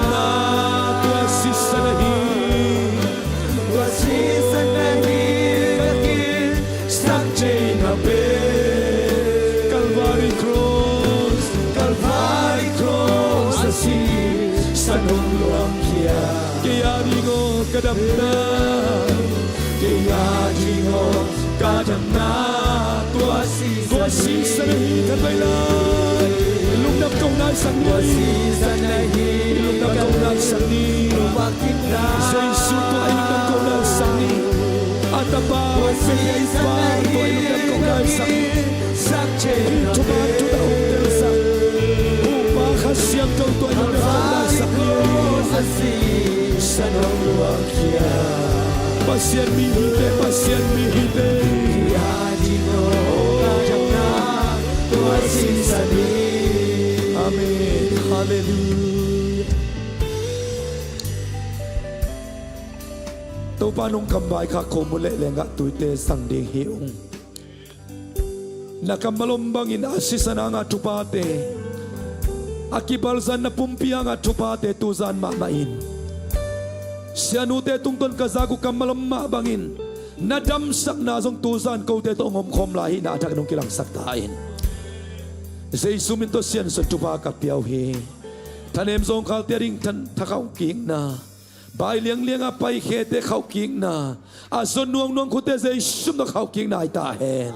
Tua sisan ahi. Tua sisan ahi ka kipsak theihna pen Calvary Cross. Calvary Cross a sisan hong luangkhia. Kei a ding aw ka damna. Kei a ding aw ka damna. Tua sisan ahi. Tua sisan ahi. Khat vei lai. Lungdam kohna i sak ni. Tua sisan ahi. Lungdam kohna i sak ni. Jesu tua i lungdam kohna i sak ni. A Tapa, tua sisan ahi. Tua i lungdam kohna i sak ni. Sak theih. Hih thuman thu na hong telsak. Upa Kha Siangtho tua i lungdam kohna i sak ni. Pasian mi hite, Pasian mi hite. Amen. Halleluiah. Topa nong kam vaikhak kho mu leh lenggah tuite sang ding hi ung. Na kammal om bangin a sisan hanga thupate, a kibalzanna pumpi hanga thupate tuzan mahmah in, sianute tungtawn ka zak uh kammal om mah bangin na damsakna zong tuzan kote tawh hong omkhawm lai ahihna a thak in hong kilangsak ta in. Jesu min tawh siansuah thupha ka pia uh hi. Thanem zawngkhalte a ding than thakhauh kikna, bai lianglianga paikhete khauh kikna, a zon nuangnuang khute Jesu min tawh khauh kikna hi ta hen.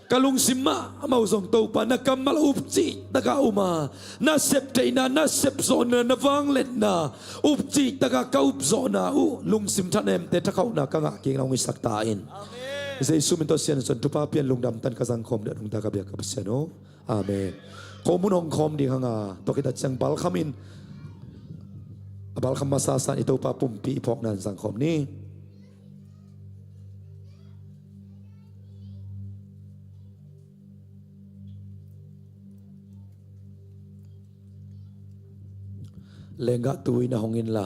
Ka lungsim mahmah uh zong Topa, na kammal upcih taka um a, na septheihna, na sepzawhna, na vangliatna upcih taka ka upzawhna uh lungsim thanemte thakhauhna ka ngah kik na hong hisak ta in. Jesu min tawh Sian in thupha pia in. Lungdam tan ka zangkhawm ding a nungta ka biak ka Pasian aw. Amen. Khomun hong khawm ding hang a, tua khit a ciang balkham in, a balkham masasa in i Topa pumpi i phawkna in zangkhawm ni. Lenggah tu in a hong inla,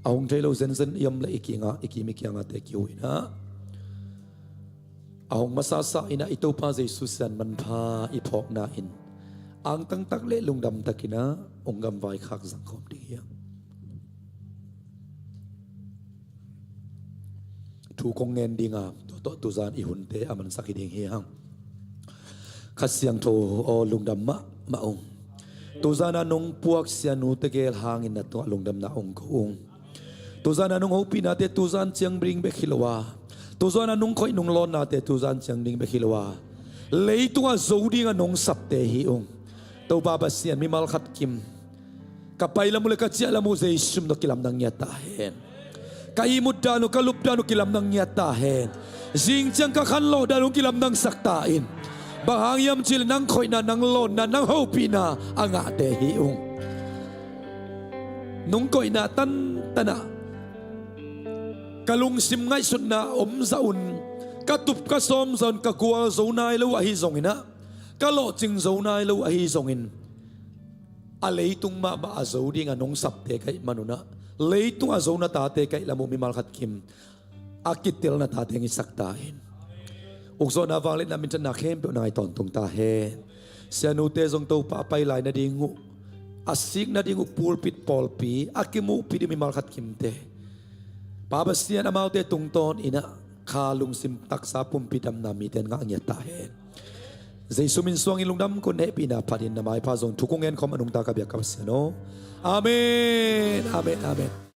a hong thei lo zenzen i om leh i kiangah, i kim i kiangahte kiu in a, a hong masasa in a i Topa Jesu Sian manpha i phawkna in angtangtak le lungdamtak in a hong gamvaikhak zangkhawm ding hi hang. Thu kong ngen ding a, tua tawh tuzan i hunte a mansak hi ding hi hang. Kha Siangtho aw, lungdam mahmah ung. Tuzan a nong puak sianu tegel hangin na tungah lungdamna ong ko ung. Tuzan a nong hopihnate tuzan ciang ding bek hi lo a, tuzan a nong khoih nong lawnnate tuzan ciang ding bek hi lo a, leitungah zo ding a nong sapte hi ung. Topa Pasian, mimal khat kim ka pai lam uh le ka ciah lam uh Jesu min tawh kilamdang ngiat ta hen. Ka ihmut dan uh, ka lup dan uh kilamdang ngiat ta hen. Zing ciang ka khanlawh dan uh kilamdangsak ta in. Bang hang hiam cih leh nang khoihna, nang lawnna, nang hopihna a ngahte hi ung. Nong koihna tantan ah ka lungsim ngaihsutna om zah un, ka tup ka sawm zah un, ka gualzo nai lo ahi zongin ah, ka lawhcing zo nai lo ahi zongin, a leitung mahmah a zo ding a nong sapte ka hih man un ah, leitung a zo na tate ka hih lam uh mimal khat kim a kitel na tate hong hisak ta in. Ukzawhna, vangliatna, minthanna khempeuh na ngai tawntung ta hen. Sianute zong Topa a pai lai nading uh, a sik nading uh pulpit pawlpi a kimuhpih ding mimal khat kimte, Pa Pasian, amaute tungtawn in ah kha lungsim taksa pumpi damna mite in ngah ngiat ta hen. Jesu min suangin lungdam kong hehpihna phat in, na maipha zong thu kong ngen khawm a nungta ka biak ka Pasian aw. Amen. Amen. Amen.